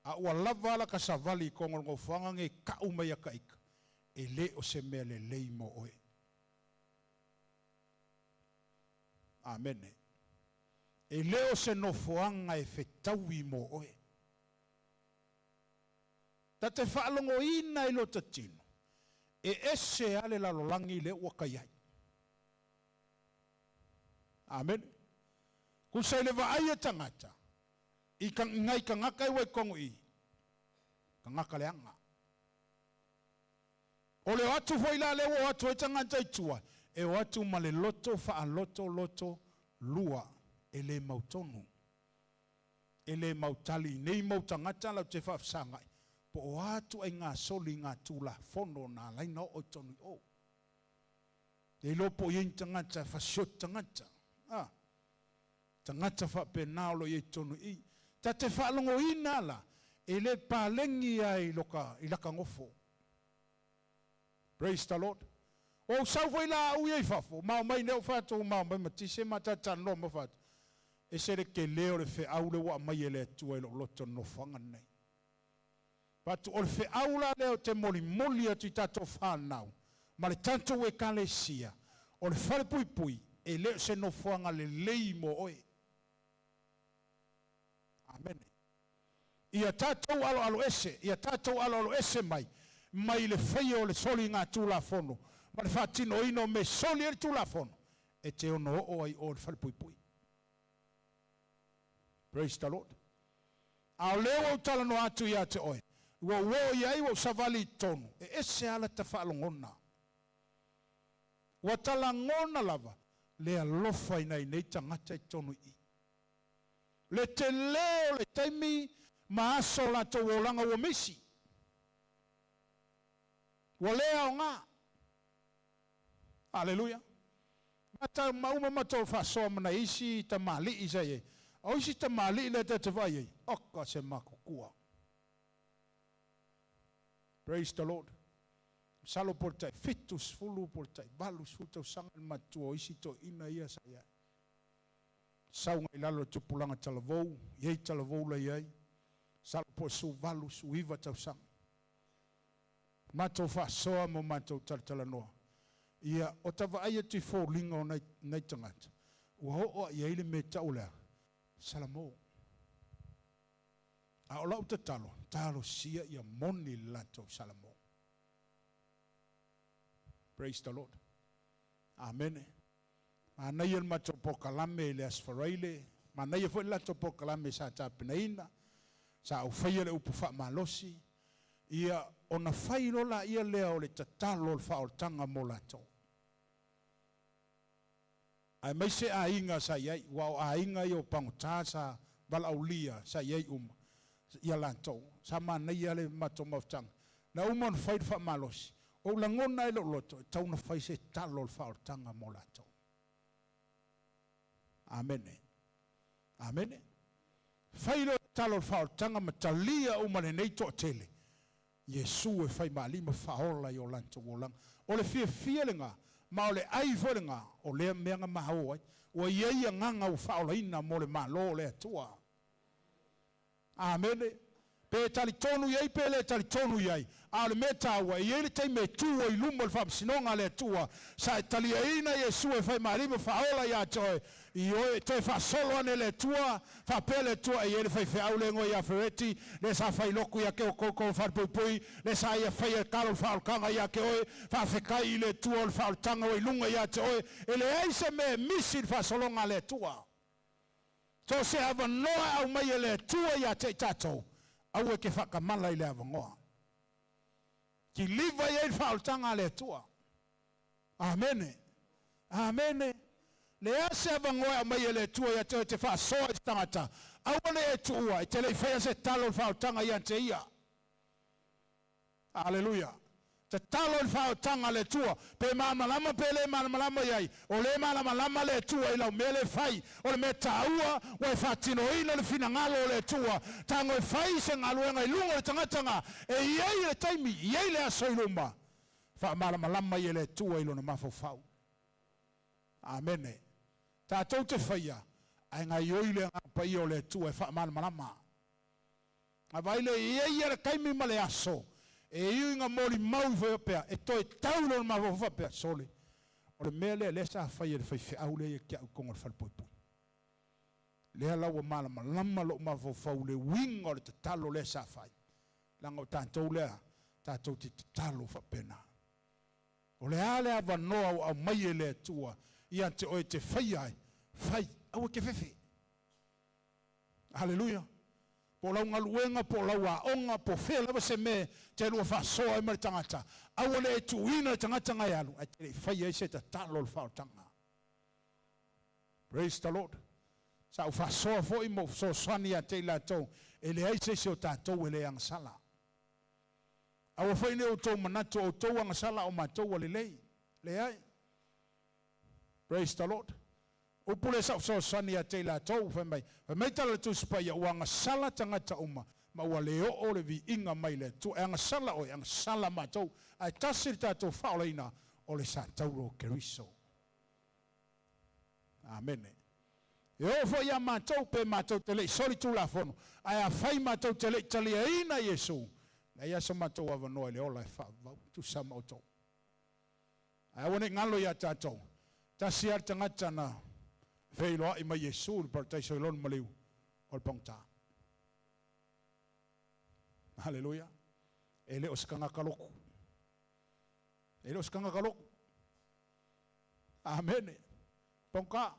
a ua lava lava lata savali i totonu o le nofoaga nei tau mai ata ita, e le o se mea lelei mo oe. Amene. E le o se nofoaga e fetaui mo oe. Ta te faalogoina i lota tino, e ese lava le lalolagi lea ua ta i ai. Amene. Tusa i le vaai a tagata, i ka, nai tagata e ua i totonu i i, tagata leaga. O le o atu foi la lea ua o atu ai tagata i tua, e o atu ma le loto faalotoloto lua, e le mautonu, e le mautali i nei mau tagata latou te faafesagai. Po o a ituaiga soligatulafono na ala ai ona oo i totonu i o. Le iloa po o i ai ni tagata e fasioti tagata. A, tagata faapena o lo o i ai i totonu i i. Ta te faalogoina la, e le paleni lava i loka, i laka nofo. Praise the Lord. Ua ou sau foi la au ia i fafo, ma omai nei ou fai atu, ma omai ma tise ma talatalanoa ma fai atu, ese le tele o le feau lea ua aumai e le Atua i lou loto i le nofoaga lenei. Fai atu, o le feau la lea ou te molimoli atu i tatou fanau ma le tatou Ekalesia, o le falepuipui e le o se nofoaga lelei mo oe. Amene. Ia tatou aloaloese, ia tatou aloaloese mai, mai le faia o le soligatulafono ma le faatinoina o mea e soli ai le Tulafono, e te ono oo ai oe i le falepuipui. Praise the Lord. A o lea ua ou talanoa atu ia te oe, ua ou oo i ai, ua ou savali i totonu, e ese lava lata faalogona. Ua ta lagona lava le alofa i nai nei tagata i totonu i i. Le tele o le taimi ma aso o latou olaga ua misi. Ua le aoga. Aleluia. Mata ma uma matou faasoa ma nai isi tamalii sa i ai. A o isi tamalii lea ta te vaai ai, oka se matutua. Praise the Lord. Masalo po o le tai 70 po o le tai 80 tausaga le matutua o isi toeaiina ia sa i ai. Sau ngai lalo i le tupulaga talavou, i ai talavou la i ai. Masalo po o le 18, 19 tausaga. Matou faasoa ma matou talatalanoa. Ia, o ta vaai atu i foliga o nai, nai tagata, ua oo lava i ai le mea e tau o le a? Salamo. A o lau tatalo, talosia ia moni le latou salamo. Praise the Lord. Amene. Manaia le matou polokalame i le Aso Faraile, manaia foi le latou polokalame sa tapenaina, sa ou faia le upu faamalosi, ia ona fai loa laia lea o le tatalo o le faaolataga mo latou. Aemaise aiga sa i ai, aua o aiga ia o pagota sa valaaulia sa i ai uma ia latou. Sa manaia le matou mafutaga. Na uma ona fai le faamalosi, ou lagona ai lou loto, e tatau ona fai se talo o le faaolataga mo latou. Amene. Amene. Fai loa le talo o le faaolataga ma talia uma lenei toatele. Iesu e fai ma Alii ma Faaola i o latou olaga. O le fiafia lena, ma o le ai foi lena, o lea mea na maō ai. Ua i ai agaga ua faaolaina mo le Malo o le Atua. Amene. Pe talitonu i ai pe le talitonu i ai, a o le mea taua, e i ai le taimi e tu ai i luma o le faamasinoga a le Atua, sa e taliaina Iesu e fai ma Alii ma Faaola ia te oe, i oe, toe faasolo ane le Atua, faapea le Atua e i ai le faifeau le igoa ia Fereti, le sa fai lotu ia te outou falepuipui, le sa ia faia le talo o le faaolataga ia te oe, faafetai i le Atua o le faaolataga ua i luga ia te oe, e leai se mea e misi i le faasologa a le Atua. So o se avanoa e aumai e le Atua ia te i tatou, aua e te faatamala i le avanoa. Kiliva i ai le faaolataga a le Atua. Amene. Amene. Leai se avanoa e aumai e le Atua ia te oe e te faasoa i se tagata, aua ne i e tuua, e te le i faia se talo o le faaolataga ia te ia. Aleluia! Tatalo i le faaotaga a le Atua, pe malamalama pe le malamalama i ai, o le malamalama le Atua i lau mea le fai. O le mea taua, ua e faatinoina le finagalo o le Atua. Tago e fai se galuega i luga o le tagata ga, e i ai le taimi, i ai le aso i luma, faamalamalama ai e le Atua i lona mafaufau. Amene. Tatou te faia, ae gaioi le Agaga Paia o le Atua e faamalamalama. A vaai lea, e i ai ia le taimi ma le aso e iu ina molimau ifo ai faapea, e toe tau i lona mafaufau faapea, Sole, o le mea lea lea sa fai e le faifeau lea ia te au i totonu o le falepuipui. Lea la ua malamalama lou mafaufau i le uiga o le tatalo lea sa fai, leaga o tatou lea tatou te tatalo faapena. O le a le avanoa ua aumai e le Atua ia te oe e te faia ai, fai, aua e te fefe. Aleluia! Po o lau galuega, po o lau aoga, po o fea lava se mea e te lua faasoa ai ma le tagata, aua le e tuuina le tagata na e alu, ae te le i faia ai se tatalo o le faaolataga. Praise the Lord. Sa ou faasoa foi ma ou fesoasoani ia te i latou, e leai se isi o tatou e le agasala. Aua foi ne i outou manatu o outou agasala a o matou ua lelei. Leai. Praise the Lord. Upu lea sa ou fesoasoani ia te i latou, fai mai, fai mai tala le Tusi Paia, ua agasala tagata uma, ma ua le oo le viiga mai le Atua. E agasala oe, e agasala matou, ae tasi le tatou faaolaina, o le satauro o Keriso. Amene. E oo foi ia matou, pe matou te le i soli Tulafono, ae afai matou te le i taliaina Iesu, leai lava so matou avanoa i le ola e faavavau, tusa ma outou. Ae aua ne i galo ia tatou, tasi lava le tagata na feiloai ma Iesu i le Parataiso i lona maliu, o le pagota. Haleluia! E le o se tagata lotu. E le o se tagata lotu. Amene. Pagota.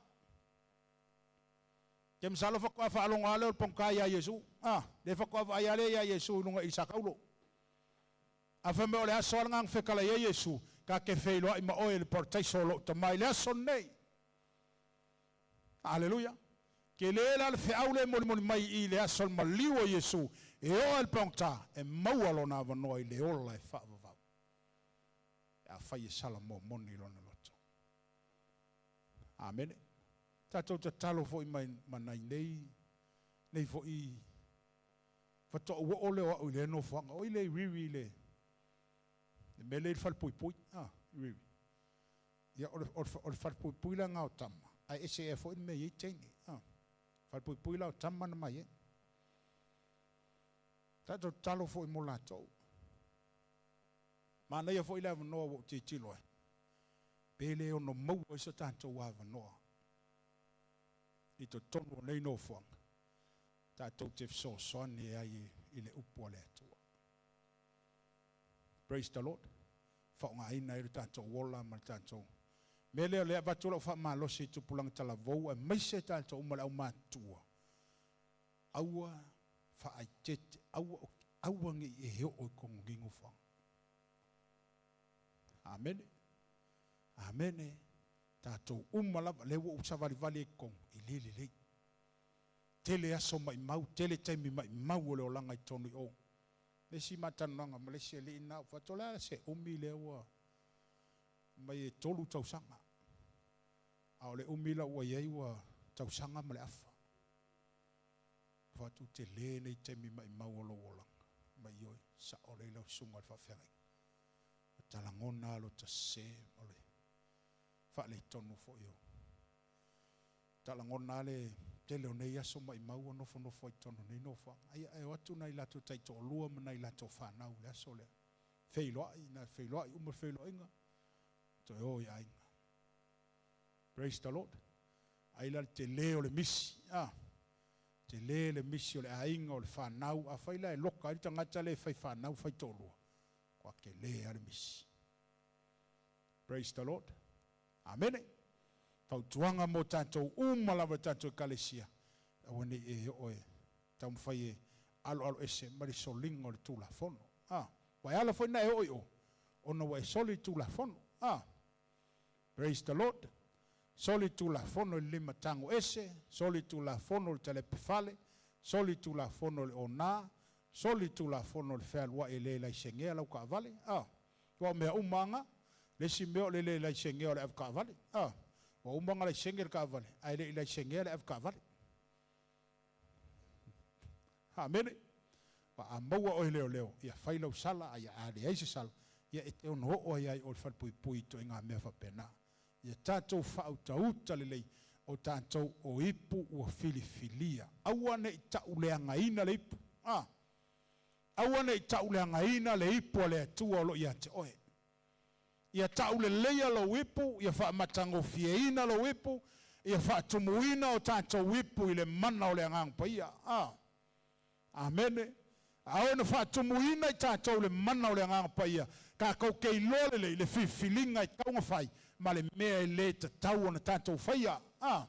Ke masalo faatoa faalogo lava lea o le pagota ia Iesu. Ah, le faatoa vaai lava lea ia Iesu i luga i Sakaulo. A fai mai o le aso lava lena na fetalai ai Iesu, ta te feiloai ma oe i le parataiso o lou Tama i le aso lenei. Aleluia! Tele la le feau lea e molimoli mai i le aso o le maliu o Iesu, e oo lava i le pagota e maua lona avanoa i le ola e faavavau, pe afai e salamo moni lona loto. Amene. Tatou tatalo foi mai ma nai nei, nei foi Faatoa ou oo lea o au i lea nofoaga. Oi le i Riri i le mea lea i le falepuipui, a, i Riri. Ia, o le, o le, o le falepuipui la lena o tama, ae ese ea foi le mea e i ai teine, a. Falepuipui la o tama na mai ai. Tatou tatalo foi mo latou. Manaia foi le avanoa ua ou tilotilo ai, pe le ono maua ai so tatou avanoa i totonu o nei nofoaga, tatou te fesoasoani ai i le upu a le Atua. Praise the Lord. Faaaogaina ai lo tatou ola ma le tatou mea lea o lea avatu lau faamalosi i tupulaga talavou aemaise tatou uma le aumatutua. Aua faaeteete, aua, aua ne i e oo i totonu o nei nofoaga. Amene. Amene. Tatou uma lava, lea ua ou savalivali ai i totonu, e le lelei. Tele aso maimau, tele taimi maimau o le olaga i totonu i o. Le isi maatalanoaga ma le isi alii lena, ou fai atu, o le a se umi lea ua mai e 3 tausaga, a o le umi la ua i ai ua tausaga ma le afa. Ou fai atu, tele nei taimi maimau o lou olaga, mai ioe, sao lelei lau susuga i le faafeagaiga. Ua talagona lava lota sese ma le faaletonu foi o Talagona lava le tele o nei aso maimau ua nofonofo ai i totonu o nei nofoaga. Aia e o atu nai latou taitoalua ma nai latou fanau i le aso lea. Feiloai, na feiloai uma le feiloaiga, toe o i aiga. Praise the Lord. Ai la le tele o le misi, ah, tele le misi o le aiga, o le fanau. Afai la e loka ai le tagata lea e fai fanau, fai toalua, ua tele lava le misi. Praise the Lord. Amene. Fautuaga mo tatou uma lava i tatou Ekalesia, aua ne i e oo e taumafai e aloaloese ma le soliga o le Tulafono. A, ua e ala foi na e oo i o, ona ua e soli le Tulafono. A, praise the Lord. Soli le Tulafono i le limatago ese, soli le Tulafono i le talepefale, soli le Tulafono i le ona, soli le Tulafono i le fealuai e le laisengea lau taavale. A, Aua o mea uma lava na. Le isi mea o le le laisengea o le avetaavale. A, ua uma ona laisenge le taavale, ae le i laisengea le avetaavale. Amene. Aua a maua oe e leoleo, ia fai lau sala, a ia a leai se sala, ia e te ono oo ai lava i o i le falepuipui i ituaiga mea faapena. Ia tatou faautauta lelei o tatou o ipu ua filifilia. Aua ne i tauleagaina le ipu. A, Aua ne i tauleagaina le ipu a le Atua o lo o ia te oe. Ia tauleleia lou ipu, ia faamatagofieina lou ipu, ia faatumuina o tatou ipu i le mana o le Agaga Paia. A. Amene. A oo ina faatumuina i tatou le mana o le Agaga Paia, tatou te iloa lelei le filifiliga e tatau ona fai ma le mea e le tatau ona tatou faia. A.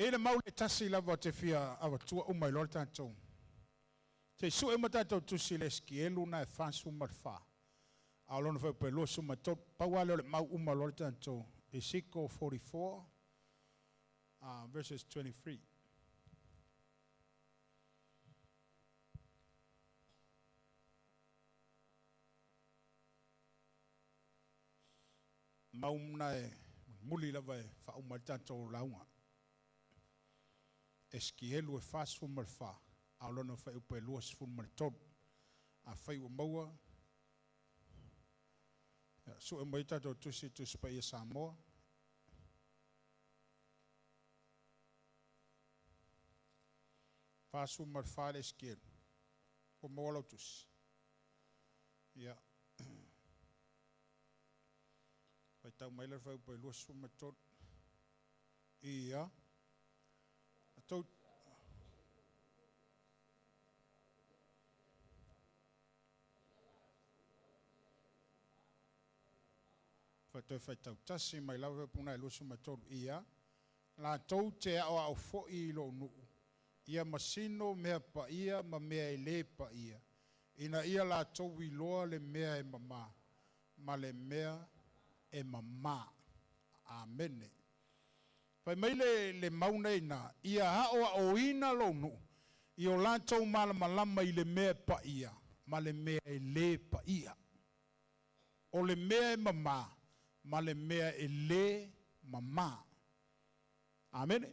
E le mau le tasi lava o te fia avatua uma i loa le tatou. Se i sue uma tatou tusi i le Esikielu na e 44. A o lona fuaiupu e 23. Pau lava lea o le mau uma loa le tatou Ezekiel 44, verses 23. Mau na e muli lava e faauma ai le tatou lauga. Esikielu e 44, a o lona fuaiupu e 23. Afai ua maua, ia, sue mai tatou tusi Tusi Paia Samoa. 44 le Esikielu. Ua maua lau tusi. Ia. Faitau mai le fuaiupu e 23. Ia. Tou Faatoe faitau tasi mai lava puna e 23. Ia. Latou te aoao foi i lou nuu, ia masino mea paia ma mea e lē paia, ina ia latou iloa le mea e mamā ma le mea e mamā. Amene. Fai mai le mau nei na, ia aoaoina lou nuu, i o latou malamalama i le mea paia ma le mea e lē paia. O le mea e mamā ma le mea e lē mamā. Amene.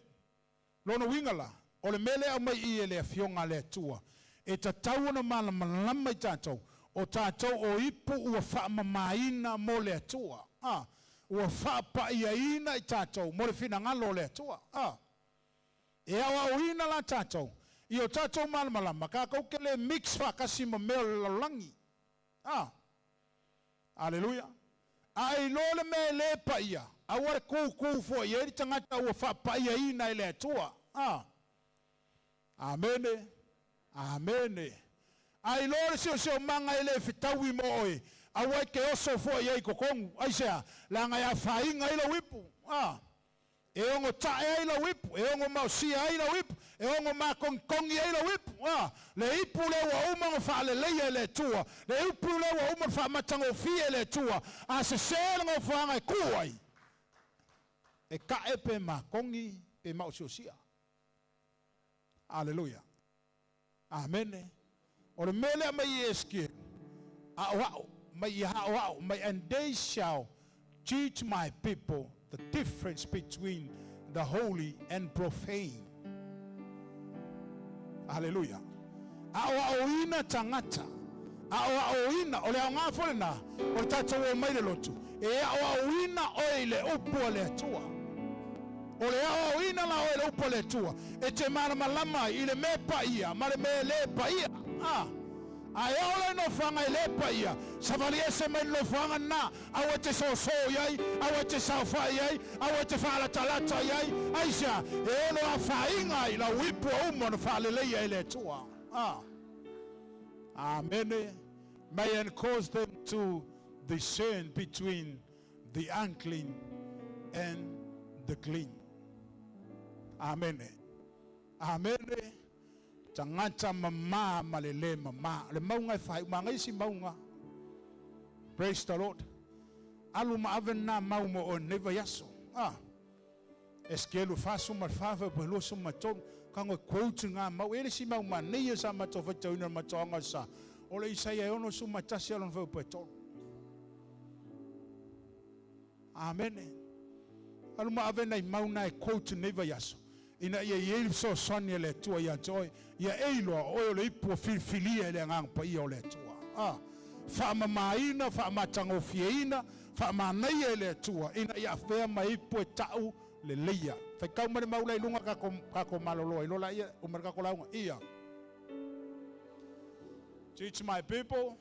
Lona uiga la, o le mea lea aumai i e le afioga a le Atua, e tatau ona malamalama i tatou, o tatou o ipu ua faamamaina mo le Atua. Ua faapaiaina i tatou mo le finagalo o le Atua. E aoaoina la tatou, i o tatou malamalama, tatou ke le mix faatasi ma mea o le lalolagi. Aleluia. A e iloa le mea e lē paia, aua le kūkū foi i ai le tagata ua faapaiaina e le Atua. Amene. Amene. A iloa le siosiomaga e le fetaui mo oe, aua e te oso foi i ai i totonu. Aisea? Leaga e afaina ai lau ipu. E ono ta'e ai lau ipu, e ono maosia ai lau ipu, e ono makogikogi ai lau ipu. Le ipu lea ua uma ona faaleleia e le Atua, le ipu lea ua uma ona faamatagofie e le Atua, a sesē le nofoaga e kū ai, e ka'e pe makogi pe maosiosia. Aleluia. Amene. O le mea lea mai i Esekielu, aoao, mai ia aoao, mai and they shall teach my people the difference between the holy and profane. Aleluia. Aoaoina tagata. Aoaoina, o le aoga foi lena, o le tatou o mai le lotu, e aoaoina oe i le upu a le Atua. O le aoaoina la oe i le upu a le Atua, e te malamalama ai i le mea paia ma le mea e lē paia. A e oo loa i nofoaga e lē paia, savali ese mai le nofoaga lena, aua e te sōsō i ai, aua e te saofaʻi i ai, aua e te faalatalata i ai, aisea? E ono afaina ai lau ipu ua uma ona faaleleia e le Atua. Amene. May and cause them to discern between the unclean and the clean. Amene. Amene. Tagata mamā ma le lē mamā. O le mauga e faaiu ma isi mauga. Praise the Lord. Alu ma ave na mau mo oe nei vaiaso. Esikielu 44 fuaiupu e 23. Kago e quote ngā mau. E le si mau ma nei e sa matou faitauina le matou aoga o le sa. O le Isaia e 61 a lona fuaiupu e 3. Amene. Alu ma ave nai mau na e quote nei vaiaso. Ina ia i ai le fesoasoani a le Atua ia te oe, ia e iloa o oe o le ipu ua filifilia e le Agaga Paia o le Atua. Faamamaina, faamatagofieina, faamanaia e le Atua, ina ia avea ma ipu e ta'u leleia. Faitau mai le mau la i luga tatou malolo ai loa laia, uma le tatou lauga. Ia. Teach my people.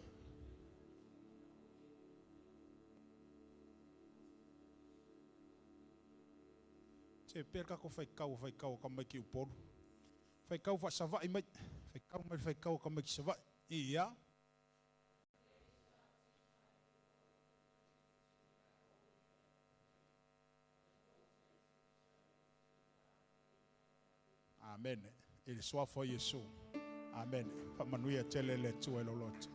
Se pea le tatou faitau faitau a tamaiti Upolu. Faitau faasavaʻi mai. Faitau mai le faitau a tamaiti Savaʻi. Ia. Amene. I le suafa o Iesu. Amene. Faamanuia tele le Atua i lou loto.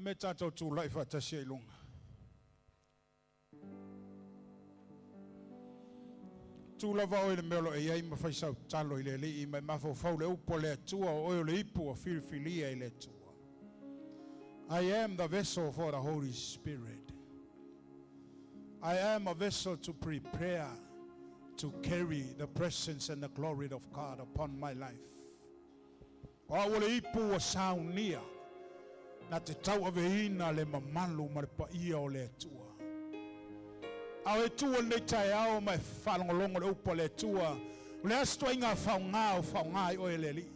A me tātou tūlai whaatasi ai lunga. Tū lava oe le mea o lo e iai ma fai sau talo i le alii ma e mafaufau le upu a le Atua o oe o le ipu ua filifilia e le Atua. I am the vessel for the Holy Spirit. I am a vessel to prepare to carry the presence and the glory of God upon my life. O au o le ipu ua saunia na te tauaveina le mamalu ma le paia o le Atua. A o e tu o lenei taeao ma e faalogologo le upu a le Atua, o le a se ituaiga faaaoga o faaaoga ai oe e le Alii?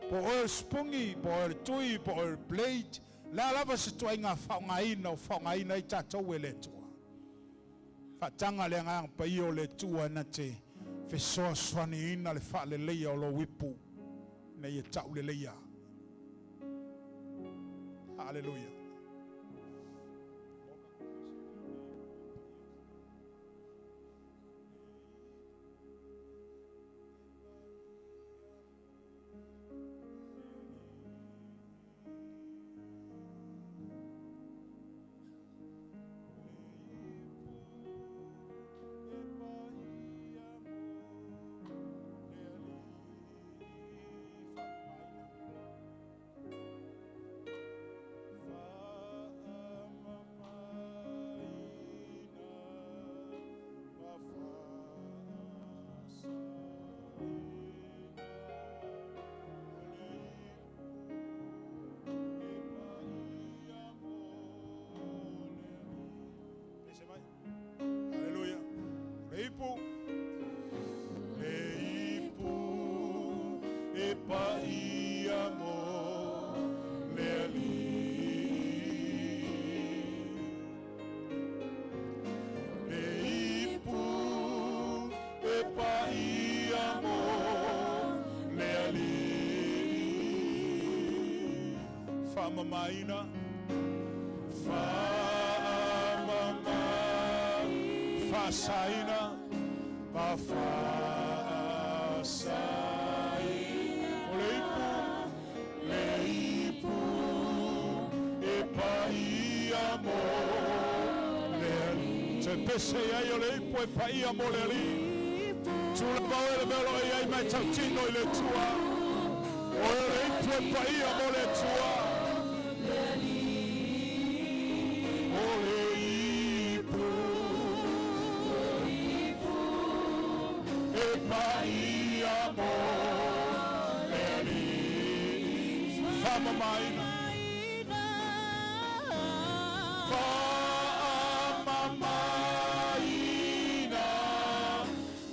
Po o oe o le sipugi, po o oe o le tui, po o oe o le blade, o le a lava se ituaiga faaaogaina o faaaogaina ai tatou e le Atua. Faataga le Agaga Paia o le Atua na te fesoasoaniina le faaleleia o lou ipu ina ia tauleleia. Haleluia. Haleluia. Le ipu. Le ipu e paia mo le Alii. Le ipu e paia mo le Alii. Faamamaina. Faamama. Faasaina. Ma faasaina. O le ipu. Le ipu e paia mo le Alii. Te pese ai o le ipu e paia mo le Alii. Tula oe le mea o lo o i ai ma e tautino i le Atua. O oe o le ipu e paia mo le Atua. O le ipu e paia mo le Alii. Faamamaina. Faamamaina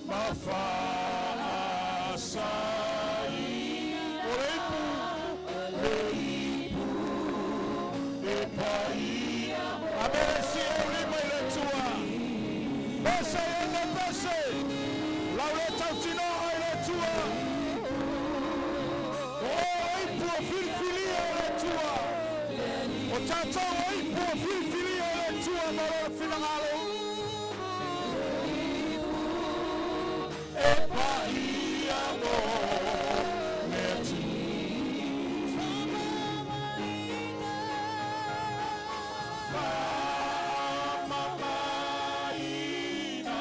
ma faasaina. O le ipu, le ipu e paia. Amene si e ulima i le Atua. Pese e pese. Lau le tautinoa i le Atua. O oe o ipu o filifilia o le Atua. O tatou o ipu o filifilia o le Atua ma lona finagalo. E paia mo le Atua. Faamamaina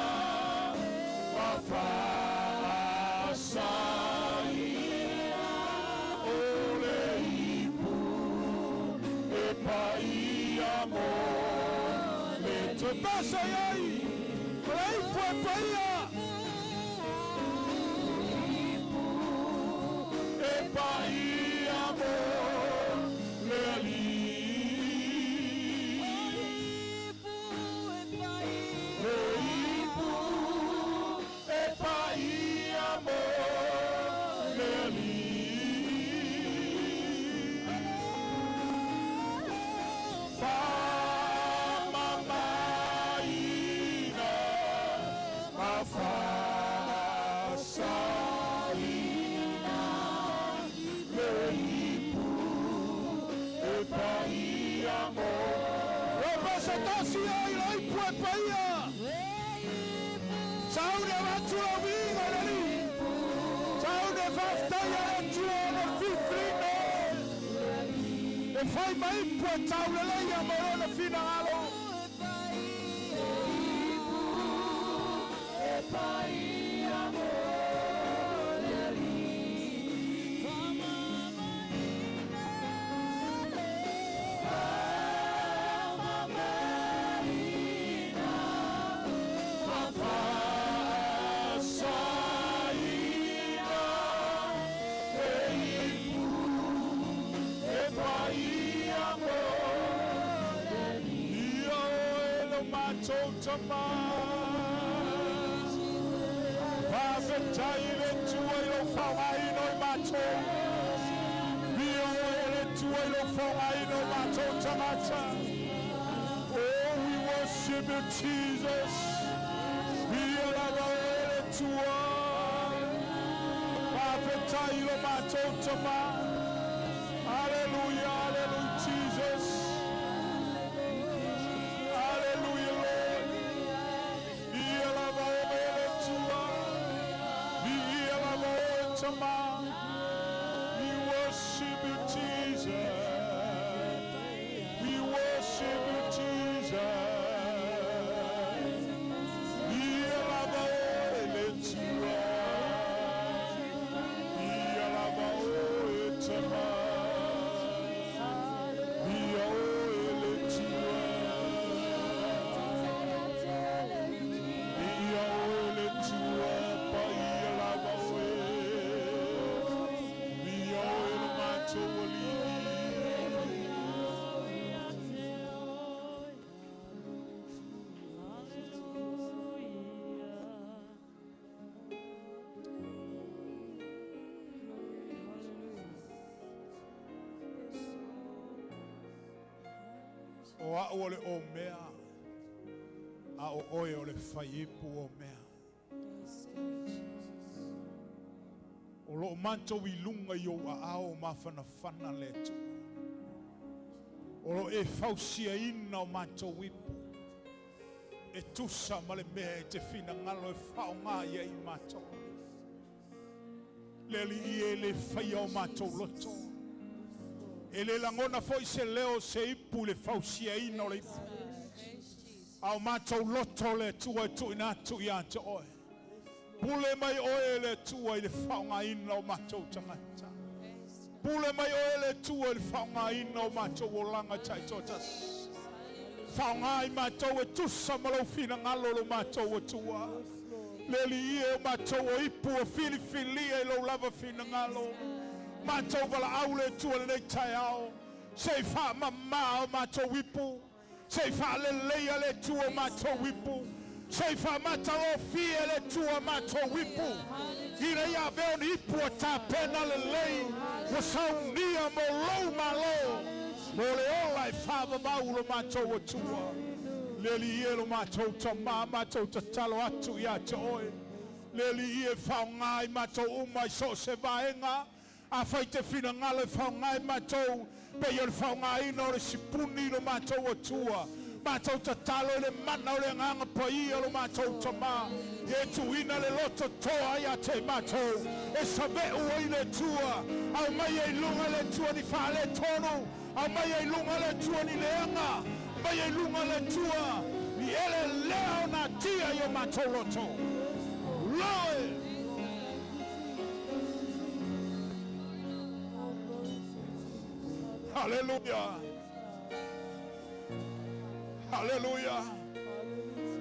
ma faasaina. O le ipu e paia mo le Atua. Pese ai, o le ipu e paia. E paia mo le Alii. Le ipu e paia mo le Alii. Faamamaina ma faasaina. Le ipu e paia mo. Representasi ai le ipu e paia. Saune avatu lau viiga i le Alii. Saune faafetai a le Atua ona filifiliga. E fai mai ipu e tauleleia mo lona finagalo. Faasaina e ipu e paia mo Ia oe lo matou Tamā. Faafetai i le Atua i lou faaaogaina o i matou. Ia oe le Atua i lou faaaogaina o matou tagata. Oh, we worship you, Jesus. Ia lava oe le Atua. Faafetai i lo matou Tamā. Hallelujah, hallelujah, Jesus. Hallelujah, Lord. Ia lava oe le Atua. Ia lava oe Tamā. We worship you, Jesus. We worship you, Jesus. Ia lava oe le Atua. Ia lava oe Tamā. Ia oe le Atua. Ia oe le Atua, paia lava oe. Ia oe lo matou Alii. O a'u o le omea, a o oe o le faiipu omea. O loo matou i luga i ou aao mafanafana le Atua. O lo e fausiaina o matou ipu. E tusa ma le mea e te finagalo e faaaoga i ai matou. Le Alii e le faia o matou loto. E le lagona foi se leo se ipu i le fausiaina o le ipu. A o matou loto le Atua e tuuina atu ia te oe. Pule mai oe le Atua i le faaaogaina o matou tagata. Pule mai oe le Atua i le faaaogaina o matou olaga taitoatasi. Faaaoga i matou e tusa ma lou finagalo lo matou Atua. Le Alii e o matou o ipu o filifilia i lou lava finagalo. Matou valaau le Atua lenei taeao. Se i faamamā o matou ipu. Se i faaleleia le Atua o matou ipu. Se i faamatagofie le Atua o matou ipu. Ina ia avea o ni ipu o tapena lelei. Ua saunia mo lou malo. Mo le ola e faavavau lo matou Atua. Le Alii e lo matou Tamā, matou tatalo atu ia te oe. Le Alii e faaaoga i matou uma i so o se vaega. Afai te finagalo e faaaoga i matou, pei o le faaaogaina o le sipuni lo matou Atua. Matou tatalo i le mana o le Agaga Paia lo matou Tamā. E tuuina le loto toa ia te matou. E save'u ai le Atua. Aumai ai luga le Atua ni faaletonu. Aumai ai luga le Atua ni leaga. Mai ai luga le Atua. Ni ele lea o nā tia i o matou loto. Lord! Hallelujah. Hallelujah.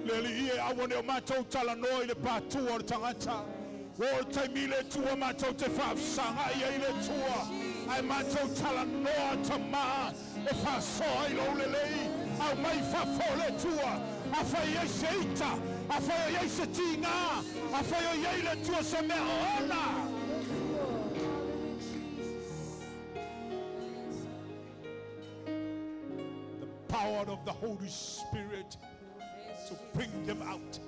Le Alii e aua ne i o matou talanoa i le pātua o le tagata. O le taimi le Atua matou te faafesagai ai le Atua. Ae matou talanoa Tamā e faasoa i lou lelei. Aumai fafo le Atua. Afai ai se ita. Afai ai se tiga. Afai o i ai le Atua se mea oona. The power of the Holy Spirit to bring them out.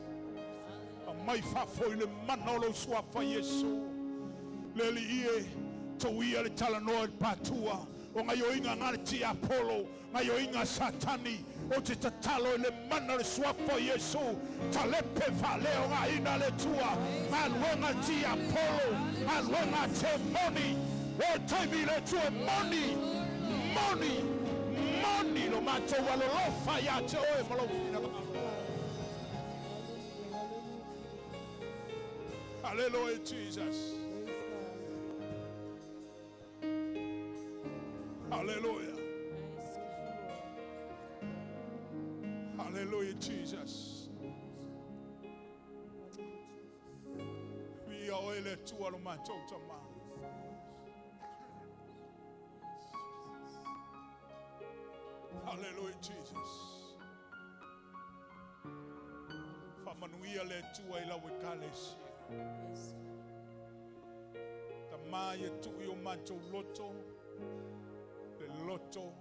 Aumai fafo i le mana o lou suafa Iesu. Le Alii e tuuia le talanoa i le pātua. O gaoioiga a le tiapolo, gaoioiga a Satani, o te tatalo i le mana o le suafa o Iesu. Talepe faaleaogaina le Atua. Galuega tiapolo, galuega temoni. O taimi le Atua moni. Moni, moni lo matou alolofa ia te oe ma lou finagalo. Hallelujah, Jesus. Hallelujah. Hallelujah, Jesus. Via oe le Atua lo matou Tama. Hallelujah, Jesus. Faamanuia le Atua i lau ekalesia. Tama ia tuu i o matou loto, le loto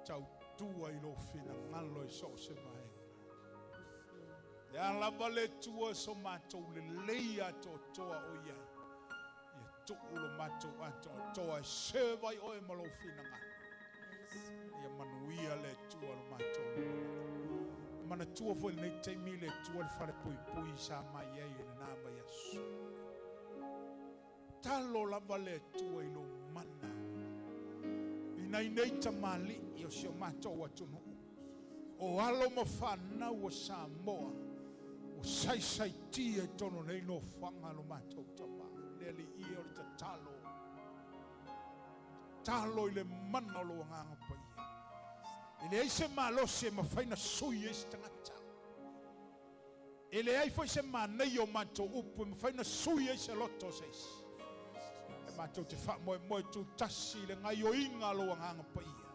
tautua i lou finagalo i so o se vaega. Le a lava le Atua so matou lelei atoatoa o i ai, ia tuu lo matou atoatoa e serve ai oe ma lou finagalo. Ia manuia le Atua lo matou lumanai. Manatua foi lenei taimi le Atua le falepuipui sa mai ai i lena vaiaso. Talo lava le Atua i lou mana i nai nei tamalii o si o matou atunuu, o alo ma fanau o Samoa ua saisaitia i totonu o nei nofoaga lo matou Tama. Le Alii e, o le tatalo, tatalo i le mana o lou Agaga Paia. E leai se malosi e mafai ona sui ai se tagata. E leai foi se manaia o matou upu e mafai ona sui ai se loto o se isi. E matou te faamoemoe tutasi i le gaioiga a lou Agaga Paia.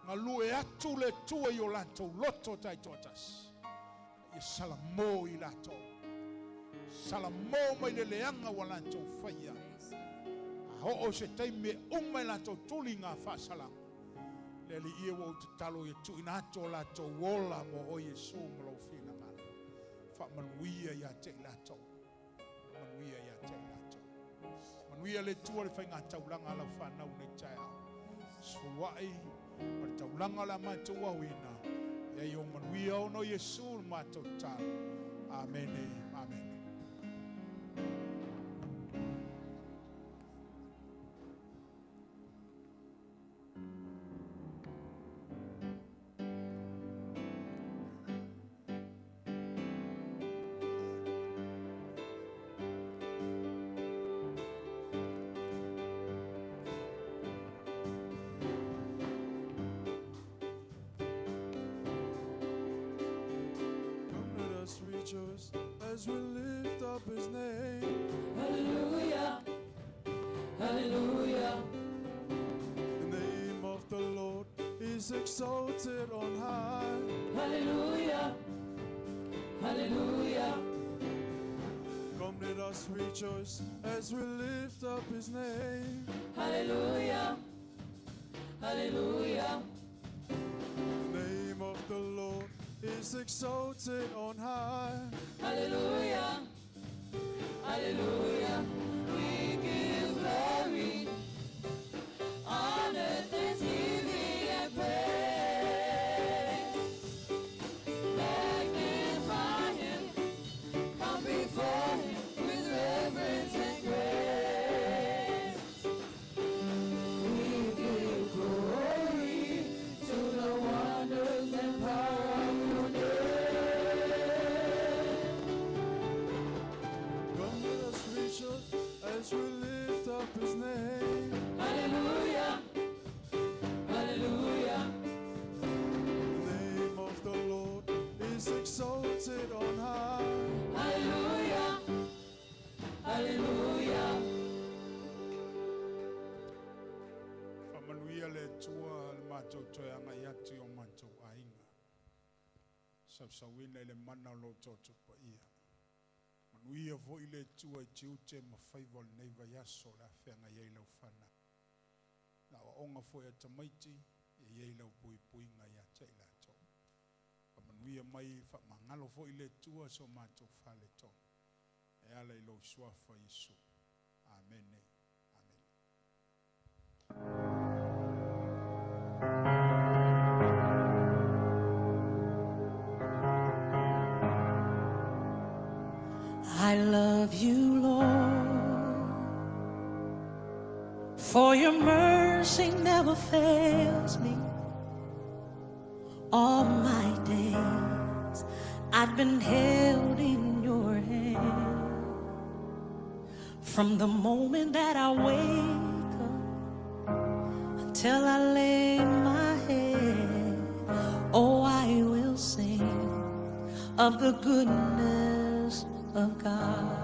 Galue atu le Atua i o latou loto taitoatasi. Ia salamo i latou. Salamo mai le leaga ua latou faia. A oo se taimi e uma e latou tuliga faasalaga, le Alii e, ua ou tatalo ia tuuina atu o latou ola mo oe Iesu ma lou finagalo. Faamanuia ia te i latou. Manuia ia te i latou. Manuia le Atua le faigataulaga a lau fanau nei taeao. Sefuluai ma le taulaga o le a matou aoina. Ia i o manuia ona o Iesu le matou tatalo. Amene, amene. Come let us rejoice as we lift up his name. Hallelujah. Hallelujah. The name of the Lord is exalted on high. Hallelujah. Hallelujah. Come let us rejoice as we lift up his name. Hallelujah. Hallelujah. The name of the Lord is exalted on high. Hallelujah. Hallelujah. We give glory, honor, thanksgiving, and praise. Magnify him, come before him with reverence and grace. We give glory to the wonders and power of your name. Come let us rejoice as we lift up his name. Hallelujah. Hallelujah. The name of the Lord is exalted on high. Hallelujah. Hallelujah. Faamanuia le Atua le matou toe agai atu i o matou aiga. Sausauina i le mana o lou Toto Paia. Manuia foi le Atua i tiute ma faiva o lenei vaiaso o le a feagai ai lau fanau. Na aoaoga foi a tamaiti, e i ai lau puipuiga ia te i latou. Faamanuia mai faamagalo foi le Atua so matou faletonu. E ala i lou suafa Iesu. Amene. Amene. I love you, Lord, For your mercy never fails me. All my days I've been held in your hand. From the moment that I wake up until I lay my head, oh, I will sing of the goodness of God.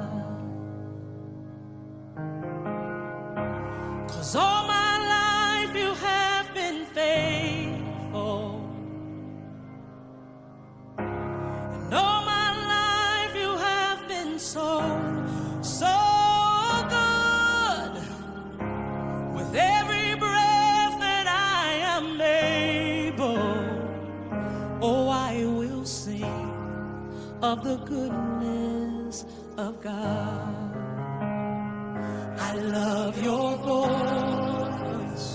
'Cause all my life you have been faithful. And all my life you have been so, so good. With every breath that I am able, oh, I will sing of the goodness of God. I love your voice.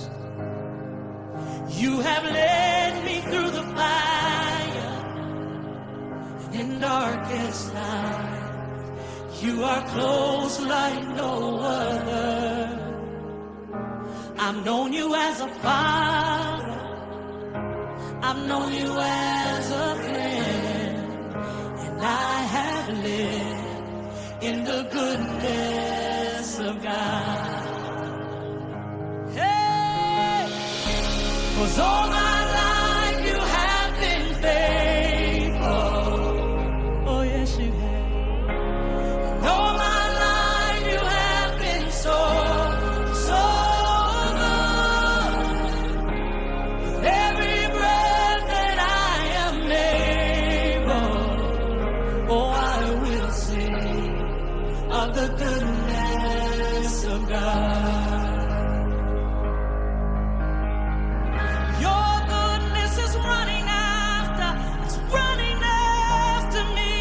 You have led me through the fire and in darkest night. You are close like no other. I've known you as a father. I've known you as a friend. And I have lived in the goodness of God. Hey! 'Cause all my life you have been faithful. Oh, yes, you have. And all my life you have been so, so good. With every breath that I am able, oh, I will sing of the goodness of God. Your goodness is running after, it's running after me.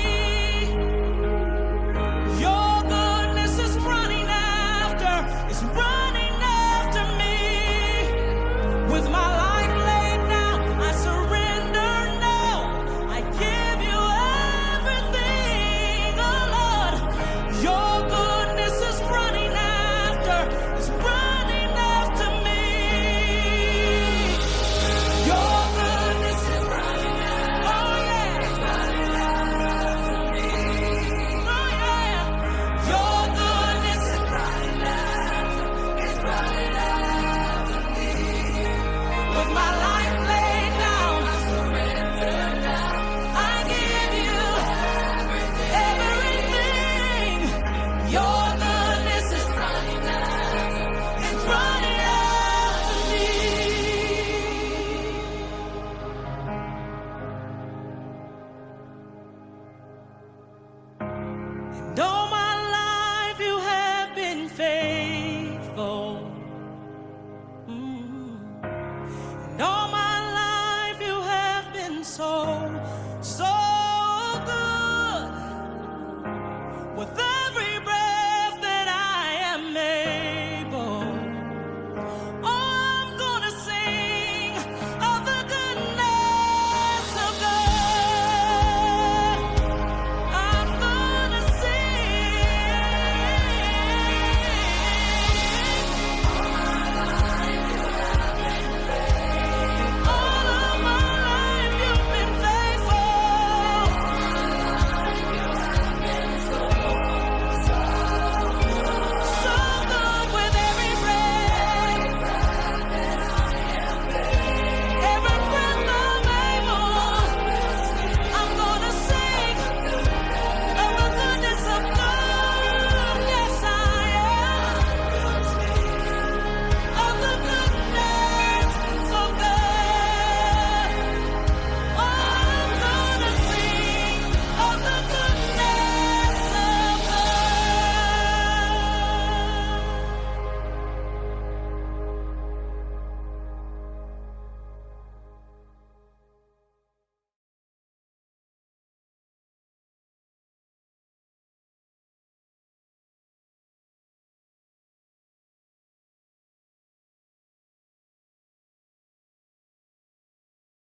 Your goodness is running after, it's running after me. With my life laid down, I surrender now. I give you everything, oh Lord. Your goodness is running after, it's running after me. Your goodness is running after, oh yeah, it's running after me. Oh yeah, your goodness is running after, it's running after me. With my life laid down, I surrender now. I give you everything. Your goodness is running after, it's running after me. And all my life you have been faithful. And all my life you have been so, so good. With